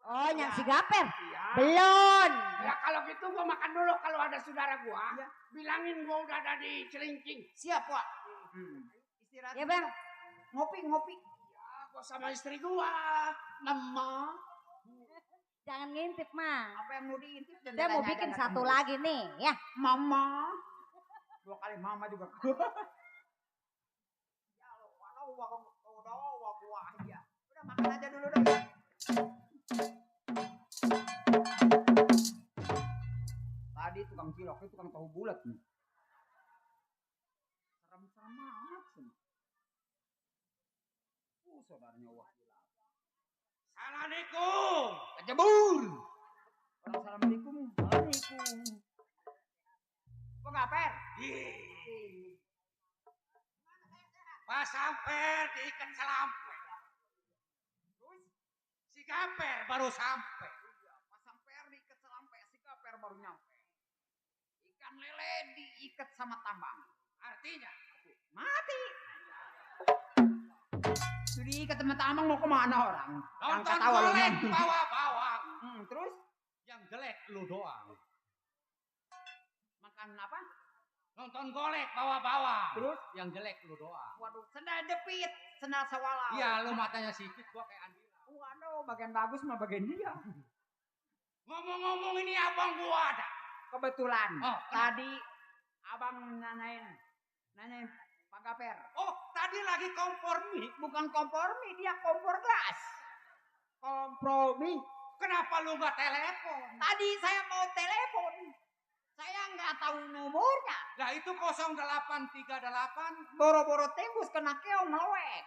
Oh, yang si Gaper. Iya. Belum. Ya kalau gitu gua makan dulu kalau ada saudara gua. Iya. Bilangin gua udah ada di Celincing. Siap, Pak. Istirahat. Ya bang. Ngopi. Ya, gua sama istri gua. Mama. Jangan ngintip mah. Apa yang mau diintip? Saya mau bikin satu lagi nih, ya. Mama. 2 kali mama juga. Ya Allah, gua aja. Udah makan aja dulu dong. Tadi tukang cilok itu tukang tahu bulat nih. Serem-serem amat sih. Saudaranya wah gila. Assalamualaikum. Kejebur. Assalamualaikum. Waalaikumsalam. Kok nggak per? Pas sampai diikat selampe. Si Gaper baru sampai. Pas sampai diikat selampe, si kaper baru nyampe. Ikan lele diikat sama tambang. Artinya Mati. Jadi ikat sama tambang mau kemana orang? nonton ketawa lu, golek nonton. bawa-bawa. Terus Yang jelek lu doang. makan apa? Nonton golek bawa-bawa. Terus? Yang jelek lu doang. Waduh, sendal jepit, sendal sawala. Iya, lu matanya sipit gua kayak Andila. Waduh, bagian bagus mah bagian dia. Ngomong-ngomong ini abang gua ada. Kebetulan Oh, tadi abang nanyain Pak Gaper. Oh, tadi lagi kompromi. Bukan kompromi, dia kompor gas. Kompromi. Kenapa lu nggak telepon? Tadi saya mau telepon. Saya nggak tahu nomornya. Nah itu 0838. Boro-boro tembus kena keong melewek.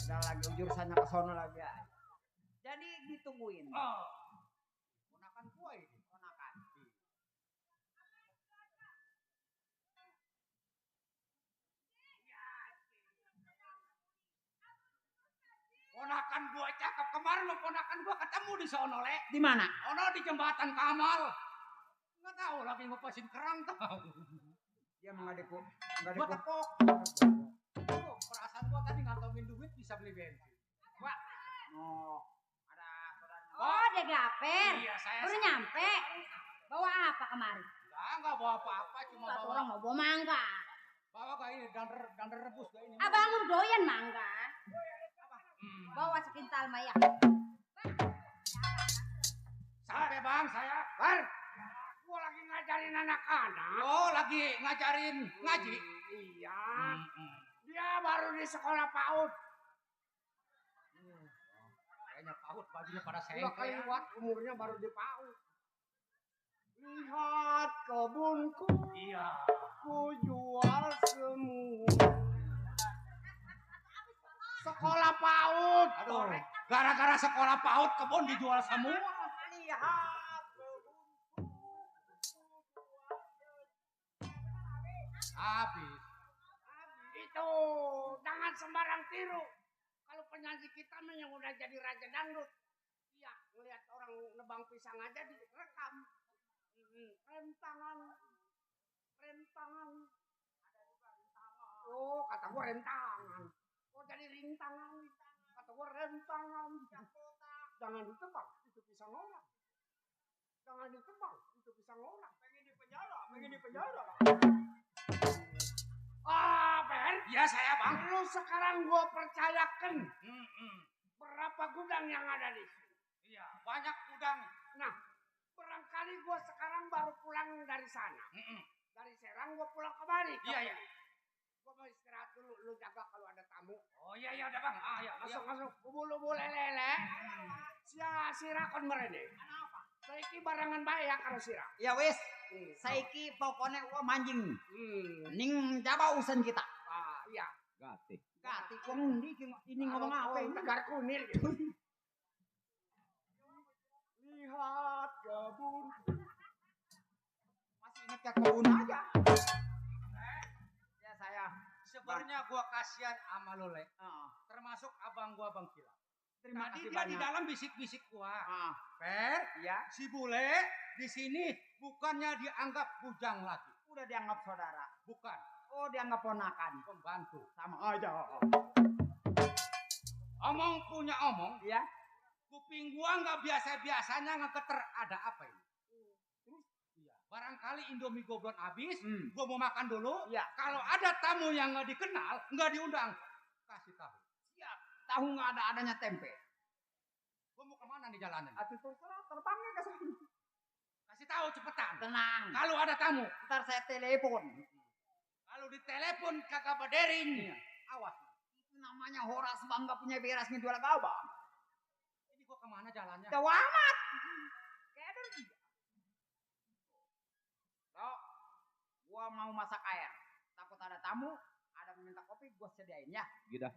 Udah lagi jurusannya ke sono lagi ya. Jadi ditungguin. Oh. Ponakan gua ini. Ponakan. Ponakan gua cakep. Kemarin lo ponakan gua ketemu di sono, Le. Di mana? Ono di jembatan Kamal. Nggak tahu lagi ngepasin kerang tahu. Dia mengadekku. Gua tepok. Oh, perasaan gua tadi ngantongin duit bisa beli bensin. Wah. Oh, ada saudaranya. Oh, dia Gaper. Iya, saya Udah nyampe. Bawa apa kemari? Enggak bawa apa-apa, cuma Satu bawa orang mau bawa mangga. gak ini dander rebus gak ini. Abang doyan mangga. Bawa sekintal Maya. Sampai bang saya. Bar. Gua lagi ngajarin anak-anak. Oh, lagi ngajarin ngaji. Iya. Dia baru di sekolah PAUD. Kayaknya PAUD bajunya pada sengke. Udah kelewat umurnya baru di PAUD. Lihat kebunku. Iya. Ku jual semua. Sekolah PAUD. Aduh. Gara-gara sekolah PAUD kebun dijual semua. Lihat. sembarang tiru. Kalau penyanyi kita mah yang udah jadi raja dangdut. Iya, ngelihat orang nebang pisang aja direkam. Rem tangan. Rem tangan. Ada juga rem tangan. Oh, kata gua rem tangan. Oh, jadi ring tangan. Kata gua rem tangan. Jangan ditebang, itu pisang orang. Jangan ditebang, itu pisang orang. Pengen di penjara, pengen di penjara. Ben? Iya saya bang. Lu sekarang gua percayakan berapa gudang yang ada di sini. Iya banyak gudang. Nah, barangkali gua sekarang baru pulang dari sana. Dari Serang gua pulang kemari. Iya. Gua mau istirahat dulu, lu jaga kalau ada tamu. Oh iya udah bang. Ya, Masuk. Bulu lele. Sira kon merene. Apa? Saiki barangan bae ya karo sira. Ya wis. Saiki pokoknya gua manjing. Ning jaba urusan kita. Iya. Gatih. Gati wong ndi ini ngomong apa ini? Tegar kunil gitu. Lihat kebun. Masih ingat ke kebun aja. Ya saya. Sebenarnya gua kasihan sama lo, Le. Termasuk abang gua Bang Kila. Terima Tadi kasih dia banyak. di dalam bisik-bisik gua. Per, Ya, si bule di sini bukannya dianggap bujang lagi. udah dianggap saudara. Bukan, Oh, dianggap ponakan. pembantu. Sama aja. Omong punya omong, Ya. kuping gua nggak biasa-biasanya ngegeter. Ada apa ini? Iya, barangkali Indomie gua belum habis, gua mau makan dulu. Iya. Kalau ada tamu yang nggak dikenal, nggak diundang, kasih tahu. Tahu nggak ada adanya tempe? Gua mau kemana nih jalanan? Atau terserah terbangnya ke sana. Kasih tahu cepetan. Tenang. Kalau ada tamu, Ntar saya telepon. kalau ditelepon kagak bederin, awas. Itu namanya Horas bangga punya beras ngejual gabah. Ini gua kemana jalannya? Jauh amat. Keder juga. Bro, gua mau masak air. Takut ada tamu, ada meminta kopi, gua sediain ya. Gitu.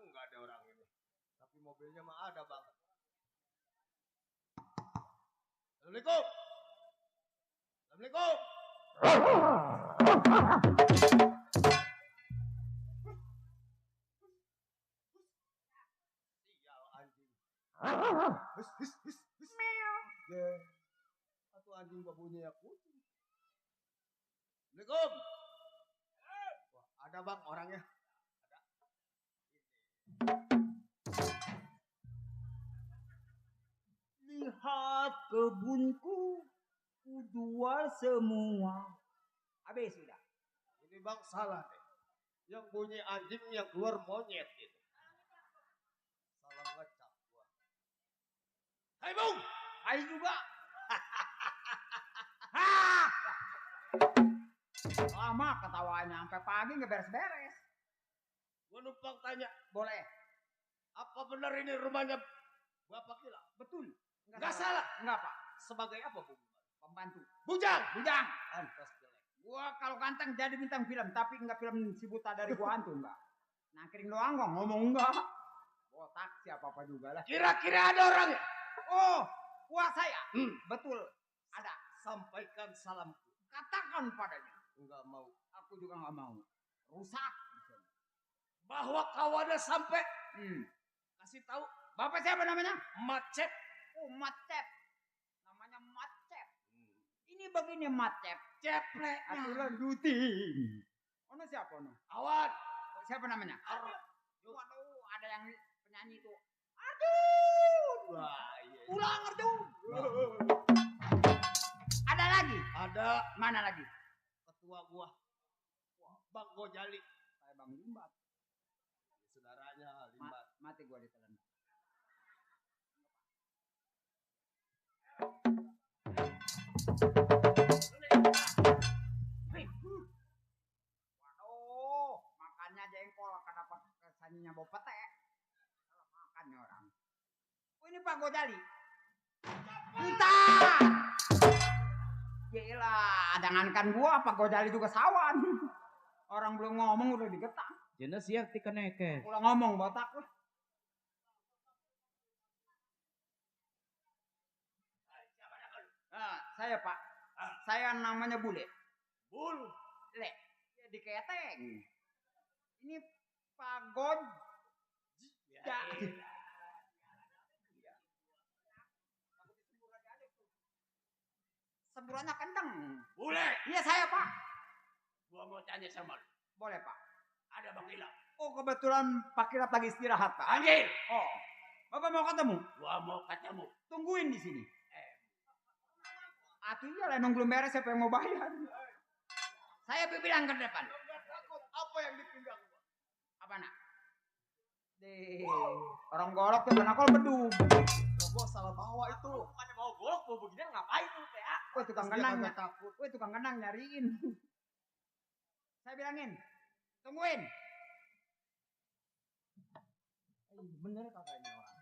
Enggak ada orang ini. Tapi mobilnya mah ada banget. Assalamualaikum. Assalamualaikum. Sial anjing. Hus. Satu anjing babunya ya kucing. Assalamualaikum. Wah, ada bang orangnya. Lihat kebunku, kujual semua. Habis sudah. Ini bang salah deh. Yang bunyi anjing yang keluar monyet gitu. Salah ngecap gua. Hai bung. Hai juga. Lama ketawanya sampai pagi nggak beres-beres. Gua numpang tanya. Boleh. Apa benar ini rumahnya Bapak Kila? Betul. Enggak salah. Enggak, Pak. Sebagai apa bung? Pembantu. Bujang. Bujang. Antas jelek. Gua kalau ganteng jadi bintang film, tapi enggak film si buta dari gua hantu enggak. Nangkring doang kok ngomong enggak. Botak siapa-apa juga lah. Kira-kira ada orangnya? Oh, gua saya. Betul. Ada. Sampaikan salamku. Katakan padanya. Enggak mau. Aku juga enggak mau. Rusak. Bahwa kau ada sampai. Kasih tahu. Bapak siapa namanya? Macet. Oh, Macep. Namanya Macep. Ini begini Macep. Ceplek. Aku lanjutin. Ono siapa ono? Awan. Siapa namanya? Ar. Waduh, ada yang penyanyi itu. Aduh. Wah, iya. Ulang Arjun. Ada lagi? Ada Mana lagi? ketua gua. Bang Gojali. Saya Bang Limbat. Saudaranya Limbat. Mati gua ditelan. Waduh, makannya jengkol kenapa kesannya bau pete? Kalau makannya orang. Oh, ini Pak Gojali. Bentar. Yelah, jangankan gua apa Gojali juga sawan. Orang belum ngomong udah digetak. Jenis siap ti keneken. Ulah ngomong botak lah. Saya Pak. Saya namanya Bule. Bul. Le, ya di keteng. Ini Pak Goj. Ya, Semburannya kenceng. Bule. Iya saya Pak. Gua mau tanya sama lu. Boleh Pak. Ada Bang Ilap. Oh kebetulan Pak Kirap lagi istirahat Pak. Anjir. Oh, Bapak mau ketemu? Gua mau ketemu. Tungguin di sini. Atuh iya lah nunggu beres siapa yang mau bayar. Saya bilang ke depan. Takut apa yang di pinggang gua? Apa nak? Orang golok tuh kena kol bedug. Lah gua salah bawa itu. Bukannya bawa golok, bawa beginian ngapain lu PA? Woi tukang Terus dia kenang. kagak takut. Woi tukang kenang nyariin. Saya bilangin. Tungguin. Bener kagak ini orang?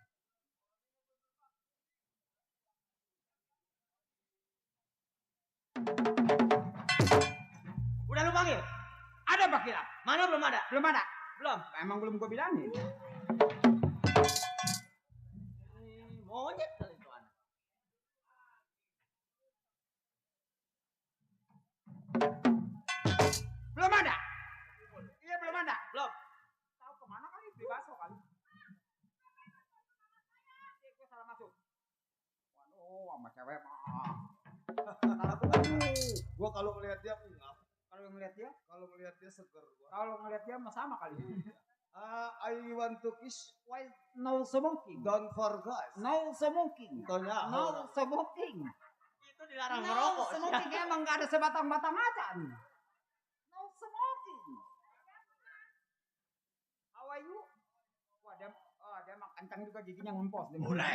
Udah lu panggil? Ada Pak Kirap? Mana belum ada? Belum ada? Belum. Emang belum gue bilangin. Monyet kali itu anak. Belum ada? Iya belum ada. Belum. Tahu kemana kali? Beli bakso kali. Gue salah masuk. Waduh, sama cewek mah. Gua kalau ngelihat dia ngap. Kalau ngeliat dia, Seger gua. kalau ngeliat dia mah sama kali. I want to kiss. Why no smoking? Don't forget. No smoking. Tonya. No smoking. Itu dilarang No merokok. smoking emang gak ada sebatang-batang acan. No smoking. How are you? Wah dia mah kencang juga giginya ngempos. Bule.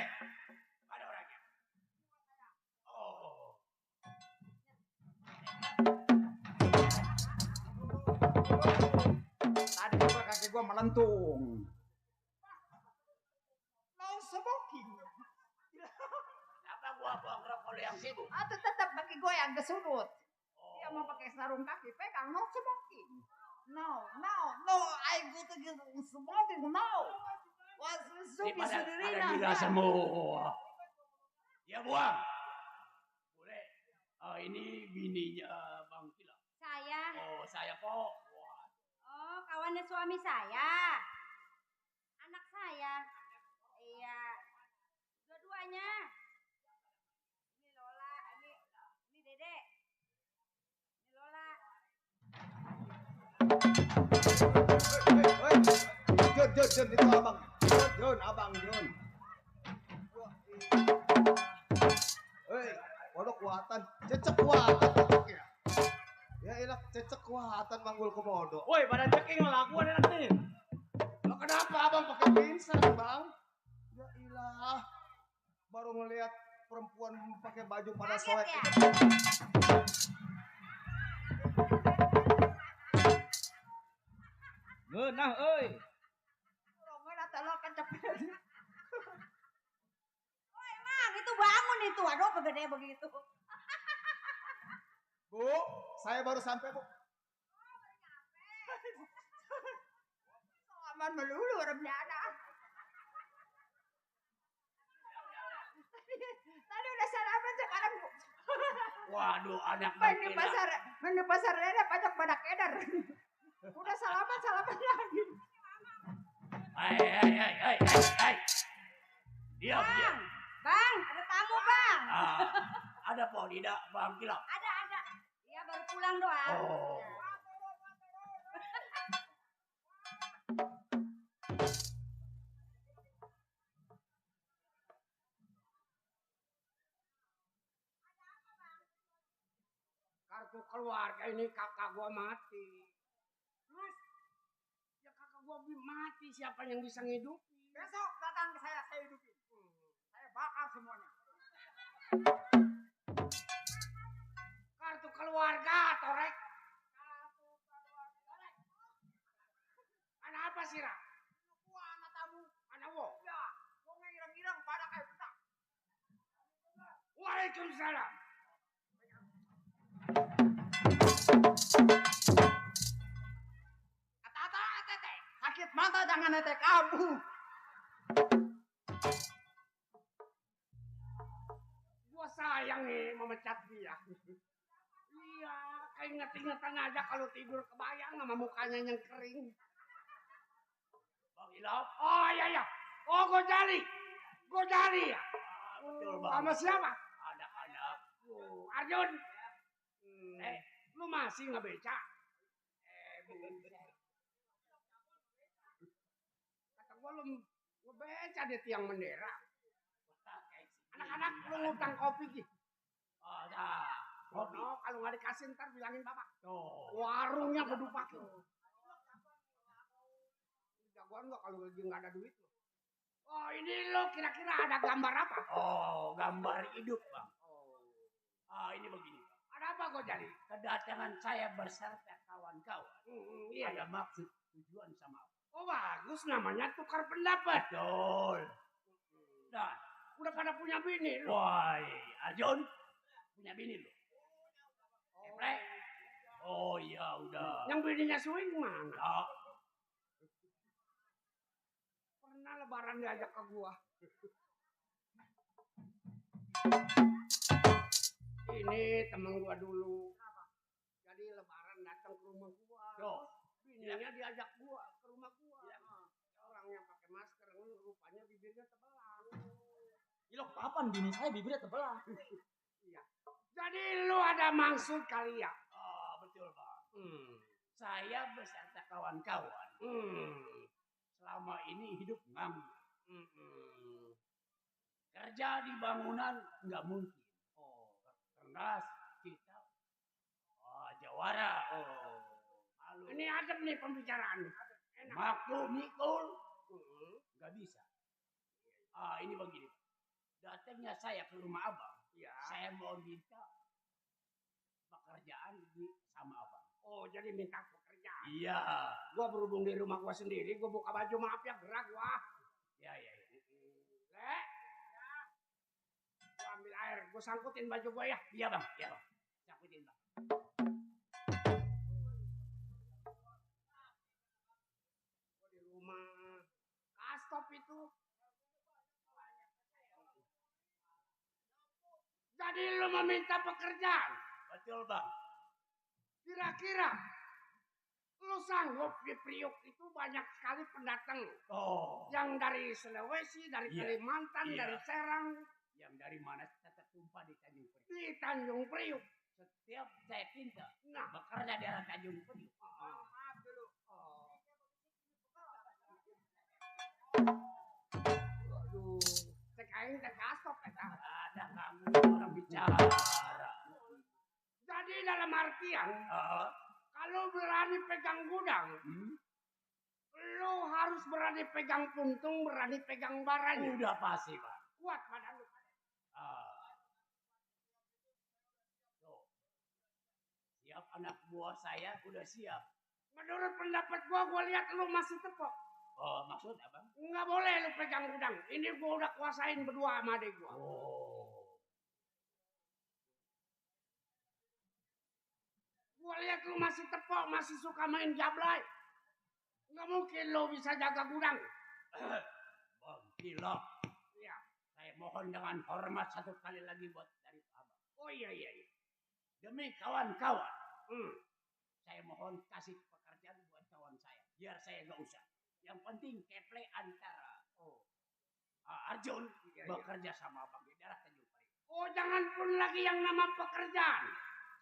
Ada orangnya. Oh. Tadi juga kaki gua melentung. No smoking. Kenapa gua buang rokok lu yang sibuk? Atau tetap kaki gua yang kesudut. Dia mau pakai sarung kaki pegang no smoking. No, I go to get smoking, no. Was Ini supi pada sudirina. gila semua. Ya buang. Bule. Oh ini bininya Bang Kila. Saya. Oh saya kok. Oh, kawannya suami saya. Anak saya. Iya. Dua-duanya. Ini Lola, ini Dede. Ini Lola. Jun, itu abang. Jun, abang Jun. Hei, waduh kuatan. Cecek kuatan ya. Ya elah, cecek kuatan manggul komodo. Woi, pada ceking lakuan enak nih. Lo kenapa abang pakai pinsan bang? Ya ilah, baru ngelihat perempuan pakai baju pada Kaget soek. ya? Ngeunah euy. Rongan atau lo kecepet. Oh, emang itu bangun itu. Aduh, begede begitu. Bu, saya baru sampai bu. Aman melulu orangnya ada. Tadi udah sarapan sekarang bu. Waduh anak Main Bang di Kila. pasar ada pajak badak edar. Udah salaman lagi. Hai. Diam. Bang, ada tamu bang. Ada po tidak Bang Kila. Ada. Iya baru pulang doang. Oh. Kartu keluarga ini kakak gua mati. Terus ya kakak gua mati, siapa yang bisa ngidupi? Besok datang ke saya hidupin. Saya bakar semuanya. Kartu keluarga, Torek. Anak apa sih, Ra? Gua anak tamu. Anak wo. Ya, gua ngirang-ngirang pada kayak kita. Waalaikumsalam. Gua sayang nih memecat dia. Iya, kayak inget-ingetan aja kalau tidur kebayang sama mukanya yang kering. Bang Ilham? Oh iya iya. Oh Gojali ya. Betul bang. Sama siapa? Anak-anak. Arjun. Lu masih nggak beca? Kata gua lu ngebeca di tiang bendera. Anak-anak lu ngutang kopi gitu. Oh, dah. Kopi. Oh, kalau nggak dikasih ntar bilangin bapak. Warungnya kudu pakai. Jagoan gua kalau lagi nggak ada duit lo. Oh ini lo kira-kira ada gambar apa? Oh gambar hidup bang. Oh ini begini. Ada apa kok jadi? Kedatangan saya beserta kawan-kawan. Iya. Ada maksud tujuan sama apa? Oh bagus namanya tukar pendapat. Betul. Dan udah pada punya bini lo. Wah Arjun punya bini lo. Eplek. Oh iya udah. Yang bininya swing mana? Oh. Pernah lebaran diajak ke gua. Ini temen gua dulu. Jadi lebaran datang ke rumah gua. Bininya diajak gua ke rumah gua. Orangnya pakai masker, rupanya bibirnya tebelang. Gila, kapan bini saya bibirnya tebelang? Iya. Jadi lu ada maksud kali ya? Oh, betul, Bang. Saya beserta kawan-kawan. Selama ini hidup nganggur. Kerja di bangunan nggak mungkin. Oh, karena kita jawara. Oh, ini adem nih pembicaraan. Makul mikul nggak bisa. Ini begini. Datangnya saya ke rumah abang. Ya. Saya mau minta pekerjaan sama abang. Oh, jadi minta pekerjaan. Iya. Gua berhubung di rumah gua sendiri, gua buka baju maaf ya gerak gua. Ya. Le. Gua ambil air, gua sangkutin baju gua ya. Iya, Bang. Sangkutin, Bang. Gua di rumah Kastop itu. Jadi lu meminta pekerjaan? Betul, Bang. Kira-kira lu sanggup di Priuk itu banyak sekali pendatang. Oh. Yang dari Sulawesi, dari Kalimantan, dari Serang. Yang dari mana tetap tumpah di Tanjung Priuk. Di Tanjung Priuk. Setiap saya pinta. Nah, bekerja di daerah Tanjung Priuk. Maaf dulu. Aduh. Aing teh Kastop eta. Ada kamu orang bicara. Jadi dalam artian, kalau berani pegang gudang, lu harus berani pegang puntung, berani pegang baranya. Udah pasti, Pak. Kuat badan lu. Siap anak buah saya udah siap. Menurut pendapat gua lihat lu masih tepok. Oh, maksud apa? Nggak boleh lu pegang gudang. Ini gua udah kuasain berdua sama adik gua. Oh. Gua lihat lu masih tepok, masih suka main jablay. Nggak mungkin lu bisa jaga gudang. Bang, gila. Iya. Saya mohon dengan hormat satu kali lagi buat dari abang. Oh iya. Demi kawan-kawan. Saya mohon kasih pekerjaan buat kawan saya. Biar saya nggak usah. Yang penting keple antara Arjun bekerja sama Abang di daerah Tanjung Priok. Oh jangan pun lagi yang nama pekerjaan.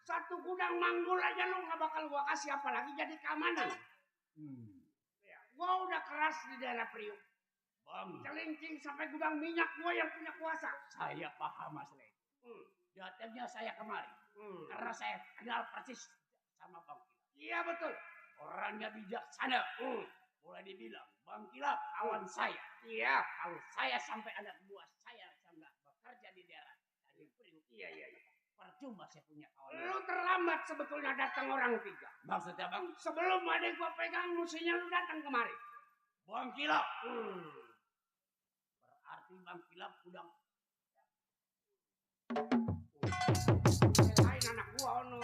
Satu gudang manggul aja lu nggak bakal gua kasih, apalagi jadi keamanan. Ya, gua udah keras di daerah Priok. Bang, celincing sampai gudang minyak gua yang punya kuasa. Saya paham Mas Le. Datangnya saya kemari karena saya kenal persis sama Bang Kilap. Iya betul. Orangnya bijaksana. Boleh dibilang Bang Kilap kawan saya. Iya. Kalau saya sampai anak buah saya nggak bekerja di daerah Tanjung Priok. Iya. Percuma saya punya kawan. Lu terlambat sebetulnya datang orang tiga. Maksudnya Bang? Sebelum adik gua pegang musinya lu datang kemari. Bang Kilap. Berarti Bang Kilap udah lain anak gua ono.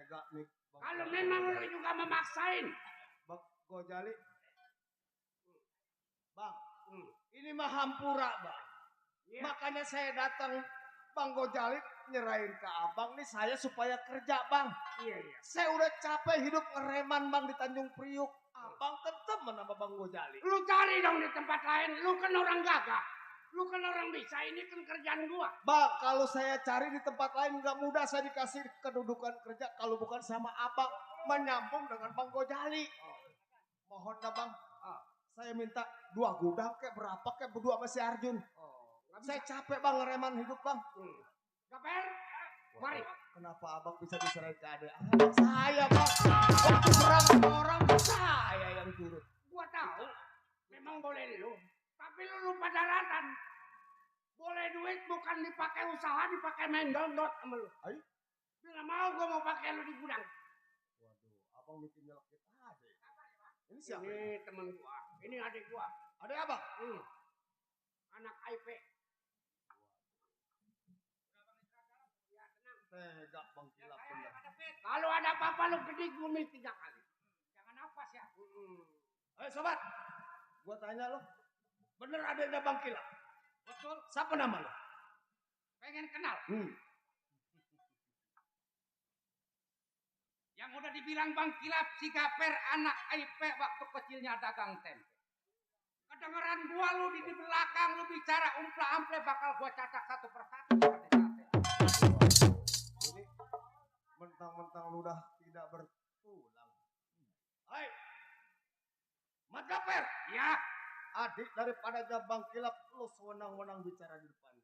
Tega nih. Bang Kalau Gojali. memang lu juga memaksain. Bang Gojali. Bang, ini mah hampura, Bang. Iya. Makanya saya datang Bang Gojali nyerahin ke abang nih saya supaya kerja, Bang. Iya. Saya udah capek hidup ngereman, Bang, di Tanjung Priuk. Abang kan temen sama Bang Gojali. Lu cari dong di tempat lain. Lu kan orang gagah. Lu kan orang bisa. Ini kan kerjaan gua. Bang, kalau saya cari di tempat lain nggak mudah saya dikasih kedudukan kerja kalau bukan sama abang menyambung dengan Bang Gojali. Mohon dah, Bang. Saya minta 2 gudang kayak berapa kayak berdua sama si Arjun. Saya capek, Bang, ngereman hidup, Bang. Gaper? Mari. Kenapa abang bisa diserahin ke adik abang saya, Bang? Waktu serang sama orang saya yang turut. Gua tahu. Memang boleh lu. Tapi lu lupa daratan. Boleh duit bukan dipakai usaha, dipakai main dondot sama lu. Ayo. Bila mau gua mau pakai lu di gudang. Waduh, abang bikin nyelekit adik. Ini siapa? Ini temen gua. Ini adik gua. Adik abang? Anak IP. Tega Bang Kilap bener. Kalau ada apa-apa lu gede gumi 3 kali. Jangan nafas ya. Ayo sobat, gua tanya lo, bener adanya Bang Kilap? Betul. Siapa nama lo? Pengen kenal. Yang udah dibilang Bang Kilap si Gaper anak IP waktu kecilnya dagang tempe. Kedengeran gua lu di belakang lu bicara umpla-ample bakal gua cacak satu persatu seperti sate. Ini mentang-mentang lu udah tidak bertulang. Hai, Mat Gaper. Ya. Adik daripada Bang Kilap lu sewenang-wenang bicara di depan.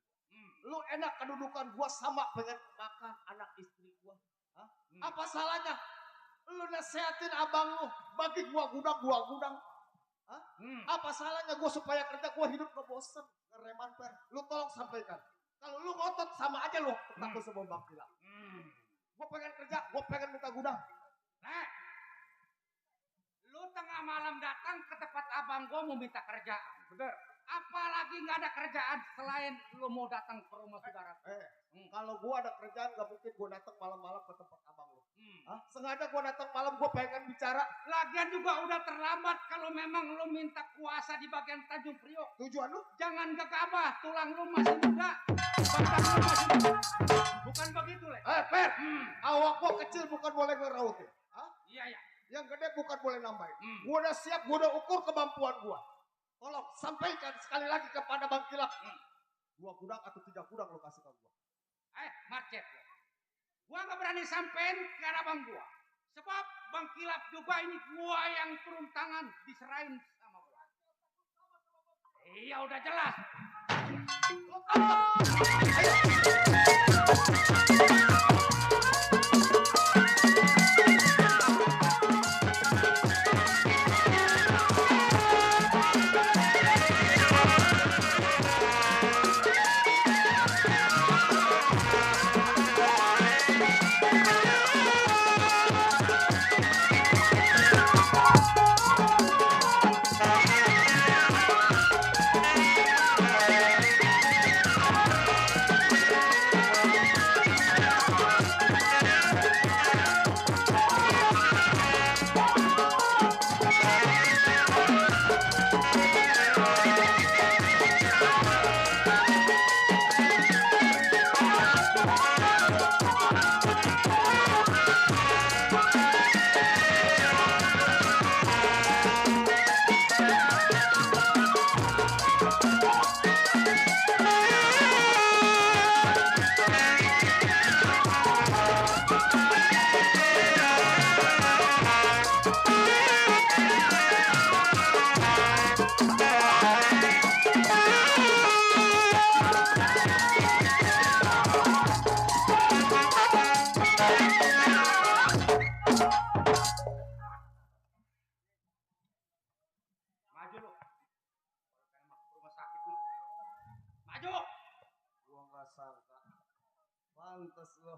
Lu enak kedudukan gua sama pengen makan anak istri gua. Hah? Apa salahnya? Lu nasihatin abang lu bagi gua gudang. Hah? Apa salahnya gua supaya kerja gua hidup gak bosen ngereman per. Lu tolong sampaikan. Kalau lu ngotot sama aja lu takut sama Bang Kilap. Gua pengen kerja, gua pengen minta gudang. Lu tengah malam datang ke tempat abang gua mau minta kerjaan. Bener. Apalagi nggak ada kerjaan selain lu mau datang ke rumah saudara. Kalau gua ada kerjaan gak mungkin gua datang malam-malam ke tempat abang lu. Sengaja gua datang malam gua pengen bicara. Lagian juga udah terlambat kalau memang lu minta kuasa di bagian Tanjung Priok. Tujuan lu? Jangan gegabah, tulang lu masih muda. Batang lu masih muda. Bukan begitu, Le. Per, awak gua kecil bukan boleh ngerautin. Iya. Yang gede bukan boleh nambahin. Gua udah siap, gua udah ukur kemampuan gua. Tolong sampaikan sekali lagi kepada Bang Kilap. 2 gudang atau 3 gudang lo kasih ke gua. Macet. Gua gak berani sampein ke abang gua. Sebab Bang Kilap juga ini gua yang turun tangan diserahin sama gua. Iya udah jelas. Maju lu. Rumah sakit lu. Maju. Gua gak sangka. Pantes lo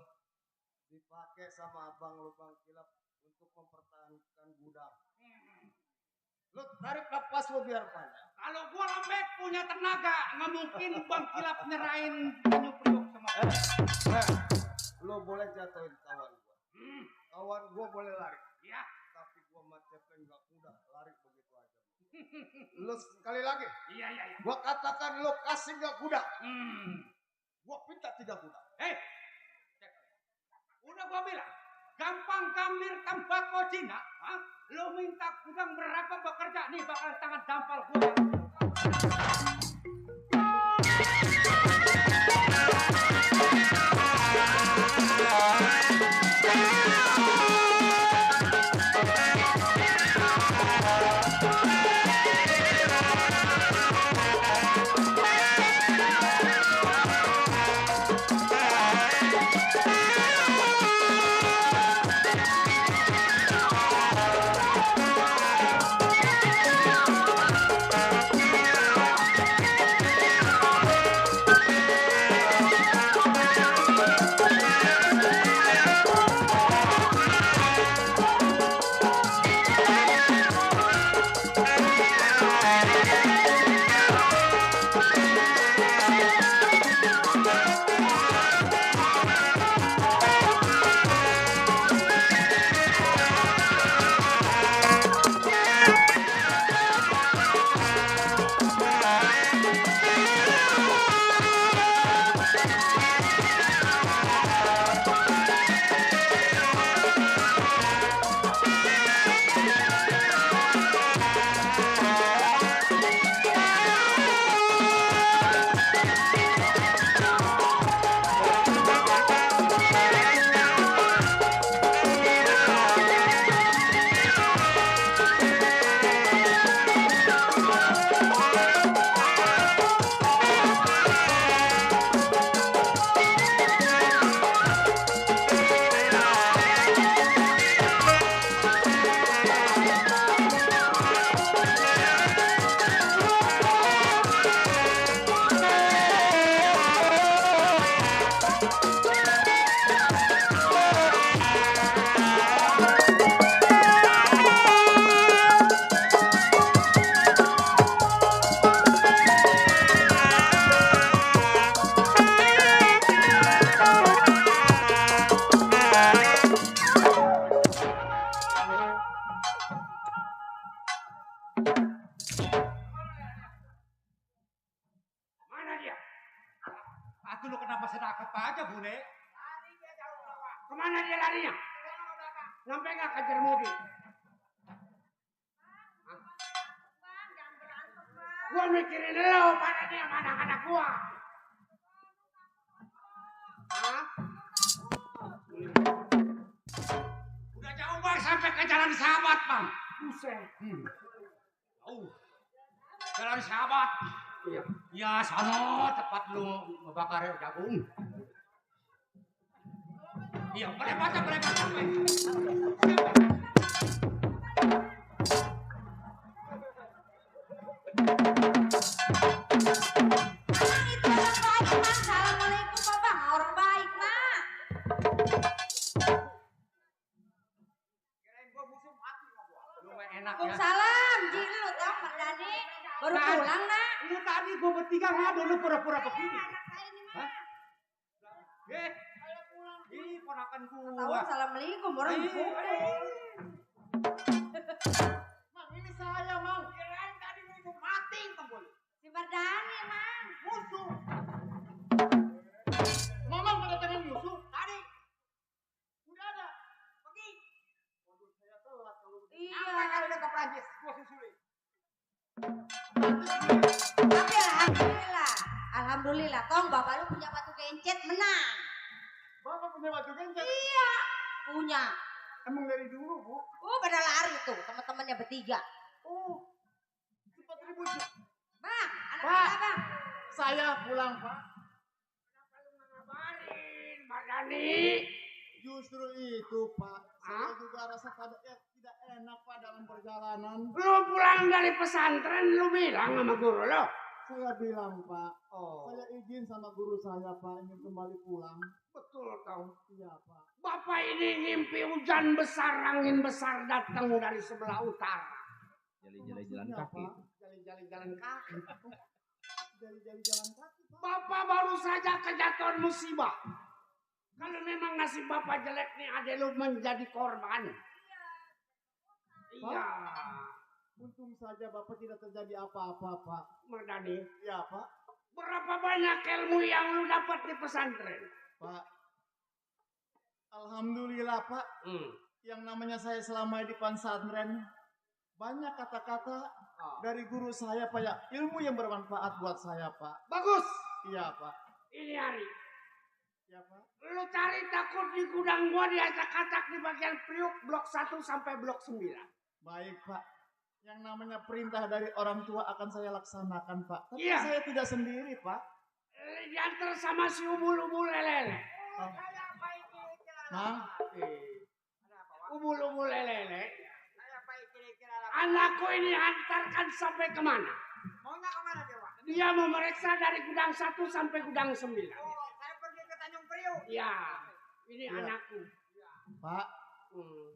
dipakai sama abang lo Bang Kilap untuk mempertahankan gudang. Lu tarik napas lo biar panjang. Kalau gua lembek punya tenaga, nggak mungkin Bang Kilap nyerahin Tanjung Priok sama gua. Lo boleh jatuhin kawan gua. Awan gua boleh lari. Iya. Tapi gua mah Cepleng gak mudah lari begitu aja. Lu sekali lagi. Iya. Gua katakan lu kasih gak kuda. Gua minta 3 kuda. Hei, udah gua bilang, gampang gambir tembakau Cina, hah? Lo minta udang berapa bekerja nih bakal tangan dampal gua. Mana dia? Atuh lo kenapa sedakap aja, Bune? Kemana dia larinya? Sampai nggak kejar mobil? Gua mikirin lo, mana dia, mana anak gua? Hah? Udah jauh bang sampai ke jalan sahabat bang. Buset. Jauh. Jalan sahabat. Iya. Ya sono tempat lu ngebakar jagung. Iya, boleh baca sampai. Assalamualaikum Bapak, orang baik mah. Kirain gua musuh mati sama gua. Lu mah enak ya. Waalaikumsalam, Jin lu tau Mardani baru pulang nak. Lu tadi gua bertiga ngadu lu pura-pura begini. Hah? Ih, ponakan Tahu gua. assalamualaikum orang Ih, dipukul. Mang ini saya mang. Kirain tadi musuh mati tombol. Si Mardani mang. Musuh. Mamang kedatangan musuh. Tadi Udah ada. pergi. Waduh saya telat kalau begitu. Iya. Sampai kali udah ke Prancis, gua susulin. Tapi alhamdulillah, tong bapak lu punya batu gencet menang. Bapak punya batu gencet. Iya, punya. Emang dari dulu bu. Pada lari tuh teman-temannya bertiga. Oh. 4.000. Bang, anak Pak. kita bang. Saya pulang pak. Ngabarin, Mardani. Justru itu pak. Saya juga rasa tidak enak pak dalam perjalanan. Lu pulang dari pesantren, lu bilang sama guru lo. Saya bilang pak. Saya izin sama guru saya pak ingin kembali pulang. Betul kau. Iya pak. Bapak ini ngimpi hujan besar, angin besar datang dari sebelah utara. Jali-jali jalan Maksudnya, kaki. Pak? Jali-jali jalan kaki. Jali-jali jalan kaki pak. Bapak baru saja kejatuhan musibah. Kalau memang nasib bapak jelek nih, adek lu menjadi korban. Iya. Untung saja Bapak tidak terjadi apa-apa, Pak. Mardani. Ya, Pak. Berapa banyak ilmu yang lu dapat di pesantren? Pak. Alhamdulillah, Pak. Yang namanya saya selama di pesantren, banyak kata-kata dari guru saya, Pak, ya. Ilmu yang bermanfaat buat saya, Pak. Bagus. Iya, Pak. Ini hari. Ya, Pak. Lu cari takut di gudang gua diacak-acak di bagian Priuk blok 1 sampai blok 9. Baik, Pak. Yang namanya perintah dari orang tua akan saya laksanakan, Pak. Tapi Iya. saya tidak sendiri, Pak. Diantar sama si ubul-ubul lelele. Nah, Ubul-ubul lelele. Anakku ini antarkan sampai kemana? Maunya kemana dia, Pak? Dia memeriksa dari gudang 1 sampai gudang 9. Oh, saya pergi ke Tanjung Priok. Ya, ini Iya. anakku. Pak,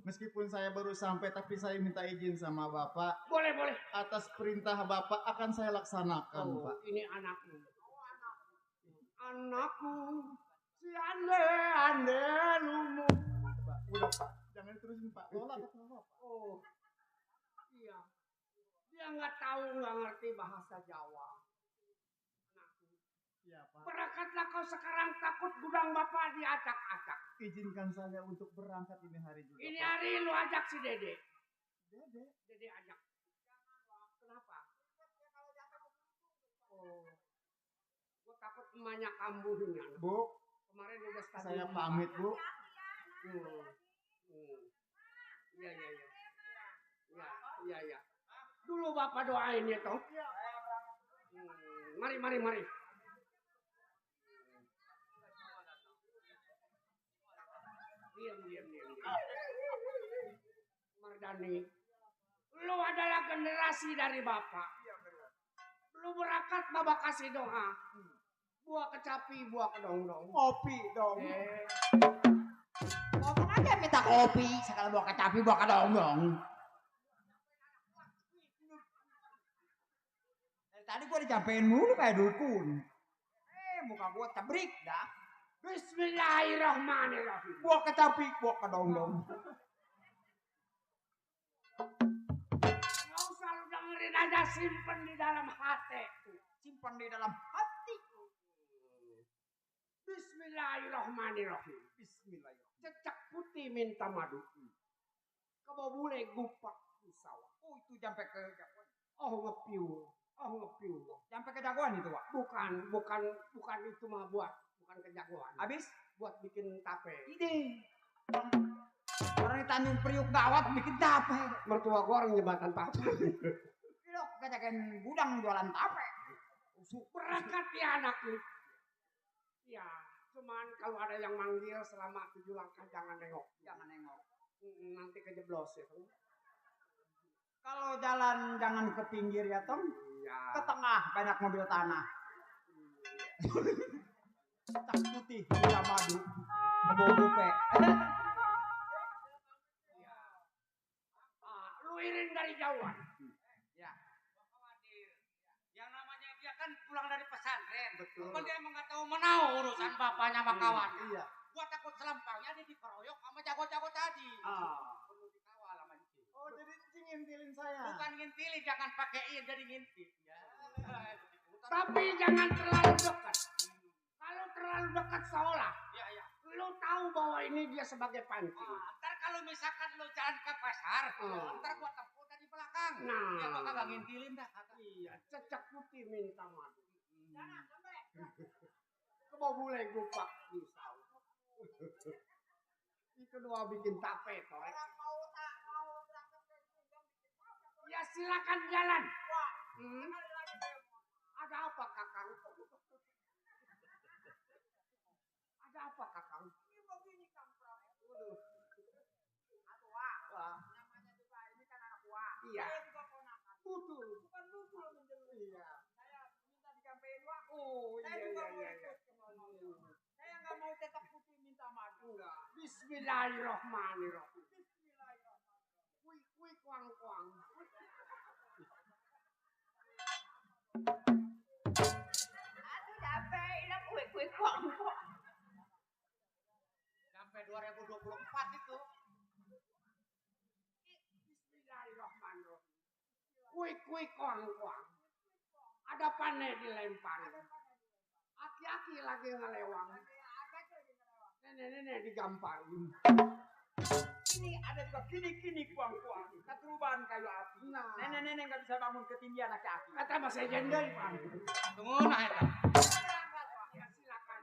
meskipun saya baru sampai, tapi saya minta izin sama Bapak. Boleh, boleh. Atas perintah Bapak akan saya laksanakan, Oh, Pak. ini anakku. Anakku, si ande lumu. Pak, udah, Pak. Jangan terusin, Pak. Lola ketawa, Pak. Oh, iya. Dia nggak tahu, nggak ngerti bahasa Jawa. Anakku. Iya, Pak. Berangkatlah kau sekarang, takut gudang bapak diacak-acak. Izinkan saya untuk berangkat ini hari juga, Ini Pak. hari lu ajak si Dede. Dede. Dede ajak. Kenapa? Oh, gue takut emaknya kambuhnya. Bu, Kemarin udah saya pamit, Bu. Iya, iya, iya. Iya, iya, iya. Dulu bapak doain ya toh. Mari, mari, mari. Diam, diam, diam, diam. Mardani, lu adalah generasi dari bapak. Lu berangkat bapak kasih doa. Buah kecapi, buah kedong-dong. Kopi dong. Eh, Ngomong aja minta kopi. Sekali bawa kecapi, bawa kedong-dong. Dari tadi gua dicampein mulu kayak dukun. Muka gua tebrik dah. Bismillahirrahmanirrahim. Bawa kecapi, bawa kedong-dong. Nggak usah lu dengerin aja, simpen di dalam hati. Simpan di dalam hati. Bismillahirrahmanirrahim. Bismillahirrahmanirrahim. Cecak putih minta madu. Kau boleh gupak di sawah. Oh, itu sampai ke jagoan. Oh ngepiu. Oh ngepiu. Sampai ke jagoan itu, Pak. Bukan itu mah bukan kejagoan. Habis Buat bikin tape. ide. Orang di Tanjung Priuk gawat bikin tape. Mertua gua orang jembatan tape. Lo kacakan gudang jualan tape. Berangkat ya anakku. Ya, cuman kalau ada yang manggil selama 7 langkah jangan nengok. Jangan nengok. Nanti kejeblos ya. Kalau jalan jangan ke pinggir ya, Tom. Iya. Ke tengah banyak mobil tanah. Tak putih, gula madu. Bau dupe. Lu iring dari jauhan. Ya. Yang namanya dia kan pulang dari pesantren. Betul. Kan dia emang gak tahu menau urusan bapaknya sama kawan. Iya. Gua takut selampangnya dia dikeroyok sama jago-jago tadi. Perlu dikawal sama dia. Oh, jadi ngintilin saya. Bukan ngintilin, jangan pakein jadi ngintip. Ya. Tapi jangan terlalu dekat. Kalau terlalu dekat seolah Ya, ya. lu tahu bahwa ini dia sebagai pancing. Ntar kalau misalkan lo jalan ke pasar, ntar gua tempur dari belakang. Nah. Ya gua kagak ngintilin dah. Iya, cecak putih minta madu. Kau boleh gupak pisau. Itu doa bikin tape toh. Ya silakan jalan. Ada apa kakang? Ada apa kakang? Waduh. Wah. Namanya juga ini kan anak gua. Iya. Saya juga ponakan. Betul. Bukan betul menjelur. Iya. Saya minta dikampein, Wak. Oh Saya iya juga iya mau iya. ikut ke sono. Saya nggak mau cetak putih minta madu. Enggak. Bismillahirrahmanirrahim. Bismillahirrahmanirrahim. Kui kui kuang kuang. Aduh capek, lah kue kuang. 2024 itu. Bismillahirrahmanirrahim. Kuik kuang. Ada panah dilempar. Aki-aki lagi ngelewang. Nenek digampar. Ini ada juga kini kuang-kuang. Keteruban kayu api. Nah. Nenek-nenek nggak bisa bangun ketinggian aki-aki. Kata Mas Ejender, Pak. Tunggu nah eta. Ya silakan.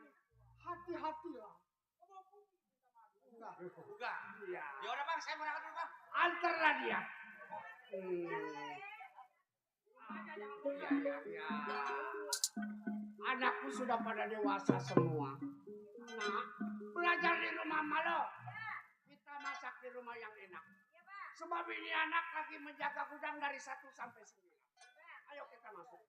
Hati-hatilah. Juga. Iya. Ya udah Bang, saya berangkat dulu Bang. Antarlah dia. Ya. Anakku sudah pada dewasa semua. Nah, belajar di rumah malo. Kita masak di rumah yang enak. Sebab ini anak lagi menjaga gudang dari 1 sampai 9. Ayo kita masuk.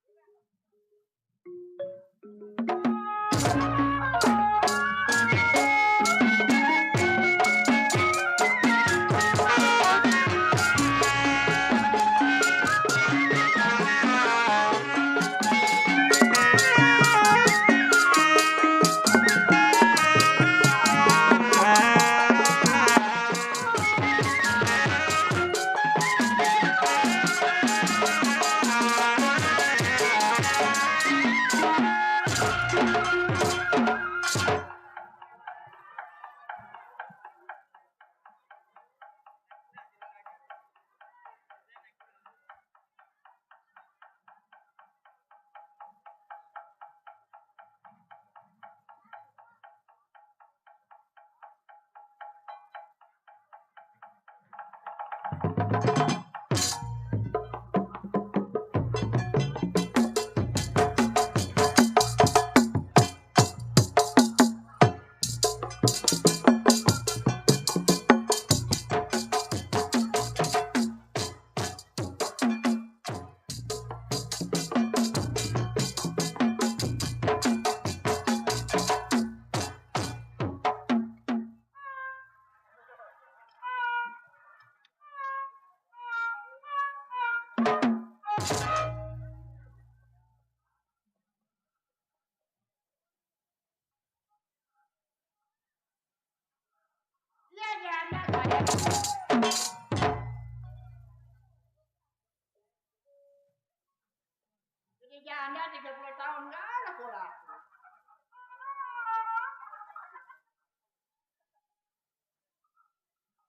Jadi janda 30 tahun nggak ada pula.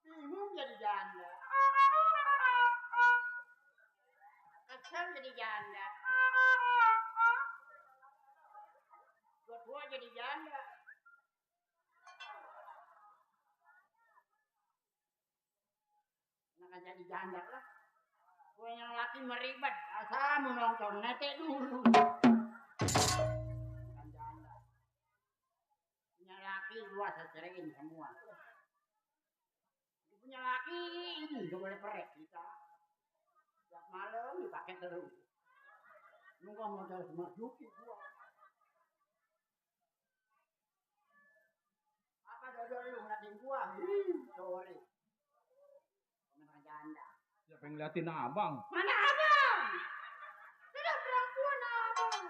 Bingung jadi janda. Kesel jadi janda. Tua jadi janda. Nah, jadi janda lah. Gue yang laki meribet, asal mau nonton netek dulu. Bukan janda. Punya laki luas ceraiin semua. Punya laki ini gak boleh perek kita. Tiap malam dipakai terus. Lu gak modal semua juki gua. Apa dodol lu ngeliatin gua? Sorry. Pemenang janda. Siapa yang ngeliatin abang? Mana abang? Tidak perempuan abang.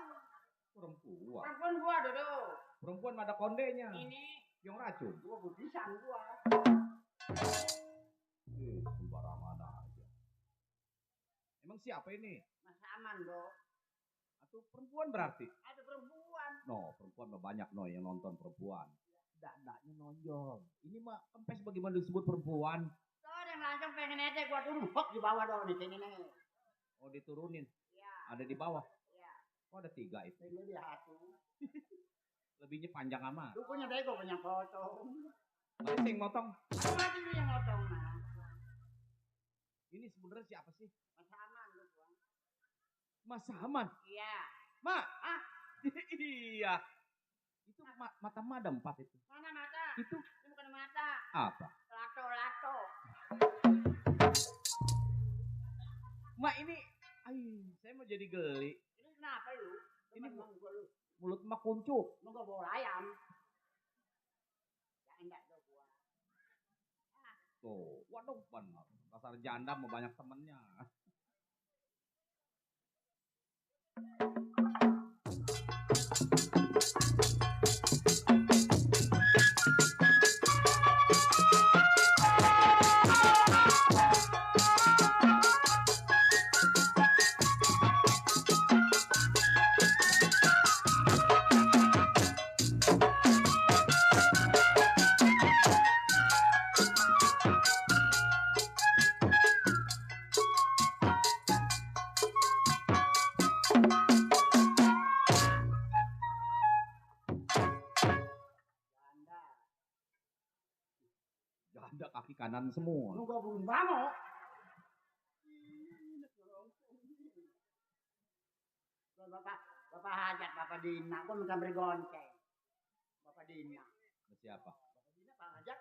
Perempuan. Perempuan gua dodo. Perempuan ada kondenya. Ini Yang racun. gua budisan gua. Sembarangan aja. Emang siapa ini? Mas Aman dong. Atau perempuan berarti? Ada perempuan. No, perempuan mah banyak no yang nonton perempuan. Dadanya nonjol. Ini mah kempes bagaimana disebut perempuan? Tuh yang langsung pengen netek gua turun hok di bawah dong di sini nih. Oh diturunin. Iya. Ada di bawah. Iya. Oh ada 3 itu. Ini di hati. Lebihnya panjang amat. Lu punya bego punya potong. Mari sing motong. Aku mati lu yang potong mah. Ini sebenarnya siapa sih? Mas Aman lu gua. Mas Saman. Iya. Ma. Ah. Iya. Itu mata madam 4 itu. Mana mata? Itu Ini bukan mata. apa? Lato. Ma ini, saya mau jadi geli. Ini kenapa lu? Ini Temen gua lu. mulut mak kuncup. Lu gak bawa ayam. Janda dong gua. Tuh, waduh benar. Dasar janda mau banyak temennya. Ada kaki kanan semua. Lu gua belum bangun. Bapak hajat, Bapak Dina, gua minta beri gonceng. Bapak Dina. Siapa? Bapak Dina Pak hajat,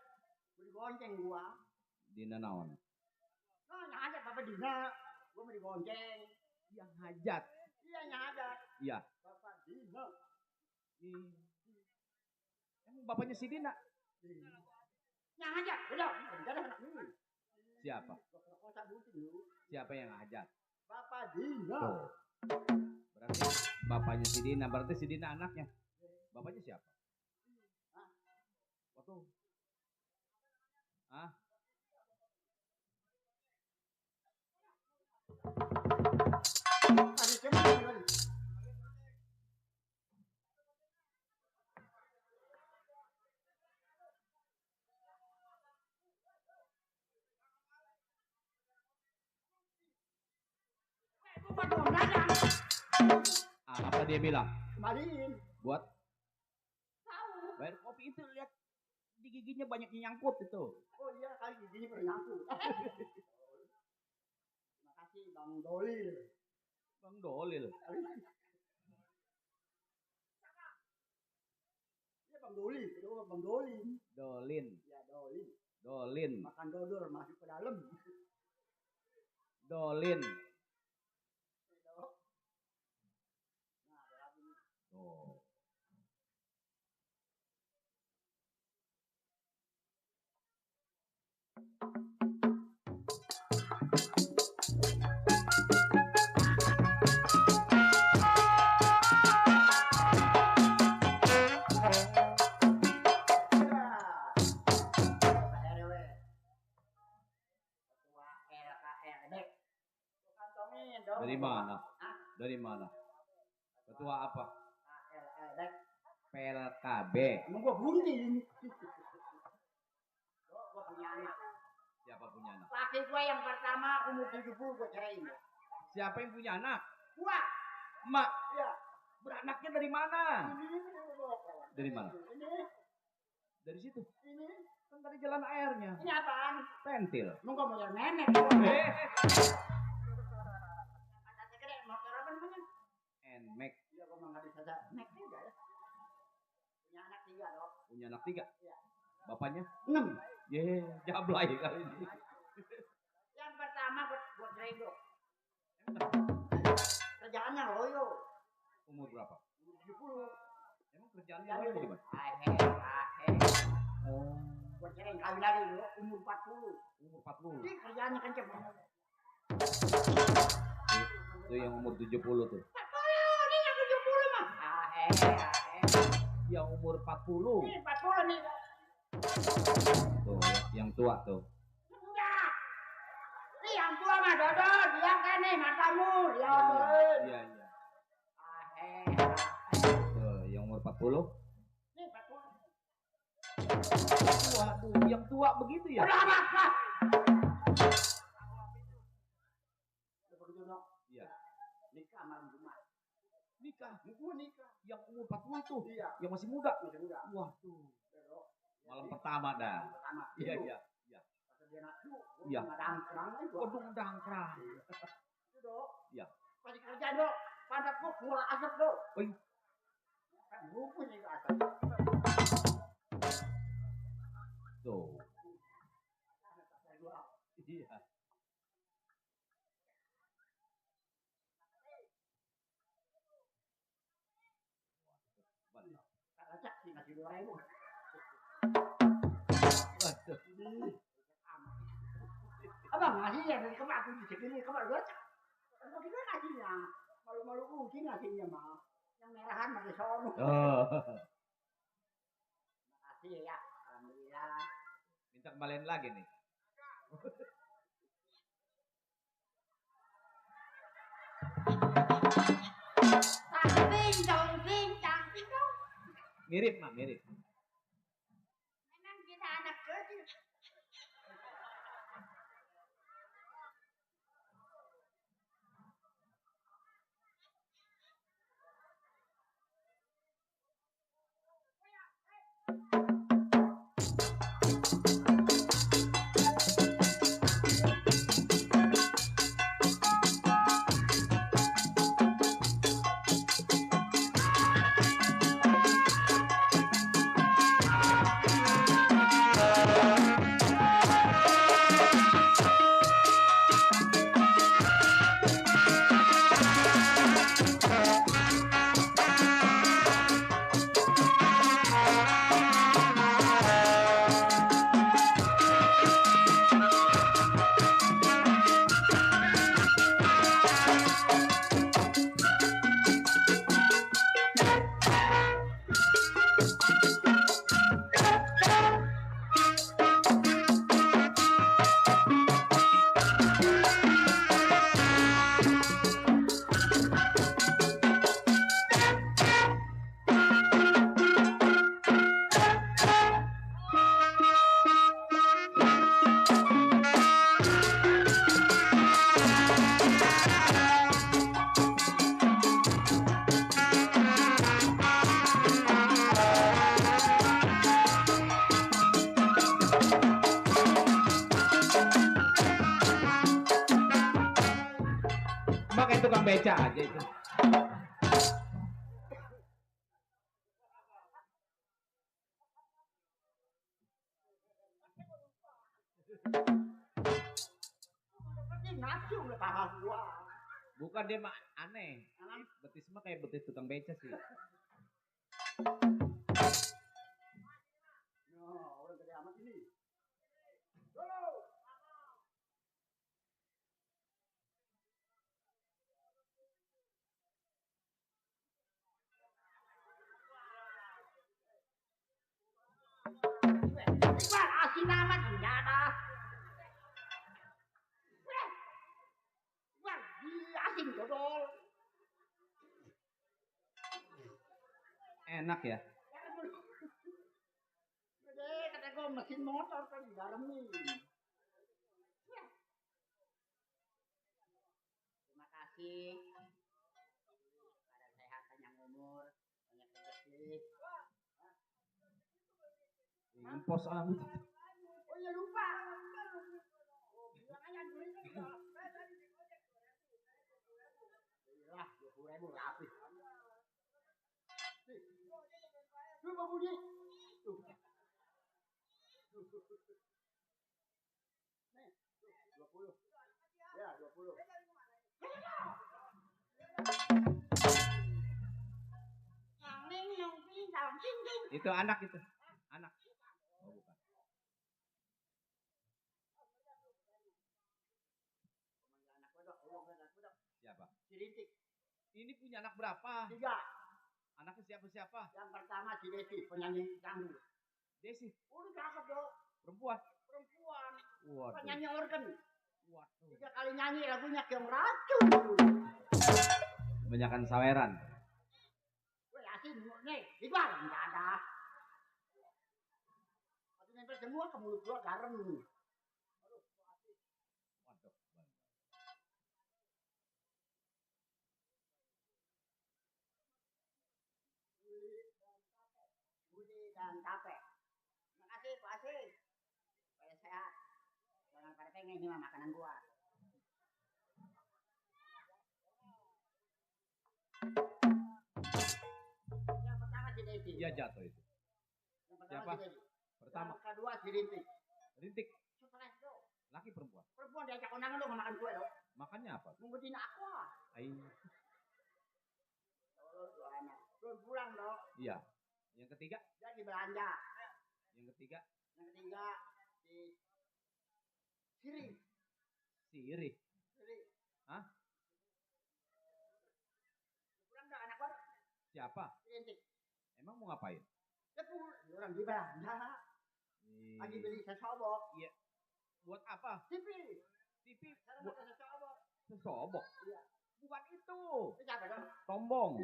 beri gonceng gua. Dina naon? Nah, yang hajat Bapak Dina, gua beri gonceng. Yang hajat. Iya, yang hajat. Iya. Bapak Dina. Emang bapaknya si Dina? Yang hajat, udah ada anak ini. Siapa? Kosa bucin lu. Siapa yang hajat? Bapak Dina. Tuh. Berarti bapaknya si Dina, berarti si Dina anaknya. Bapaknya siapa? Waduh. Hah? Ada cuma kali. Apa dia bilang? Kembaliin. Buat Tahu. bayar kopi itu lihat di giginya banyak yang nyangkut itu. Oh iya, kali gini bernyangkut. Terima kasih Bang Dolil. Bang Dolil. Iya Bang Dolil, itu Bang Dolin. Dolin. Ya Dolin. Dolin. Makan dodol masuk ke dalam. Dolin. Oh. Dari mana? Dari mana? Ketua apa? PLKB. Emang gua bunting. Gua punya anak. Siapa punya anak? Laki gua yang pertama umur 70 gua ceraiin. Siapa yang punya anak? Gua. Mak. Iya. Beranaknya dari mana? Dari mana? Ini. Dari situ. Ini. Kan dari jalan airnya. Ini apaan? Pentil. Emang gua mau lihat nenek. Motor apa namanya? Nmax. Iya, gua mah nggak bisa naik juga ya. Punya anak 3 dong. Punya anak 3. Iya. Bapaknya? 6. Ye, jablay kali ini. Yang pertama buat Rego. Kerjaannya loyo. Umur berapa? Umur 70. Emang kerjaannya loyo gimana? Oh. Buat cerai kawin lagi dulu umur 40. Umur 40. Ini kerjaannya kenceng. Itu yang umur 70 tuh. 40, ini yang 70 mah. Yang umur 40. Ini 40 nih. Tuh, yang tua tuh. Enggak. Ini yang tua mah Dodo, dia kan nih matamu, dia Iya, iya. Tuh, yang umur 40. Ini 40. Waduh, yang tua begitu ya? Udah makan. Iya. Nikah malam Jumat. Nikah. Gua nikah. Yang umur 40 tuh. Iya. Yang masih muda. Masih muda. Waduh. Malam pertama dah. Pertama. Iya, iya. Iya. Pas dia nafsu, Iya. gua dangkrang kan gua. Kodung dangkrang. Itu dok. Iya. Pas kerja dok, pada gua keluar asap dok. Oi. Kan gua punya ke asap. Tuh. Iya. Acak sih ngasih 2.000. Waduh. Abang ngasih ya dari kemarin aku di segini kemarin gua. Kalau kita ngasihnya, malu-malu kucing ngasihnya mah. Yang merahan pakai sono. Oh. Makasih ya, alhamdulillah. Minta kembalian lagi nih. Bintang. Mirip mah, mirip. Memang kita anak kecil. Sama kayak tukang beca aja itu. Nafsu udah paham gua. Bukan dia mah aneh. Betis mah kayak betis tukang beca sih. Orang gede amat ini. Iwan asin amat enggak ada. Iwan asin dodol. Enak ya. Gede kata gua mesin motor kan digaramin. Terima kasih. Pada sehat panjang umur, banyak rezeki. Impos amat. Oh iya lupa. Bilang aja duitnya. Lah, 20.000 rapih. Tuh Pak Budi. Tuh. Nih, 20. Ya, 20. Itu anak itu. Anak. Oh, bukan. Siapa? Si Rintik. Ini punya anak berapa? 3. Anaknya siapa-siapa? Yang pertama si Desi, penyanyi dangdut. Desi. Udah cakep dong. Perempuan. Perempuan. Waduh. Penyanyi organ. Waduh. 3 kali nyanyi lagunya Keong Racun. Kebanyakan saweran. Gue yakin nih, Iqbal enggak ada. Waktu nempel semua ke mulut gua garam. Waduh. Budi dan capek. Terima kasih, Pak Asih. Supaya sehat. Jangan pada pengen ini mah makanan gua. Yang pertama si Desi. Dia jatuh itu. Yang pertama Siapa? si Desi. Pertama. Yang kedua si Rintik. Rintik. Stres dong. Laki perempuan. Perempuan diajak kondangan dong makan kue dong. Makannya apa? Menggunakan aqua. Aing. Oh, dua anak. Belum pulang dong. Iya. Yang ketiga? Jadi belanja. Yang ketiga? Yang ketiga si Siri. Siri. Siri. Hah? Pulang dong anak baru. Siapa? Rintik. Emang mau ngapain? Ya orang di belanja. Lagi beli sesobok. Iya. Buat apa? TV. TV. Sekarang Buat pakai sesobok. sesobok. Iya. Bukan itu. Itu siapa dong? Tombong.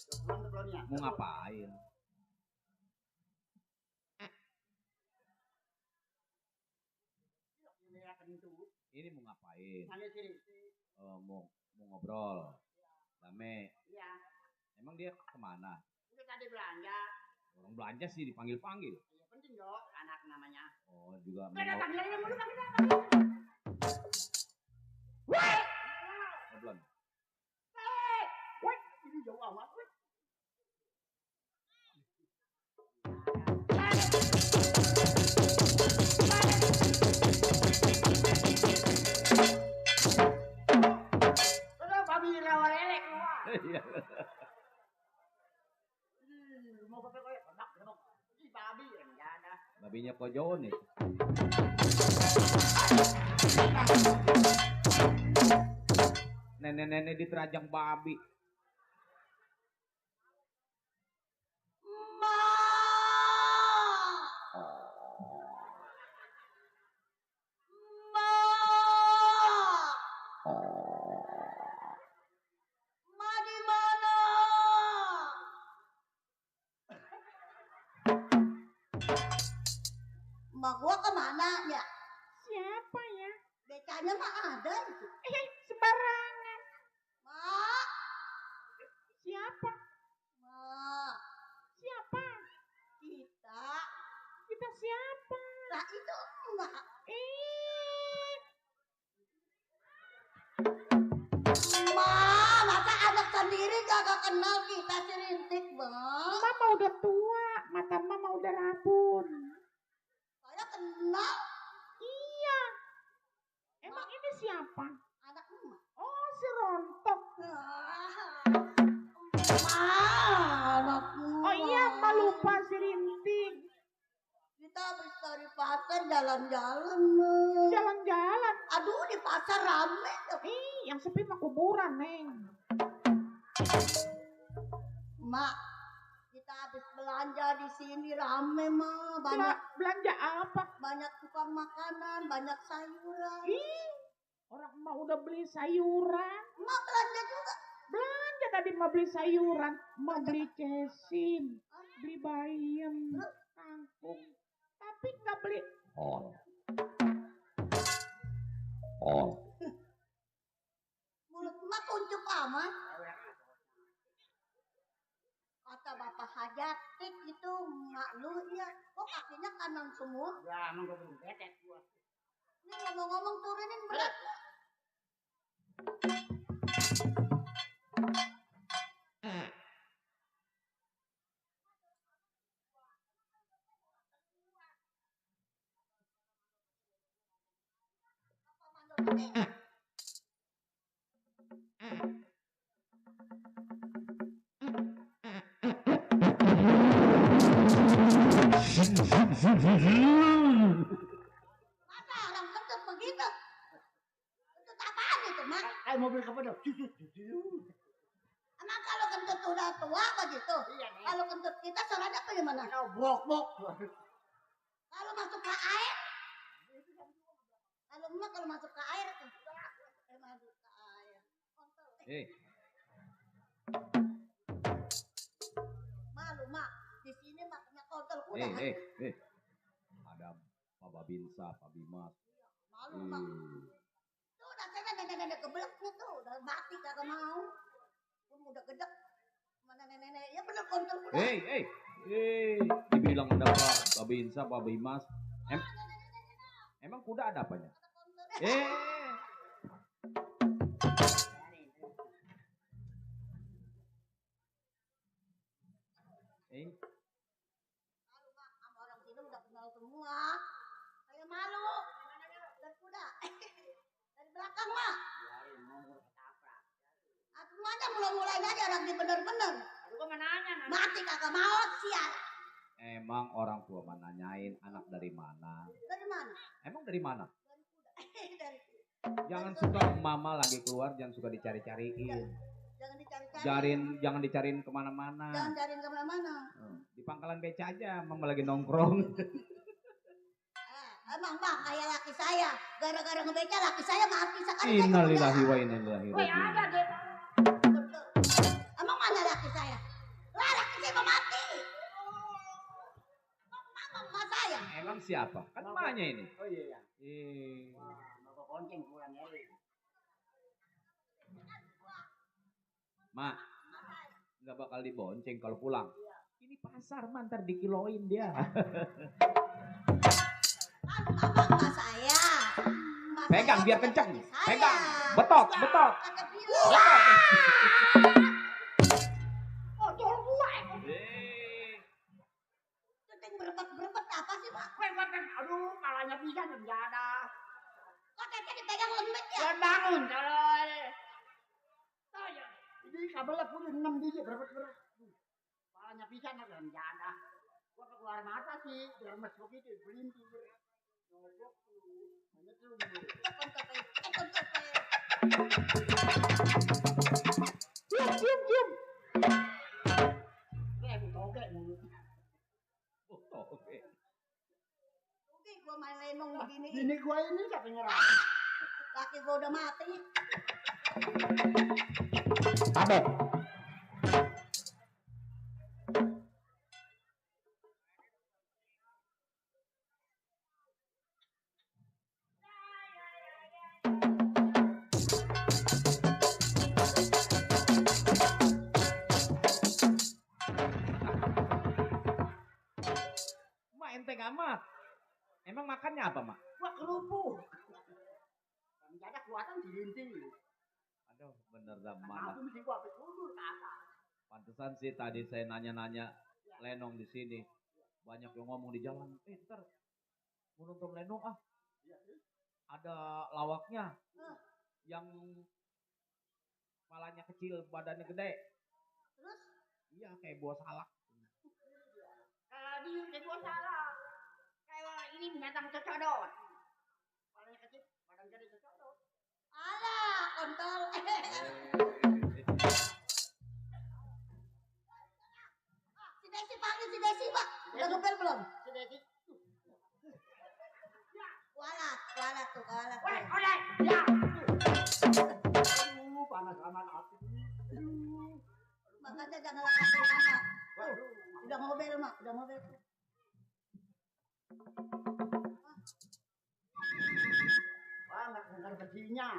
Udah pulang tuh belum ya? Mau ngapain? Ini mau ngapain? Panggil Siri. Mau ngobrol. Dame. Iya. Emang dia kemana? Itu tadi belanja. Orang belanja sih dipanggil-panggil. Iya penting dong anak namanya. Oh juga. Udah panggil aja mulu panggil. Belum. Woi, ini jauh amat. Woi. Udah babi rawa lele keluar. Iya. Mau pakai koyo pedak dong. Ini babi enggak ada. Babinya Kojo nih. Nenek-nenek diterajang babi. Mak gua kemana ya? Siapa ya? Becanya mah ada itu. Sembarangan. Mak, Siapa? mak, Siapa? kita. Kita siapa? Lah itu enggak. kenal kita si Rintik, Bang. Mama udah tua, mata mama udah rabun. Saya kenal Iya. Emang ini siapa? anak emak. Oh, si Rontok. Anak emak. Oh iya, Ma lupa si Rintik. Kita habis dari pasar jalan-jalan. Neng. Jalan-jalan. Aduh, di pasar rame. Ih, yang sepi mah kuburan, Neng. Mak, kita habis belanja di sini rame, Mak. Banyak Belanja apa? banyak tukang makanan, banyak sayuran. Ih, orang mah udah beli sayuran. Mak belanja juga. Belanja tadi mau beli sayuran, mau beli cesim, beli bayam, kangkung. Tapi nggak beli Mulut Mak kuncup amat. Kata Bapak Hajatik itu, Mak lu ya, kok kakinya kanan semua? Ya, emang gue belum betet gua. Ini ngomong-ngomong turunin berat. Masa orang kentut begitu? Kentut apaan itu, Mak? Kayak mobil kapal. Emang kalau kentut udah tua begitu? Iya, Nek. Kalau kentut kita suaranya bagaimana? Brok-brok. Kalau masuk ke air? Kalau emak kalau masuk ke air tuh. Masuk ke air. Kontol. Malu, Mak. Di sini maknya kontol kuda. Ada Pak Babinsa, Pak Bimas. Malu, Mak. Tuh udah saya nenek-nenek kebelaknya tuh. Udah mati kagak mau. Pun udah gedek. Mana nenek-nenek. Ya bener kontol kuda. Dibilang ada Pak Babinsa, Pak Bimas. Emang kuda ada apanya? Malu, Mak. Sama orang sini udah kenal semua. Saya malu. Dan kuda. Dari belakang, Mak. Semuanya mulai-mulainya aja orang di bener-bener. Aduh, gua nanya. Mati kagak mau sial. Emang orang tua nanyain anak dari mana? Dari mana? Emang dari mana? Dari kuda. Dari Jangan suka mama lagi keluar, jangan suka dicari-cariin. jangan dicari-cari. Jangan dicariin kemana-mana. Jangan cariin kemana-mana. Di pangkalan beca aja, mama lagi nongkrong. Emang Bang kayak laki saya. Gara-gara ngebeca laki saya mati sekali. Innalillahi wa inna ilaihi Woi ada raji'un. deh. Emang mana laki saya? Lah laki saya mau mati. Mama saya. Emang siapa? Kan emaknya ini. Oh iya. Mau Konceng pulang ya. Mak, nggak bakal dibonceng kalau pulang. Ini pasar man, ntar dikiloin dia. Mama saya. Pegang biar kenceng. Pegang. Betok. Ojol gua. Keting berebet apa sih, Mak? Aduh, palanya pisan enggak ada. Kok teteh dipegang lembek ya? Jangan bangun kalau saya. Ini kabelnya punya 6 biji berebet. Palanya pisan enggak ada. Gua keluar mata sih, lemes begitu, belintir. Nyogok tuh. Banyak lu. Cium. Oke, mulut. Oke. Oke, gua main lenong begini. Ini gua ini siapa nyerah? Laki gua udah mati. Ada. Mak enteng amat. Emang makannya apa, Mak? Gua kerupuk. Enggak ada kuatan dilinting. Aduh, bener dah Aku mana. mesti gua ambil mundur ke atas. Pantesan sih tadi saya nanya-nanya lenong di sini. Banyak yang ngomong di jalan, ntar mau nonton lenong ah. Ada lawaknya yang kepalanya kecil, badannya gede. Terus? Iya, kayak buah salak. Kalau di kayak gua salah. Kayak ini binatang cocodot. Kepalanya kecil, badan gede cocodot. Alah, kontol. Si Desi panggil si Desi, Pak. Udah ngepel belum? Si Desi. Kualat tuh. Oleh, ya. Panas aman api. Makanya jangan lagi anak. Udah ngobel, Mak. Udah ngobel. Wah, nggak dengar bersinyal.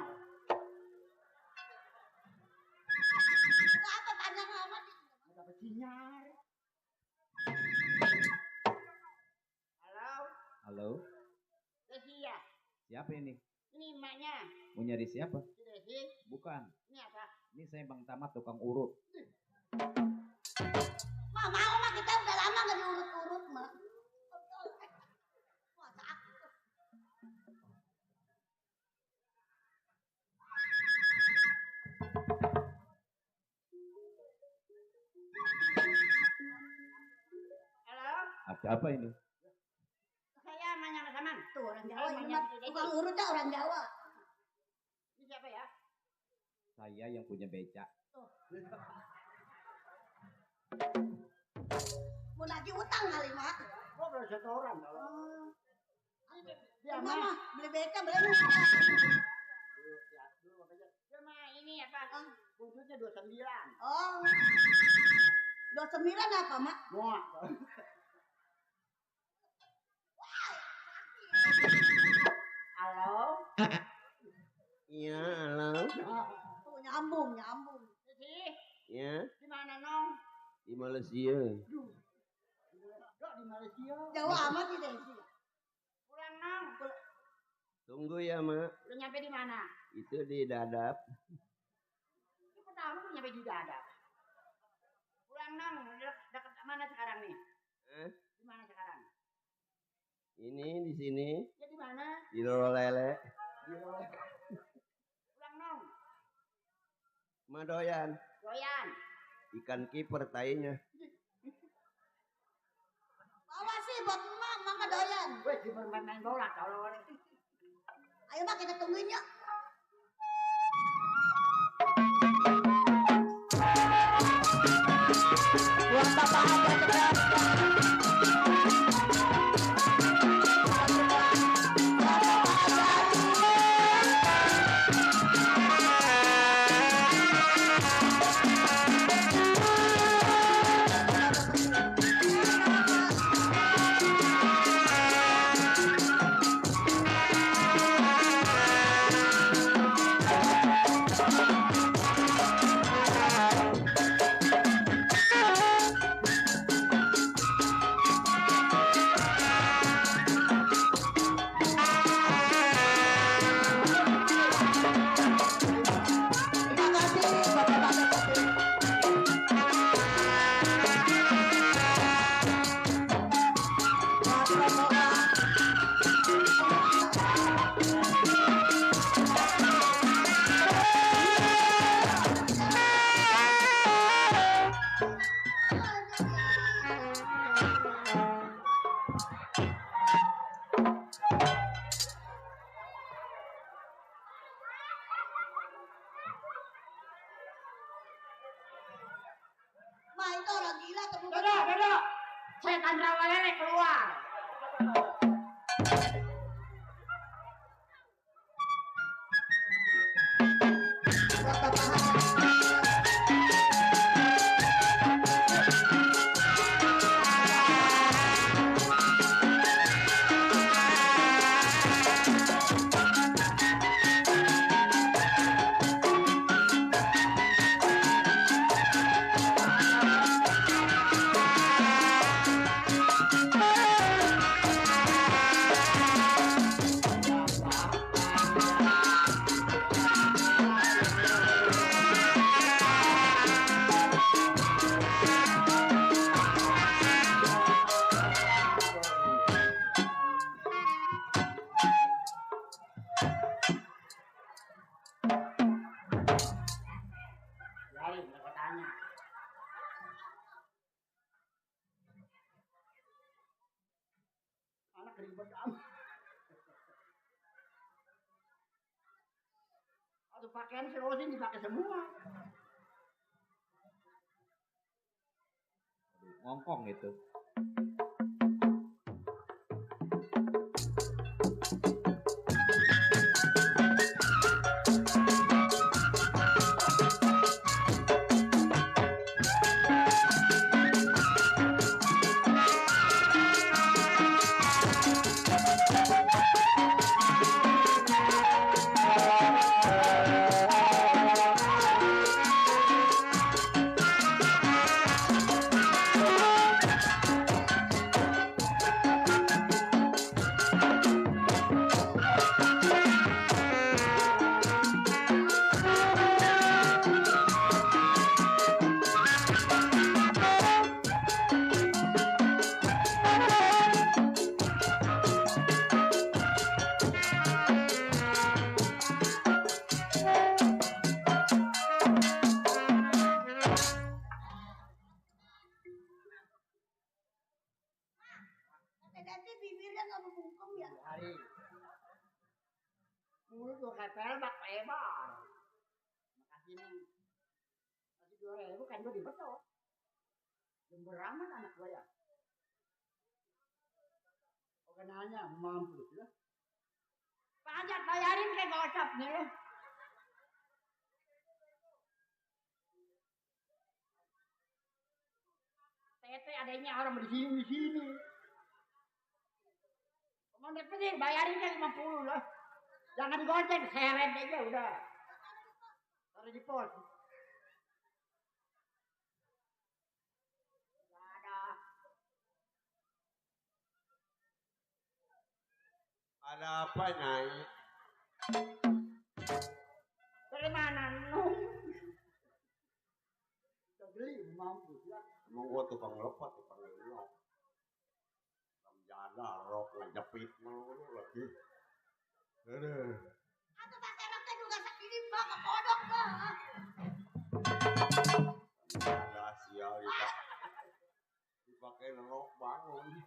Itu apa panjang amat? Nggak bersinyal. Halo, Halo, Desi ya. siapa ini? Ini emaknya. Mau nyari siapa? Si Desi. Bukan, Ini apa? ini saya Bang Tamat tukang urut. Mak, mau, Mak. Kita udah lama nggak diurut-urut, Mak. Kontol. Wah, sakit. Halo, Ada apa ini? saya emaknya Mas Aman. Tuh orang Jawa, ini Emaknya Mak. si Desi. Tukang urutnya orang Jawa. Ini siapa ya? Saya yang punya becak. Mau nagih utang kali, Mak. Gua belum setoran kalau. Ya, Mama, beli beca, beli Cuma ini apa? Bungkusnya 29. Oh. 29 apa, Mak? Muak. Halo? Iya, halo. Tuh, nyambung. Desi, Ya, di mana nong? di Malaysia. Dok di Malaysia. Jauh amat sih, Desi. Pulang nong. Tunggu ya, Mak. Udah nyampe di mana? Itu di Dadap. Ini pertama udah nyampe di Dadap. Pulang nong. Dekat mana sekarang nih? Eh, Di mana sekarang? ini di sini Ya di mana? di Lolele. Pulang nong. Madoyan, Doyan. ikan kiper tainya. Bawa sih buat Mak, Mama doyan. Weh, si main bola kalau Ayo, Mak, kita tungguin yuk. Buat Bapak aja, Waktu pakaian si Rosin dipakai semua. Ngongkong itu. Nanti bibirnya nggak membungkam ya. Mulut tuh kayak pelbak lebar. Makasih nih. Kasih 2.000 kan gue dibetok. Jember amat anak gue ya. Oke nanya, mampus ya. Pajak bayarin kayak gocap nih. Tete adanya orang di sini. Mau deketin bayarin kan 50 lah. Jangan digoceng, seret aja udah. Taruh di pos. Gak ada. Ada apa, Nyai? Dari mana lu? Udah beli, mampus ya. Emang gua tukang lepat, tukang ngelok. Tukang jada, rok, ngejepit mulu lagi. Aduh. Atau pakai roknya juga segini mbak ke kodok mbak. Ada sial dipakai rok bangun.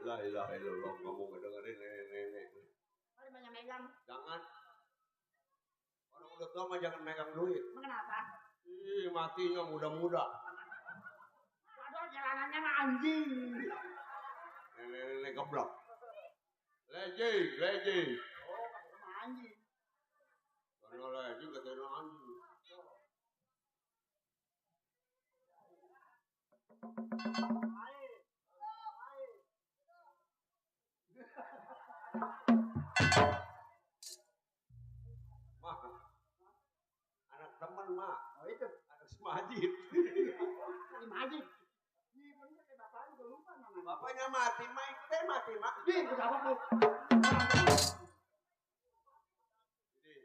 La ilaha illallah, kamu ngedengerin nenek-nenek. Mari banyak megang. Jangan. Orang udah tua mah jangan megang duit. Emang kenapa? Ih, matinya muda-muda. Waduh, jalanannya mah anjing. Nenek-nenek geblok. Leji. Oh, pakai sama anjing. Karena leji katanya anjing. Mah, anak teman mah. Oh itu, Anak semajid. si Majid. Iya bener kayak bapaknya juga lupa namanya. Bapaknya mati, mak kita mati, mak. Ih, kenapa lu?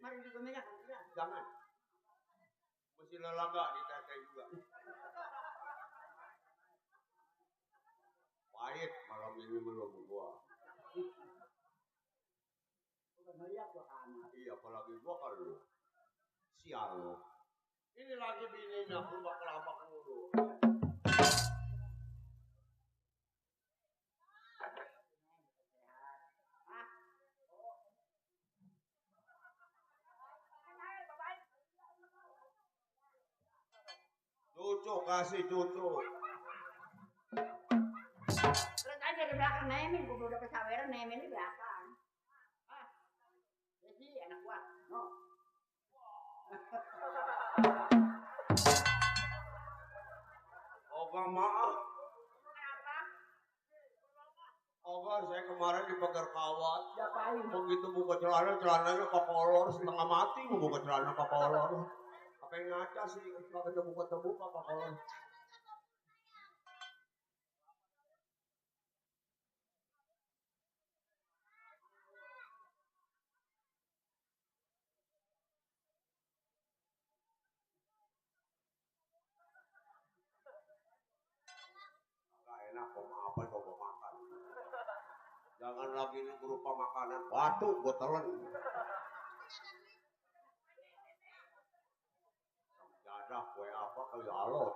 Mari juga megang. Jangan. Mesti lelaga di tete juga. Pahit malam ini belum gua. ngeliat gua kamar. Iya, apalagi gua kan lu. Sial lu. Ini lagi bininya kelabak mulu. Cucu kasih cucu. Terus aja di belakang nemin, gua udah kesaweran nemin di belakang. Ah, jadi anak gua, no. Oga maaf. Oga saya kemarin dipegar kawat. Diapain? Begitu buka celana, celananya kekolor, setengah mati gua buka celana kekolor. Apa yang ngaca sih, kalau kita buka terbuka kekolor. Gak enak kok apa itu gua makan. Jangan lagi ini berupa makanan batu gua telan. Jadah kue apa kali alot.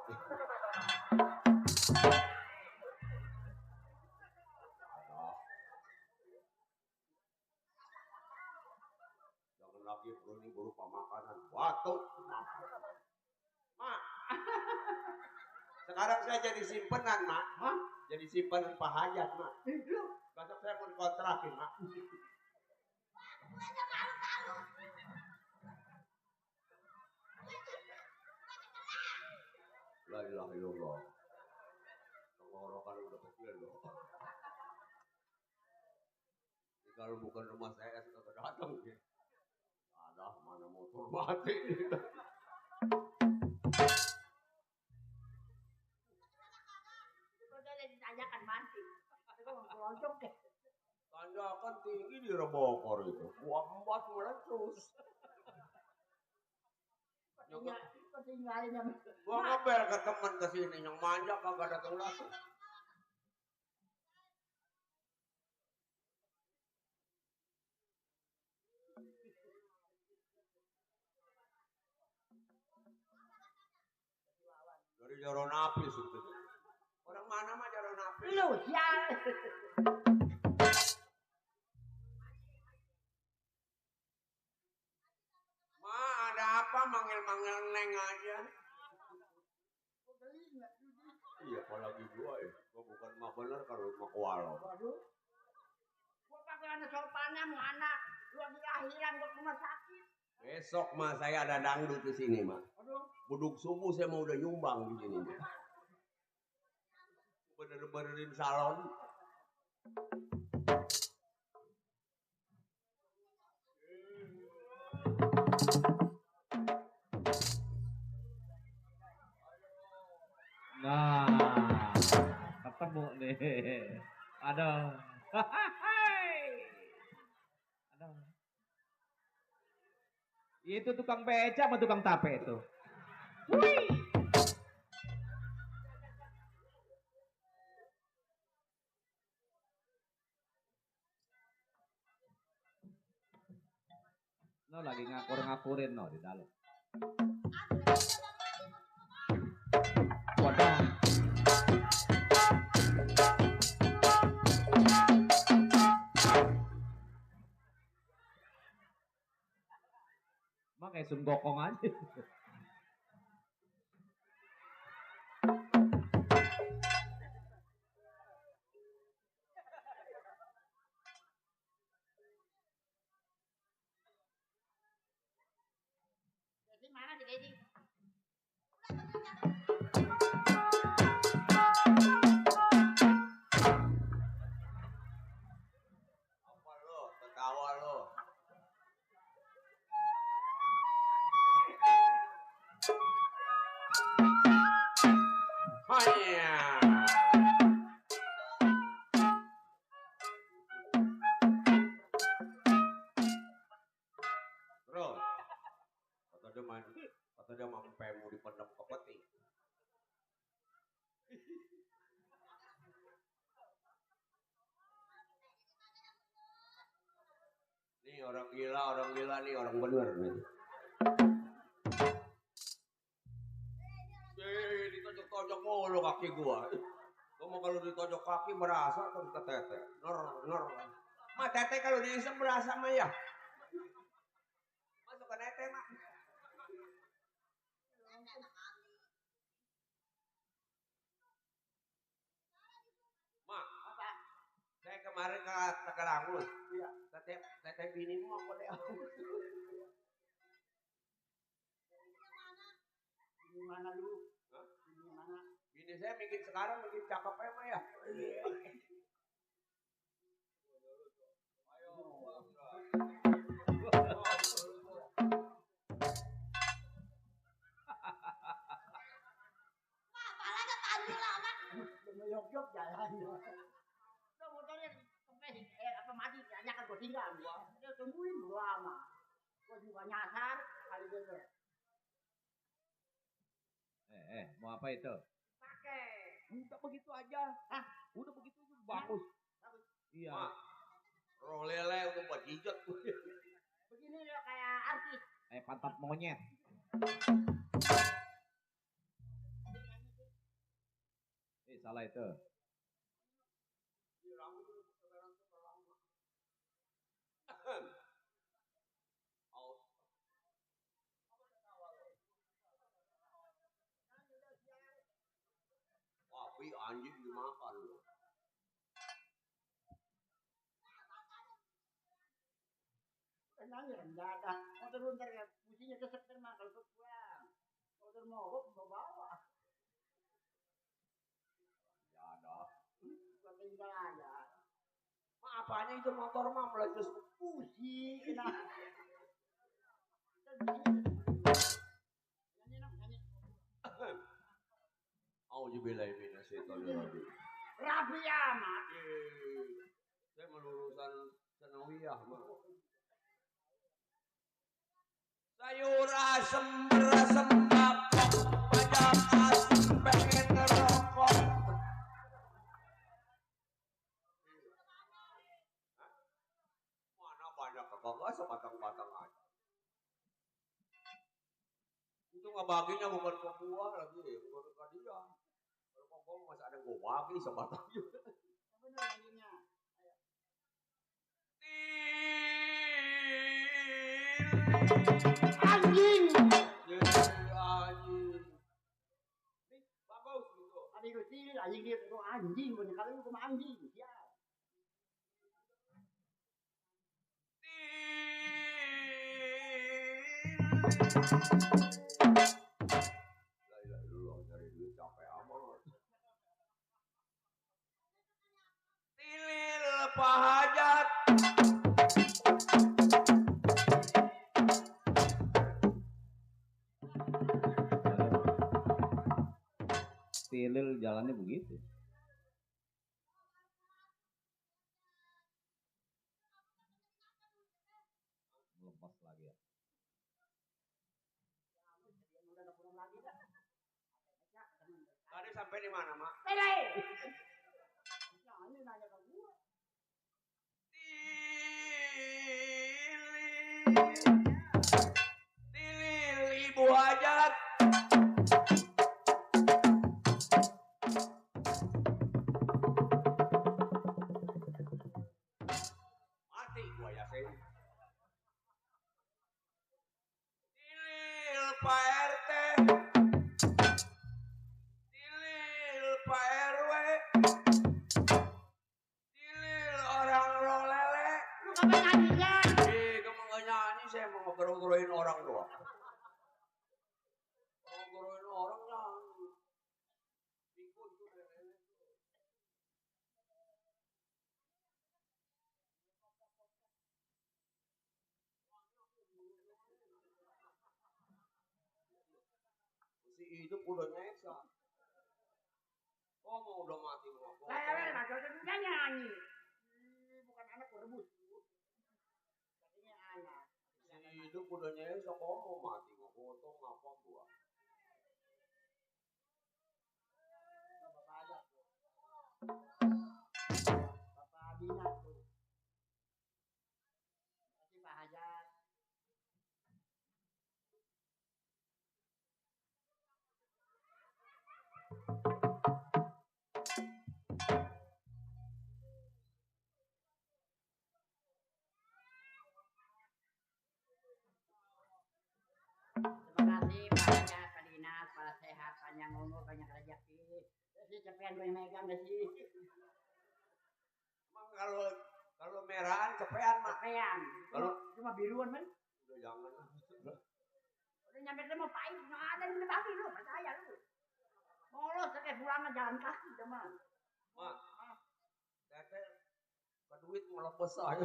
Jangan lagi ini berupa makanan batu. Mak. Sekarang saya jadi simpenan, Mak. Hah? Jadi simpenan Pak Hajat, Mak. Besok saya mau dikontrakin, Mak. La ilaha illallah. Tenggorokan udah kecil loh. Ini kalau bukan rumah saya sudah datang sih. Ada mana motor mati. Tanjakan mati. Itu ngeloncok deh. Tanjakan tinggi di Rebokor itu. Gua embat meletus. Ketinggalin yang Gua ngebel ke temen kesini yang manja kagak datang langsung. Dari Jaron Apis itu. Orang mana mah Jaron Apis? lu ya. Ma ada apa manggil-manggil Neng aja? Iya apalagi gua ya. Gua bukan mah bener kalau mah kualo. Waduh. Gua kagak ada sopannya mau anak. Lu lagi lahiran gua ke rumah sakit. Besok mah saya ada dangdut di sini mah. Aduh. Buduk subuh saya mau udah nyumbang di sini. Bener-benerin salon. Nah, ketemu nih. Aduh. Aduh. Itu tukang beca sama tukang tape itu. Wih. No lagi ngakur-ngakurin no di dalam. Wadah. Mah kayak sun gokong aja. Jadi mana sih Dedi? Apa lo? Ketawa lo. Hanya. Terus. Kata dia mampe mau dipendam ke peti. Ini orang gila nih, orang bener nih. Ditojok-tojok mulu kaki gua. Gua mau kalau ditojok kaki berasa atau ke tete. Nor. Mah tete kalau diisep berasa mah ya. Masuk ke tete mah. Mak, apa? Saya kemarin ke Tegalangus. Iya. Tete bini mau kok deh. Bini mana dulu? Hah? Bini mana? Bini saya bikin sekarang bikin cakep mah ya. Apalagi tanjil amat. Yok jalan. Udah motornya kempes apa mati hanya kan gua tinggal gua. Dia tungguin gua lama. Gua juga nyasar kali bener. Mau apa itu? Pakai. Udah begitu aja. Hah? Udah begitu aja bagus. Iya. Mak, roh lele udah buat hijat. Begini ya kayak artis. Pantat monyet. Salah itu. Wah, anjing dimakan loh. Nanya rendah. Motor ntar ya fungsinya kesep mah kalau pulang. Motor mogok bawa. Ya ada. Gua tinggal aja. Mak apanya itu motor mah meletus Pusing kena. Nyanyi. Auzubillahi minasyaitonir rajim. Rapi amat. Saya melulusan sanawiyah mah. Sayur asem berasem bapok, pajak asem pengen ngerokok. Mana banyak kagak sebatang-batang aja. Itu ngebaginya bukan ke gua lagi, bukan ke dia. Kalau ke gua masih ada gua bagi sebatang juga. Bener nyanyinya. Anjing. Anjing. Nih, bagus gitu. Tadi gue sih anjing dia tuh anjing banyak kali lu sama anjing. Ya. La ilaha illallah, nyari duit capek amat. Tilil pahajat. Tilil jalannya begitu. Lepas lagi ya. Tadi sampai di mana, Mak? Pele. Ini nanya ke gua. Tilil ibu hajat. Mati gua ya, Sen. Tilil Pak RT. Tilil Pak RW. Tilil orang rolele. Lu kapan nyanyinya? Kamu nggak nyanyi, saya mau ngegeroin orang doang. Ngegeroin orang nyanyi. Pikun tuh nenek. Si hidup udah nyeksa. Oh mau udah mati mau. Lewer mah juga nyanyi. Bukan anak gua rebus. Katanya anak. Si hidup udah nyeksa, kok mau mati mau potong apa gua. Bapak aja tuh. Bapak Adina tuh. Kasih Terima kasih Pak Hajat, Pak Dinas, Pak Sehat, panjang umur, banyak rezeki. Si cepean gue megang deh sih. Emang kalau merahan kepean mah. Cepean. Kalau cuma biruan kan? udah jangan. Udah nyampe rumah pahit, nggak ada yang dibagi lu, percaya lu. Bolos kayak pulangan jalan kaki teman. Mak, tete ke duit malah besar.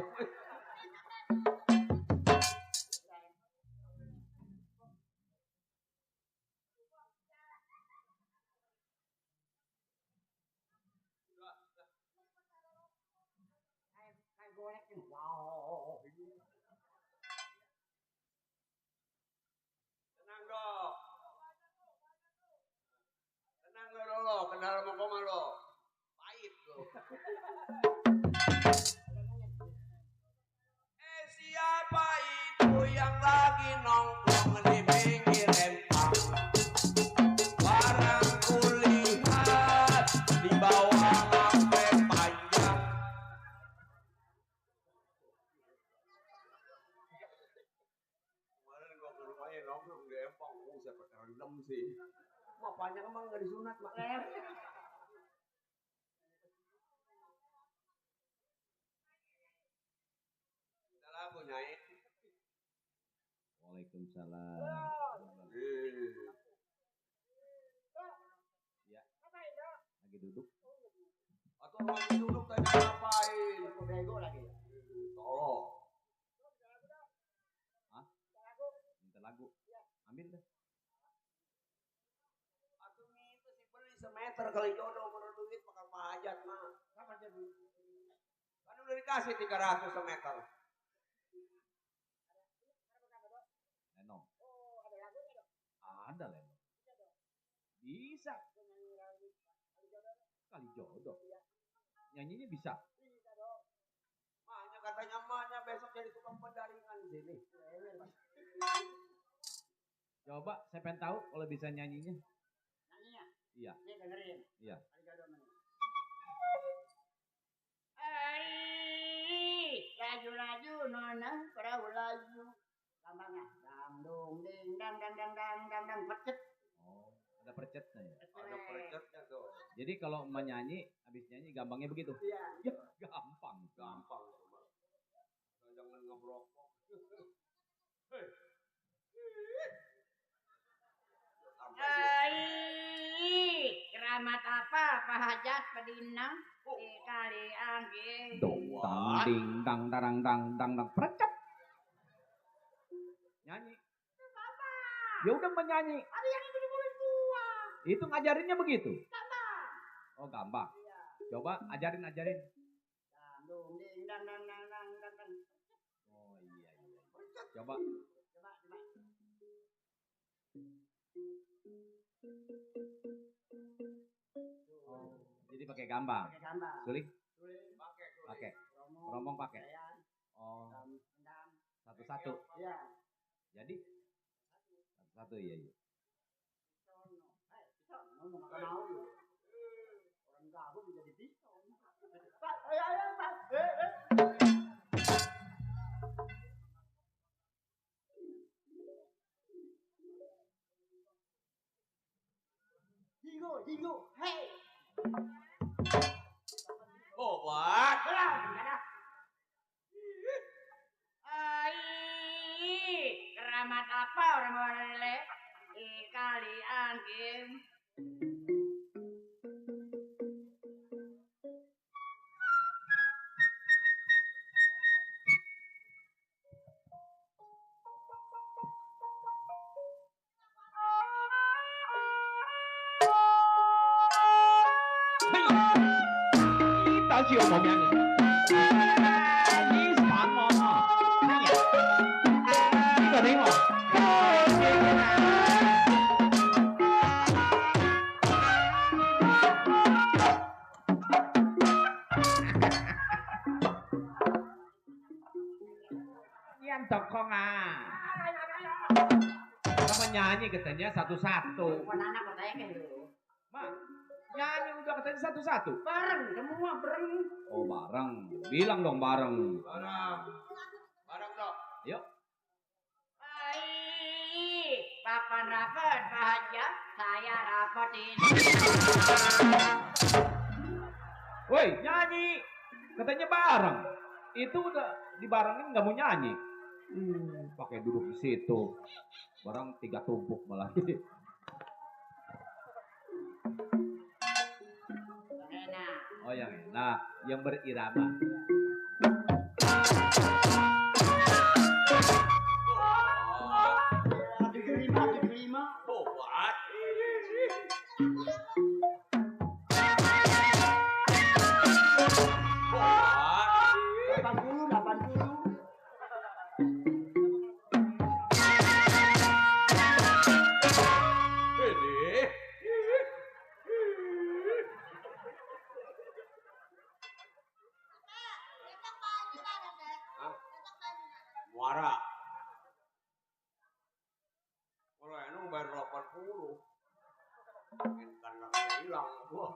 Kayak golek nih, wow. Tenang dong. Tenang lo, kenal sama koma lo. Pahit lo. Siapa itu yang lagi nongkrong di pinggir empang? Barang kulihat di bawah HP panjang. Kemarin gua ke rumahnya nongkrong di empang, saya pakai rendam sih. Mak panjang emang nggak disunat mak. Lagu naik. Waalaikumsalam. Ya. Lagi duduk. Atau lagi duduk tadi ngapain? Aku bego lagi. Tolong. Hah? Minta lagu. Ambil deh. Atau itu sih beli semeter kali jodoh menurut duit bakal pajat mah. Kapan jadi? Kan udah dikasih 300 semeter. Lenong. Ada Lenong. Bisa. Kali jodoh. Nyanyinya bisa. Maknya katanya emaknya besok jadi tukang pendaringan di sini. Coba saya pengen tahu kalau bisa nyanyinya. Nyanyinya? Iya. Nih dengerin. Iya. Kali jodoh mana? Laju-laju nona perahu laju. Lambangnya dangdung ding dang dang dang dang dang dang percet. Oh, ada percetnya ya. Ada percetnya tuh. Jadi kalau emak nyanyi, habis nyanyi gampangnya begitu. Iya. Ya, gampang. Gampang cuma. Jangan ngebrokok. Keramat apa Pak Hajat Pedina? Kali angin. Dong, ding, dang, darang, dang, dang, dang, percet. Nyanyi. Ya udah menyanyi. Ada yang itu dimulut gua. Itu ngajarinnya begitu. Gampang. Oh, gampang. Iya. Coba ajarin. Dangdung ding dang dang dang dang dang dang. Oh iya. Coba. Coba. Oh, jadi pakai gambar. Pakai gambar. Suling? Pakai. Pakai. Rombong pakai. Jayan, Oh, dendam. satu-satu. Iya. Jadi satu-satu iya. Pisono. Pisono mau makan mau lu. Orang gabung jadi pisono. Pak, ayo Pak. Jingo, hey. Obat. Keramat apa orang boleh kali angin. Tao chịu một nhận. Ý soạn ngon hả? Cái đấy ngọt. Yan tokong ah. Kamu nyanyi katanya satu-satu. Bukan anak katanya kayak gitu. Mak, nyanyi udah katanya satu-satu. Bareng, semua bareng. Oh bareng. Bilang dong bareng. Barang. Barang dok. Yuk. Baik, papan rapat Pak Haji, saya rapatin. Woi nyanyi. Katanya bareng. Itu udah dibarengin nggak mau nyanyi. Pakai duduk di situ. Barang 3 tumpuk malah. Enak. Oh yang enak, yang berirama. Diterima. Buat. Buat. 80. Ini. Muara. Kalau enong bayar 80. Mungkin karena hilang gua.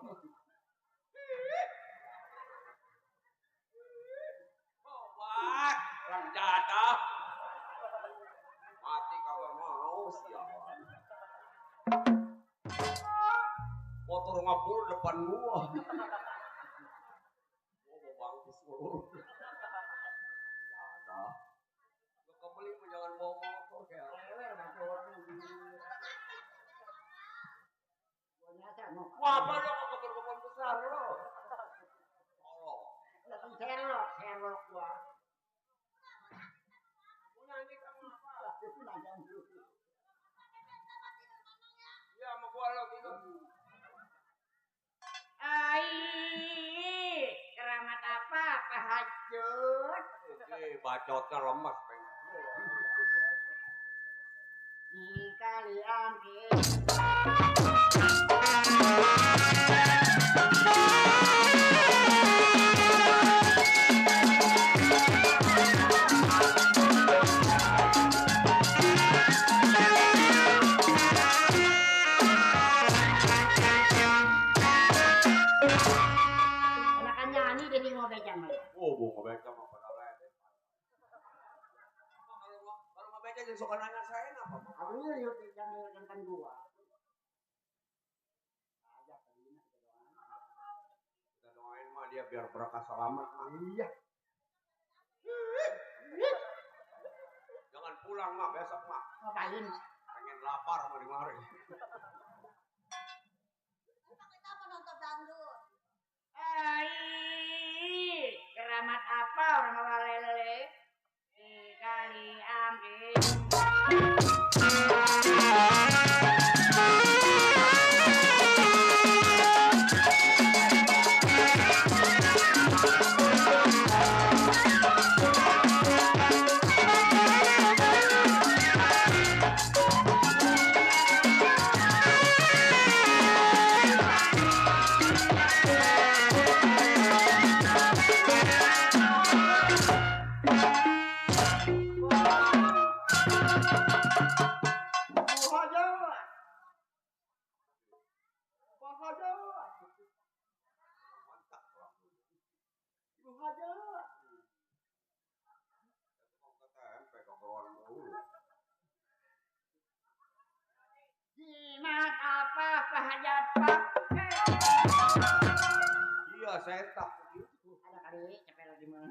Obat, ranjada. Mati kagak mau sialan. Motor ngapur depan gua. Gua mau bangkis mulu. Ada. Lu kembali mah jangan bawa motor kayak leler motor. Gua nyasar mau. Wah, apa lo ke kebun besar lo? Tolong. Langsung serok gua. Mau nyanyi kamu apa? Iya, sama gua lo gitu. Ai, keramat apa Pak Hajut? Bacotnya lemas pengen. Di kali ambil. Enakan nyanyi jadi ngobek zaman. Oh, gua ngebaca mah pada lain. Kalau ngebaca jadi suka nanya saya apa? Aku ini yang kan gua. Kita doain mah dia biar berkah selamat mah. Iya. Jangan pulang mah besok mah. Ngapain? Pengen lapar sama di mari. Kita mau nonton dangdut. Ai, keramat apa orang bawa lele? Di kali ambil. Jimat apa Pak Hajat Pak? Iya, saya tak. Ada kali capek lagi mah.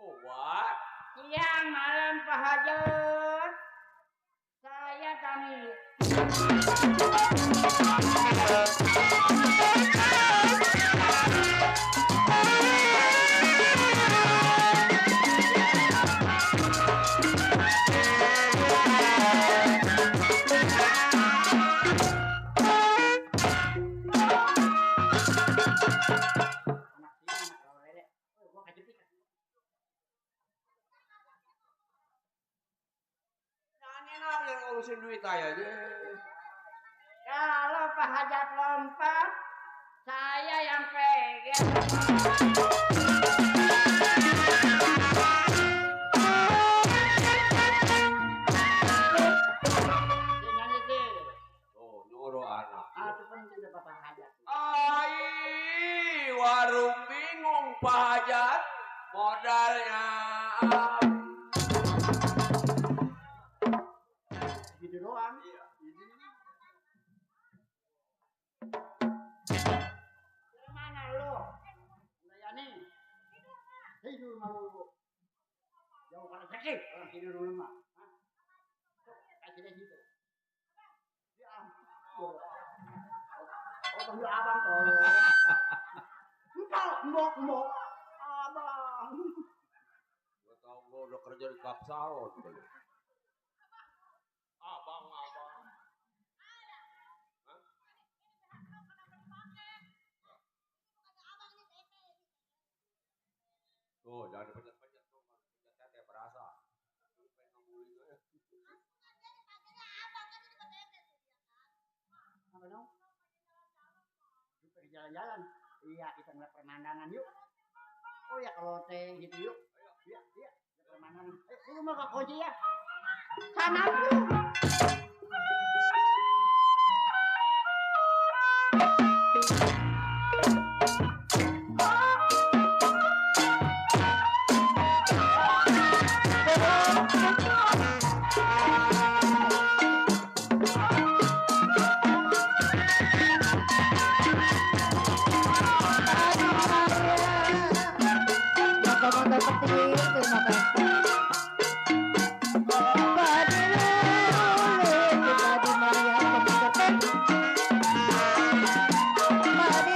Oh, what? Siang malam Pak Hajat. Saya kami. Ngurusin duit aja deh. Kalau Pak Hajat lompat, saya yang pegang. Nyanyi sih. Tuh, nyuruh anak. Itu penting udah Pak Hajat. Oh, warung bingung Pak Hajat modalnya. Gitu doang. Mana lo? Layani. Tidur malu. Jauh pada sakit. Orang tidur dulu mah. Kasih dia gitu. Ya. Oh, panggil abang tolong. Mbok. Abang. Gua tahu gua udah kerja di Kapsalon. Abang. Tuh, jangan dipencet-pencet tuh. Pencetnya kayak berasa. Apa dong? Yuk pergi jalan-jalan. Iya, kita ngeliat pemandangan yuk. Oh ya kalau teh gitu yuk. Iya, lihat pemandangan. Lu mau ke kunci ya? Sana lu. Motor petir, terima kasih. Padi lulu, kita di Maria,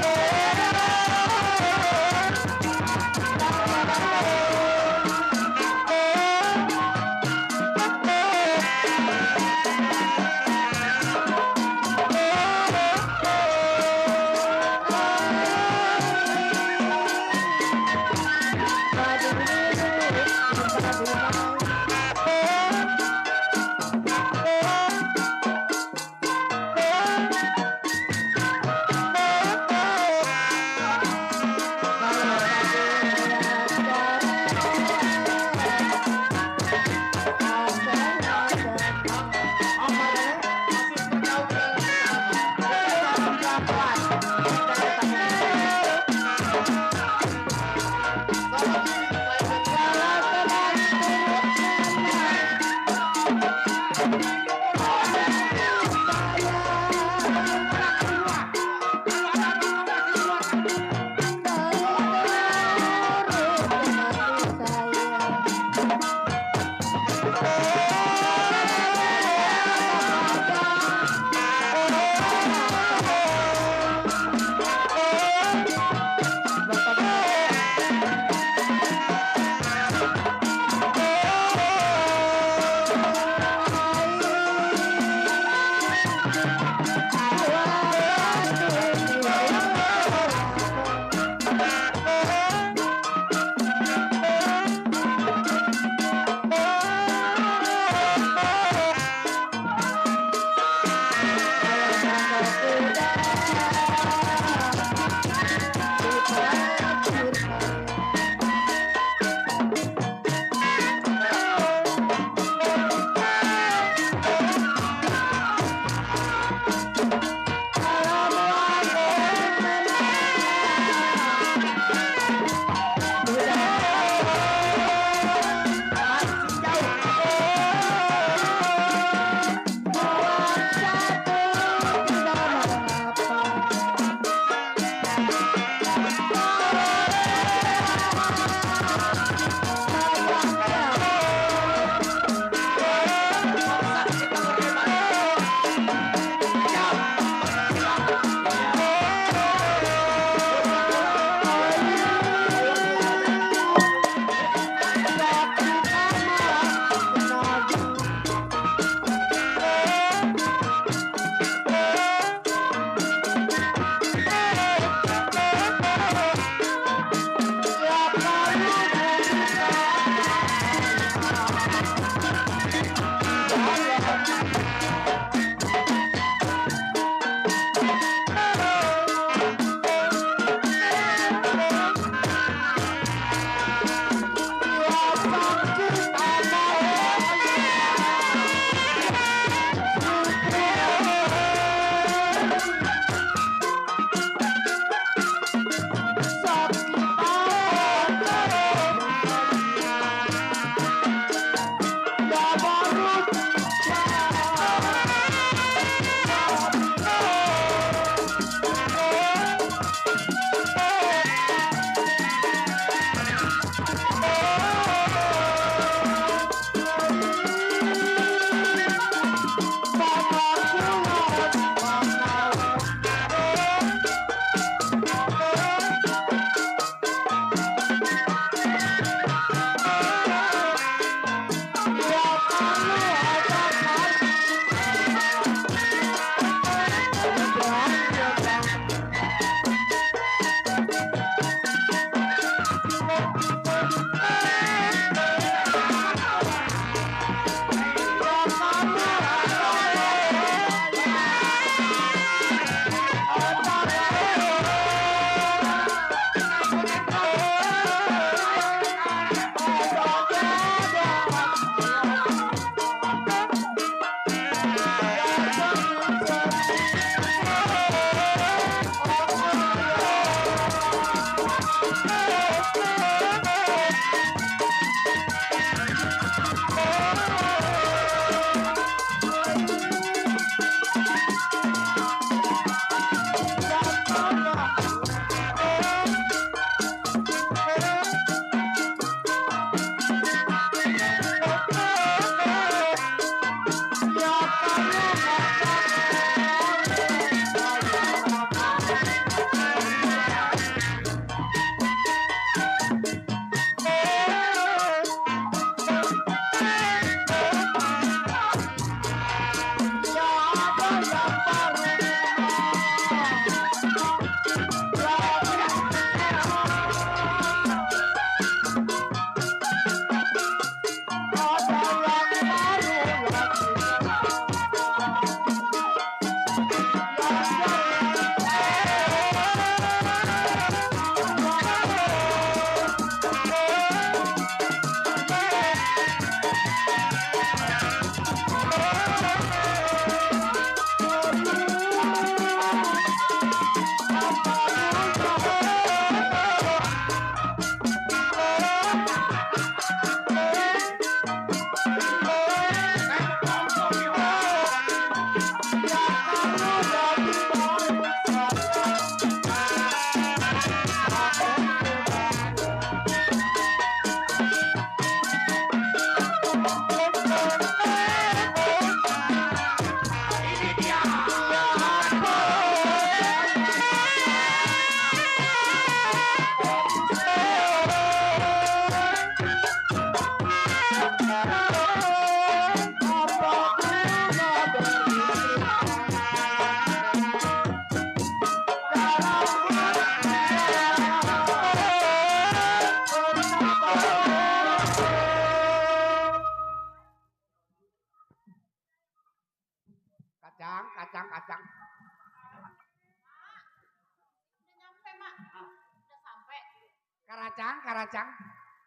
Karacang, karacang.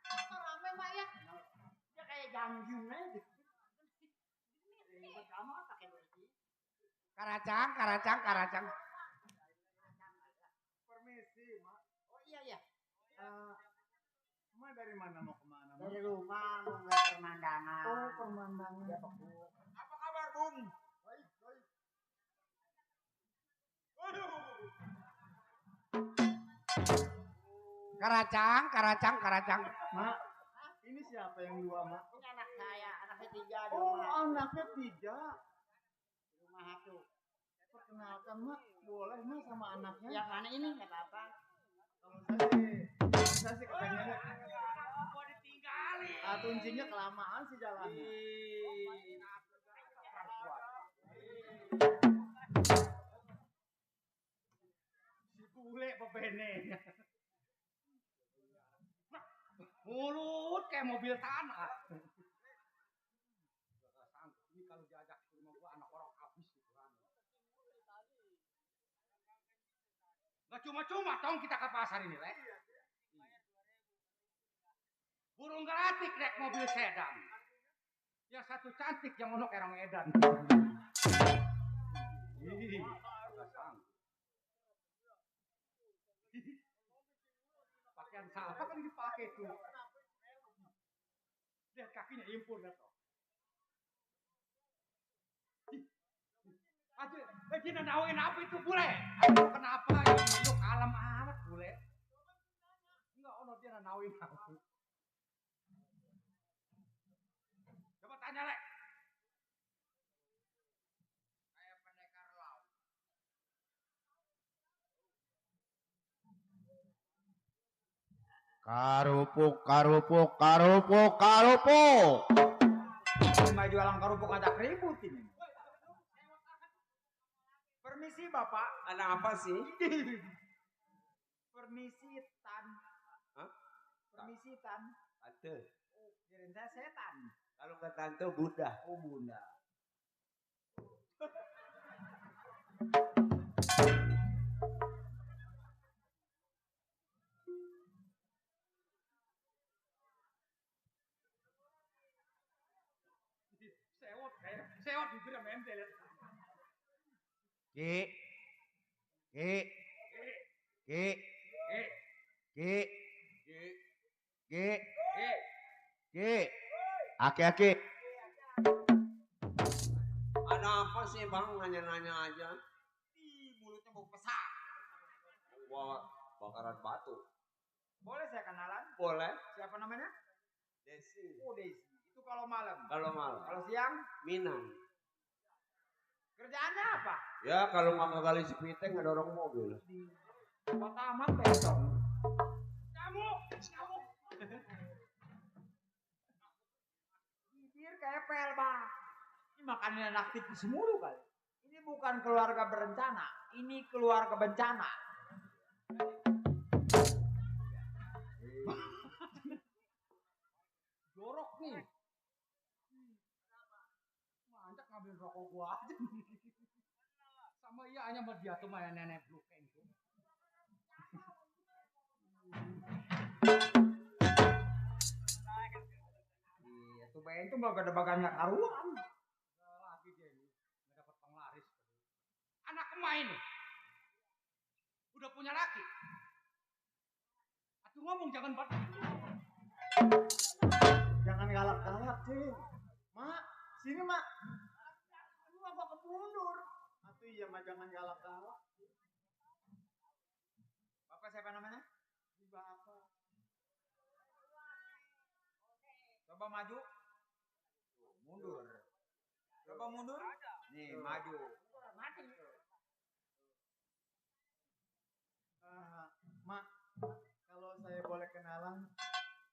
Kok rame mak ya? Dia kayak gangguin aja. Ribet amat pakai bersih. Karacang, karacang, karacang. Permisi, Mak. Oh iya ya. Mak dari mana mau kemana, Mak? Dari rumah mau ngeliat pemandangan. Oh, pemandangan. Ya beku. Apa kabar, Bung? Baik, baik. Karacang, karacang, karacang. Mak, ini siapa yang dua, Mak? Ini anak saya, anaknya 3 di Oh, rumah. anaknya 3. Di rumah satu. Perkenalkan, Mak. Boleh, Mak, sama anaknya? Yang mana ini nggak apa-apa. Kalau saya sih kepengen. Tuncinya kelamaan sih jalannya. Si bule pepene. Mulut kayak mobil tanah. Ini kalau diajak ke rumah gua anak orang habis gitu kan. Gak cuma-cuma tong kita ke pasar ini, Lek. Burung geratik naik mobil sedan. Yang satu cantik yang ono kerang edan. Ih, gak sanggup. Pakaian siapa kan dipakai tuh. Lihat kakinya impor dah toh. Aja, dia nawain apa itu bule? Aduh, kenapa ya lu kalem amat bule? Enggak ono dia nawain apa. Coba tanya Lek. Kayak pendekar laut. Karupuk, karupuk, karupuk, karupuk. Cuma jualan kerupuk ada ribut ini. Permisi Bapak. Ada apa sih? Permisi Tan. Hah? Permisi Tan. Tante. Oh, kirain saya setan. Kalau nggak tante Bunda. Oh Bunda. Sewot bibirnya mentel. Ki, ki, ki, ki, ki, ki, aki-aki. Ada apa sih bang? Nanya-nanya aja. Ih, mulutnya bau pesak. Wah, bakaran batu. Boleh saya kenalan? Boleh. Siapa namanya? Desi. Oh Desi. Itu kalau malam. Kalau malam. Kalau siang? Minang. Kerjaannya apa? Ya kalau nggak gali sepiteng nggak dorong mobil. Kota amat besok. Kamu. Bibir kayak pel bang. Ini makanan anak tipis mulu kali. Ini bukan keluarga berencana. Ini keluarga bencana. Jorok nih. Manjak ngambil rokok gua aja. Sama iya hanya sama dia tuh main nenek blue kayak gitu. Iya, tuh bayang tuh gak ada bagannya karuan. Lagi dia ini nggak dapat penglaris. Anak emak ini udah punya laki. Atuh ngomong jangan batas. Jangan galak-galak, Cing. Mak, sini, Mak. Lu apa kemundur? Atuh iya, Mak, jangan galak-galak. Bapak siapa namanya? Bapak. Coba maju. Mundur. Coba mundur. Nih, maju. Mati. Mak, kalau saya boleh kenalan,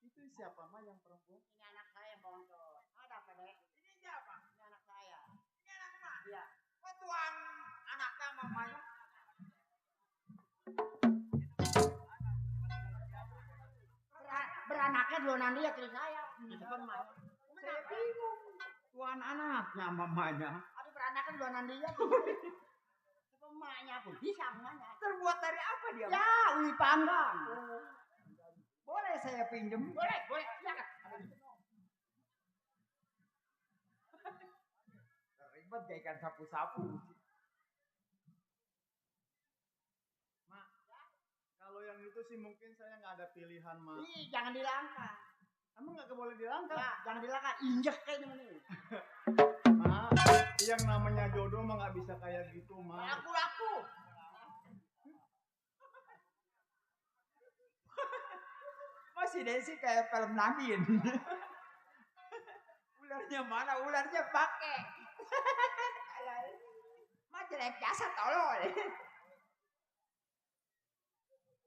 itu siapa, Mak, yang perempuan? Ini anak saya bongkot. Ada apa dek? Ini siapa? Ini anak saya. Ini anak emak. Iya. Kok tuan anaknya mamanya? Beranaknya dua nanti ya ke saya. Di depan mak. Saya bingung. Tuan anaknya mamanya. Aduh beranaknya dua nanti ya. Depan maknya pun bisa namanya. Terbuat dari apa dia? Ya, uli panggang. Boleh saya pinjem. Boleh, silakan. Ribet kayak ikan sapu-sapu. Mak, kalau yang itu sih mungkin saya nggak ada pilihan, Mak. Ih, jangan dilangkah. Emang nggak boleh dilangkah? Ya, jangan dilangkah. Injek kayak gimana nih. Mak, yang namanya jodoh mah nggak bisa kayak gitu, Mak. Laku. Masih Desi kayak film Nadine. Ularnya mana? Ularnya pakai. Mah jelek jasa tolol.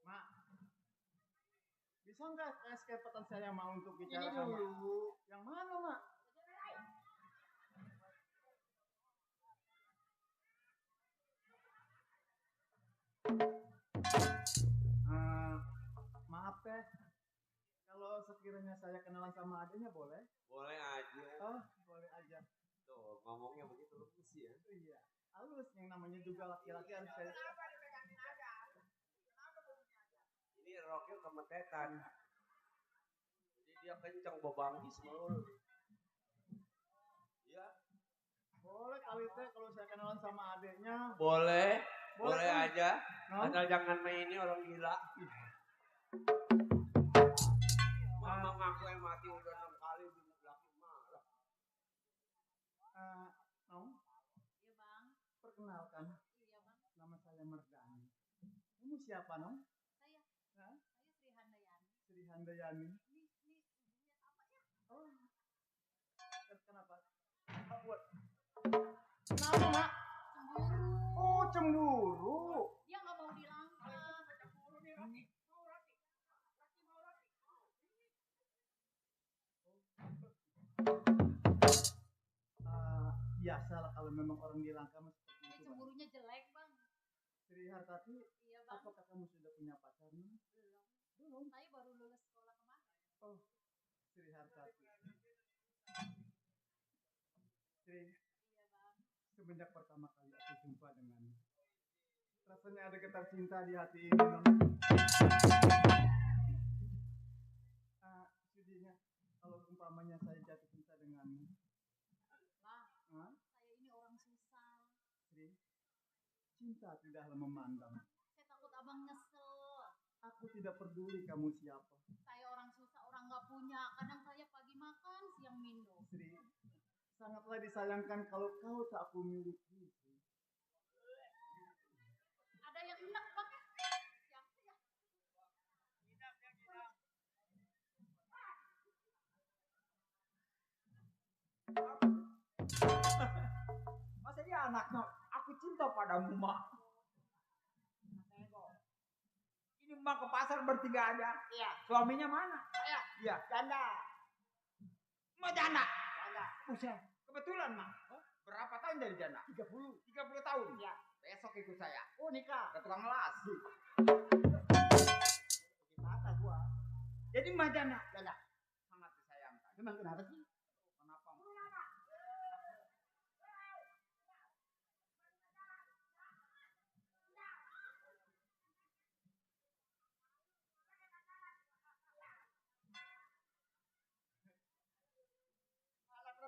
Mak, bisa nggak kesempatan saya mau untuk bicara Ini sama? dulu. Yang mana, Mak? Maaf teh, kalau sekiranya saya kenalan sama adanya boleh? Boleh aja. Oh, boleh aja. Tuh, ngomongnya begitu lemes ya. Iya, halus yang namanya juga laki-laki harus kayak. Ini roknya kemetetan. Jadi dia kenceng bebanggis melulu. Iya. Boleh kali teh kalau saya kenalan sama adeknya. Boleh kan? aja. No? Asal jangan main ini orang gila. Mama ngaku yang mati udah 6 kali belum laki malah. No? Iya bang. Perkenalkan. Iya bang. Nama saya Merdani. Kamu siapa, Nong? Saya. Hah? Saya Sri Handayani. Sri Handayani. Ini ibunya apa ya? Oh. Kenapa? Oh, buat. Kenapa, Mak? Cemburu. Oh, cemburu. Dia nggak mau dilangkah. Biasalah kalau memang orang dilangkah mah seperti itu, Bang. Cemburunya jelek bang. Sri Hartati, Iya bang. apakah kamu sudah punya pacar, Nong? Belum. Saya baru lulus sekolah kemarin. Oh, Sri Hartati. Sri, Iya bang. semenjak pertama kali aku jumpa denganmu, rasanya ada getar cinta di hati ini, Nong. Sedihnya kalau umpamanya saya jatuh cinta denganmu. Bang, saya ini orang susah. Sri, cinta tidaklah memandang. Saya takut abang nyesel. Aku tidak peduli kamu siapa. Saya orang susah, orang nggak punya. Kadang saya pagi makan, siang minum. Sri, sangatlah disayangkan kalau kau tak aku miliki. Ada yang enak bang? Masa dia anaknya? Aku cinta padamu, Mak. Ini Mak ke pasar bertiga aja. Iya. Suaminya mana? Saya. Iya. Janda. Mak janda. Janda. Buset. Kebetulan, Mak. Berapa tahun dari janda? 30. 30 tahun. Iya. Besok ikut saya. Oh, nikah. Ke tukang las. Gimana gua? Jadi Mak janda. Janda. Sangat disayangkan. Memang kenapa sih? Kenapa, Mak?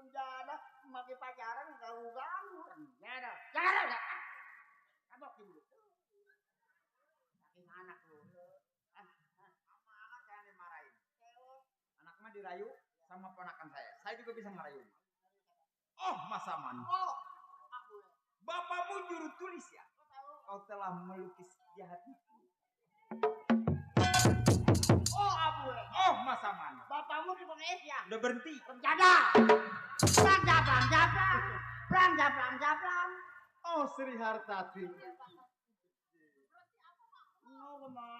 Janda makin pacaran ganggu-ganggu. Janda. Jangan ada. Kabokin dulu. Saking anak lu. Sama anak saya dimarahin. Anak mah dirayu sama ponakan saya. Saya juga bisa ngerayu. Oh, Mas Aman. Oh, Bapakmu juru tulis ya? Kau telah melukis di hatiku. oh Abu. Oh, Mas Aman. Bapakmu di Bangladesh ya? Udah berhenti. Janda. Pelan. Oh, Sri Hartati.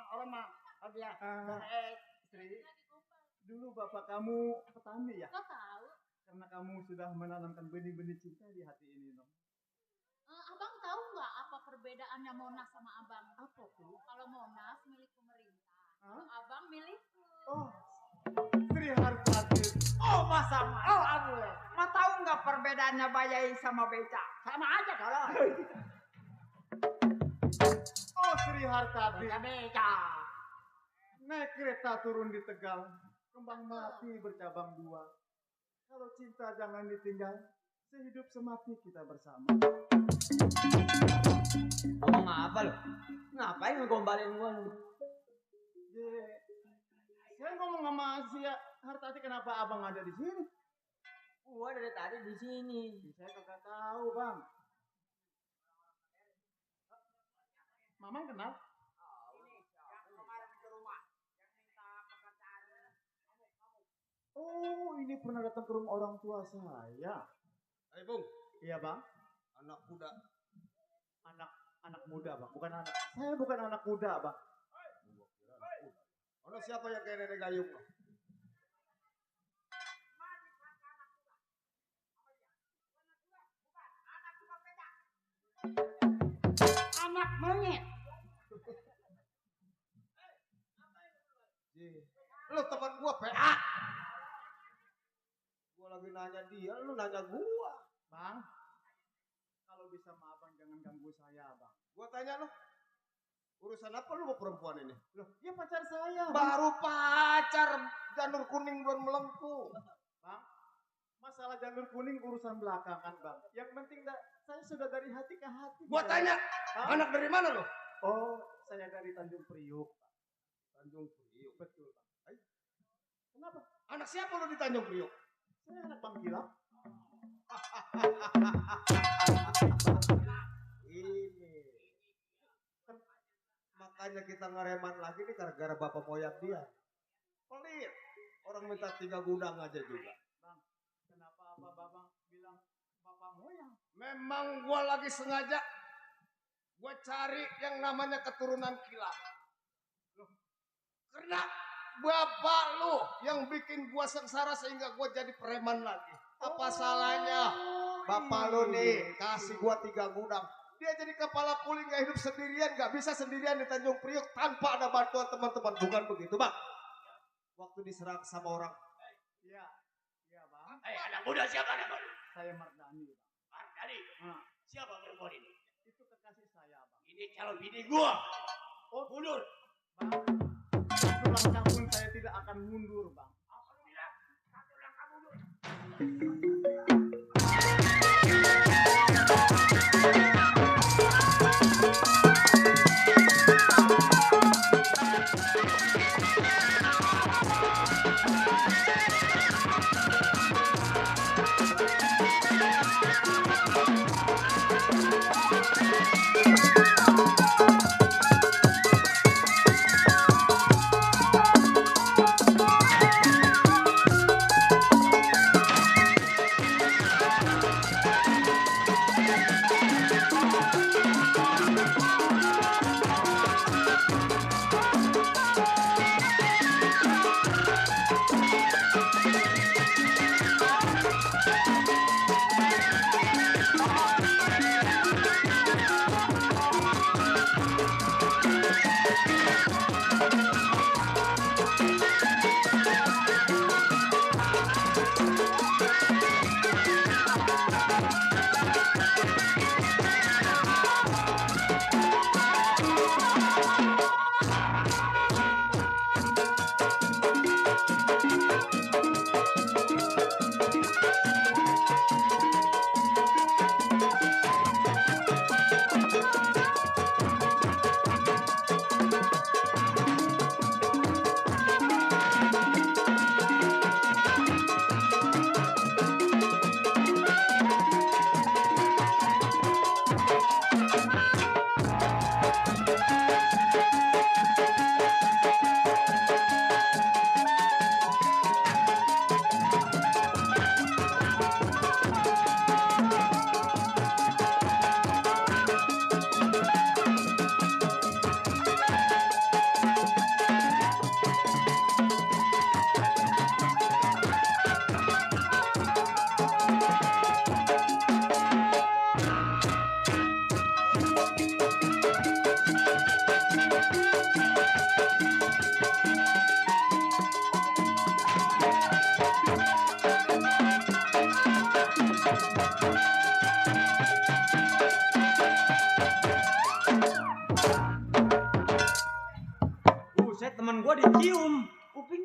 Orang mah dia. Sri, dulu bapak kamu petani ya? Kau tahu? Karena kamu sudah menanamkan benih-benih cinta di hati ini, Nong. Abang tahu nggak apa perbedaannya Monas sama abang? Apa tuh? Kalau Monas milik pemerintah, Hah? kalau abang milik. Oh, Sri Hartati. Oh, Mas Aman. Oh, Abu. Ma tahu nggak perbedaannya bayai sama beca? Sama aja kalau. Oh, Sri Hartati. Beca. Naik kereta turun di Tegal, kembang melati bercabang dua. Kalau cinta jangan ditinggal, sehidup semati kita bersama. Ngomong apa lo? Ngapain ngegombalin gua lu? Saya ngomong sama si Hartati, kenapa abang ada di sini? Gua dari tadi di sini. Saya kagak tahu bang. Mamang kenal? Oh, ini pernah datang ke rumah orang tua saya. Hai Bung, Iya bang. anak kuda. Anak muda bang, bukan anak. Saya bukan anak muda bang. Ono siapa yang kayak nenek gayung? Anak monyet. Lu teman gua PA. Gua lagi nanya dia, lu nanya gua. Bang, kalau bisa sama abang jangan ganggu saya bang. Gua tanya lu, urusan apa lu sama perempuan ini? Loh, dia pacar saya. Bang. Baru pacar, janur kuning belum melengkung. Bang, masalah janur kuning urusan belakangan bang. Yang penting saya sudah dari hati ke hati. Gua Bang. tanya, Hah? anak dari mana lu? Oh, saya dari Tanjung Priuk. Bang. Tanjung Priuk. Betul bang. Kenapa? Anak siapa lu di Tanjung Priuk? Saya anak Bang Gilang. Ini. Makanya kita ngareman lagi nih gara-gara bapak moyang dia. Pelit. Orang minta 3 gudang aja juga. Bang, kenapa babang bilang bapak moyang? Memang gua lagi sengaja gua cari yang namanya keturunan kilat. Loh, karena bapak lu yang bikin gua sengsara sehingga gua jadi preman lagi. Apa salahnya? Bapak lu nih kasih gua 3 gudang. Dia jadi kepala kuli gak hidup sendirian, gak bisa sendirian di Tanjung Priuk tanpa ada bantuan teman-teman. Bukan begitu bang? Waktu diserang sama orang. Iya, iya bang. Anak muda siapa nama lu? Saya Mardani bang. Mardani. Nah, Siapa perempuan ini? itu kekasih saya bang. Ini calon bini gua. Oh, Mundur. bang. Satu langkah pun saya tidak akan mundur bang. Apa lu bilang? Satu langkah mundur.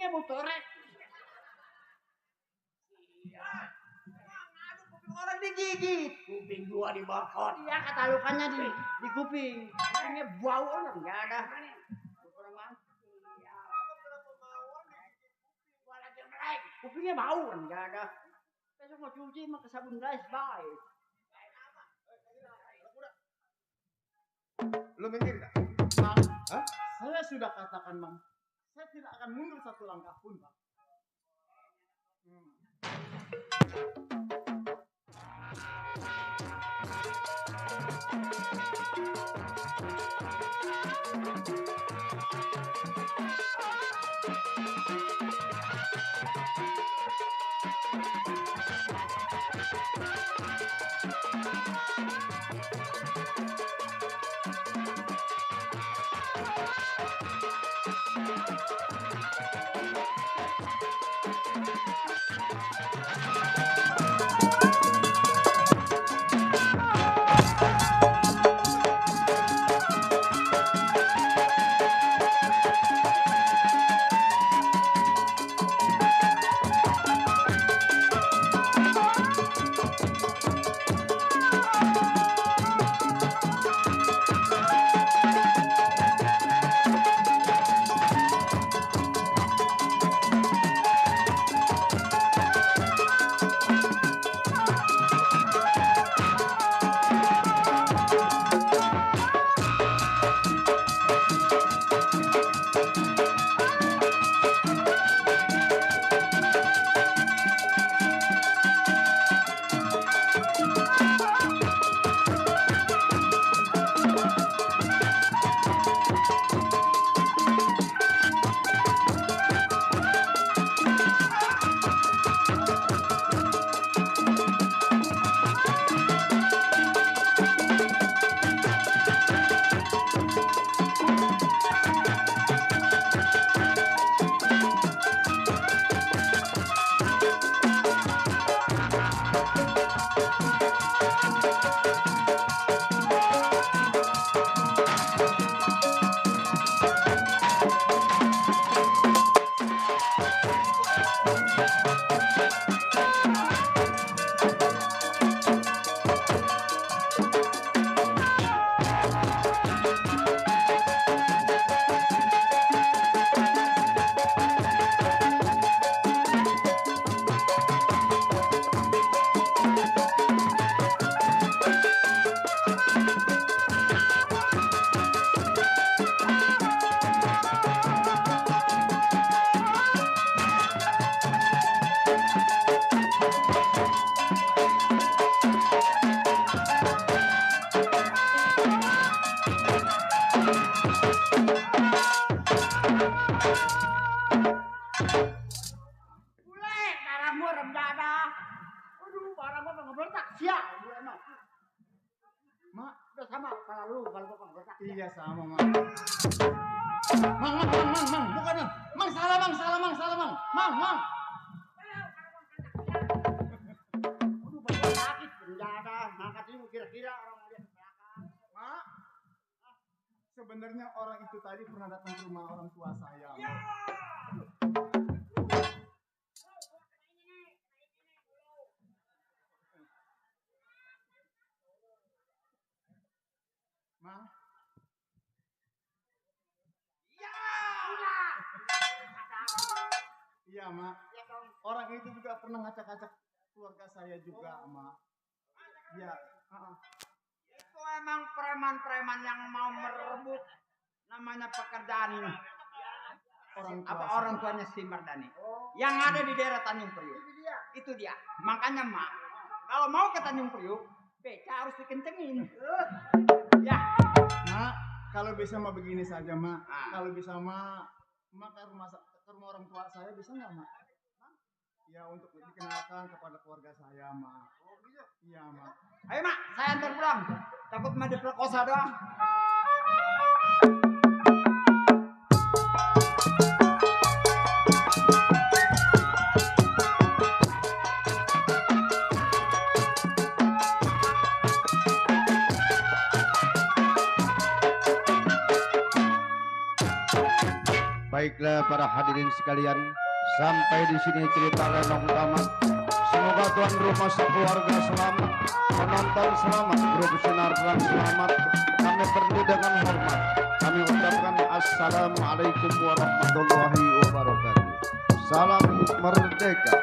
kupingnya bau torek. Orang digigit. Kuping gua dibakar. Iya kata lukanya di kuping. Kupingnya bau orang nggak ada. Kupingnya bau kan nggak ada. Besok mau cuci mah ke sabun guys, bye. Lu minggir gak? Bang, Hah? saya sudah katakan bang, saya tidak akan mundur satu langkah pun bang. Iya sama mang. Mang, bukan mang. Mang salah mang. Mang. Aduh, bapak sakit penjara. Ngangkat ini kira-kira orang mau lihat belakang. Mak, sebenarnya orang itu tadi pernah datang ke rumah orang tua saya. Ma. Iya, Ma. Orang itu juga pernah ngacak-ngacak keluarga saya juga, Ma. Iya, Itu emang preman-preman yang mau merebut namanya pekerjaan ini. Orang tuanya si Mardani. Yang ada di daerah Tanjung Priuk. Itu dia. Makanya, Ma, kalau mau ke Tanjung Priuk, beca harus dikencengin. Ya. Ma, kalau bisa mah begini saja, Ma. Kalau bisa mah ke rumah orang tua saya bisa nggak, Ma? Ya, untuk dikenalkan kepada keluarga saya, Ma. Oh, bisa? Iya, Ma. Ayo, Ma, saya antar pulang. Takut mah diperkosa doang. Baiklah. Baiklah para hadirin sekalian, sampai di sini cerita Lenong tamat. Semoga tuan rumah sekeluarga selamat, penonton selamat, grup sinarlan selamat. Kami perlu dengan hormat. Kami ucapkan assalamualaikum warahmatullahi wabarakatuh. Salam merdeka.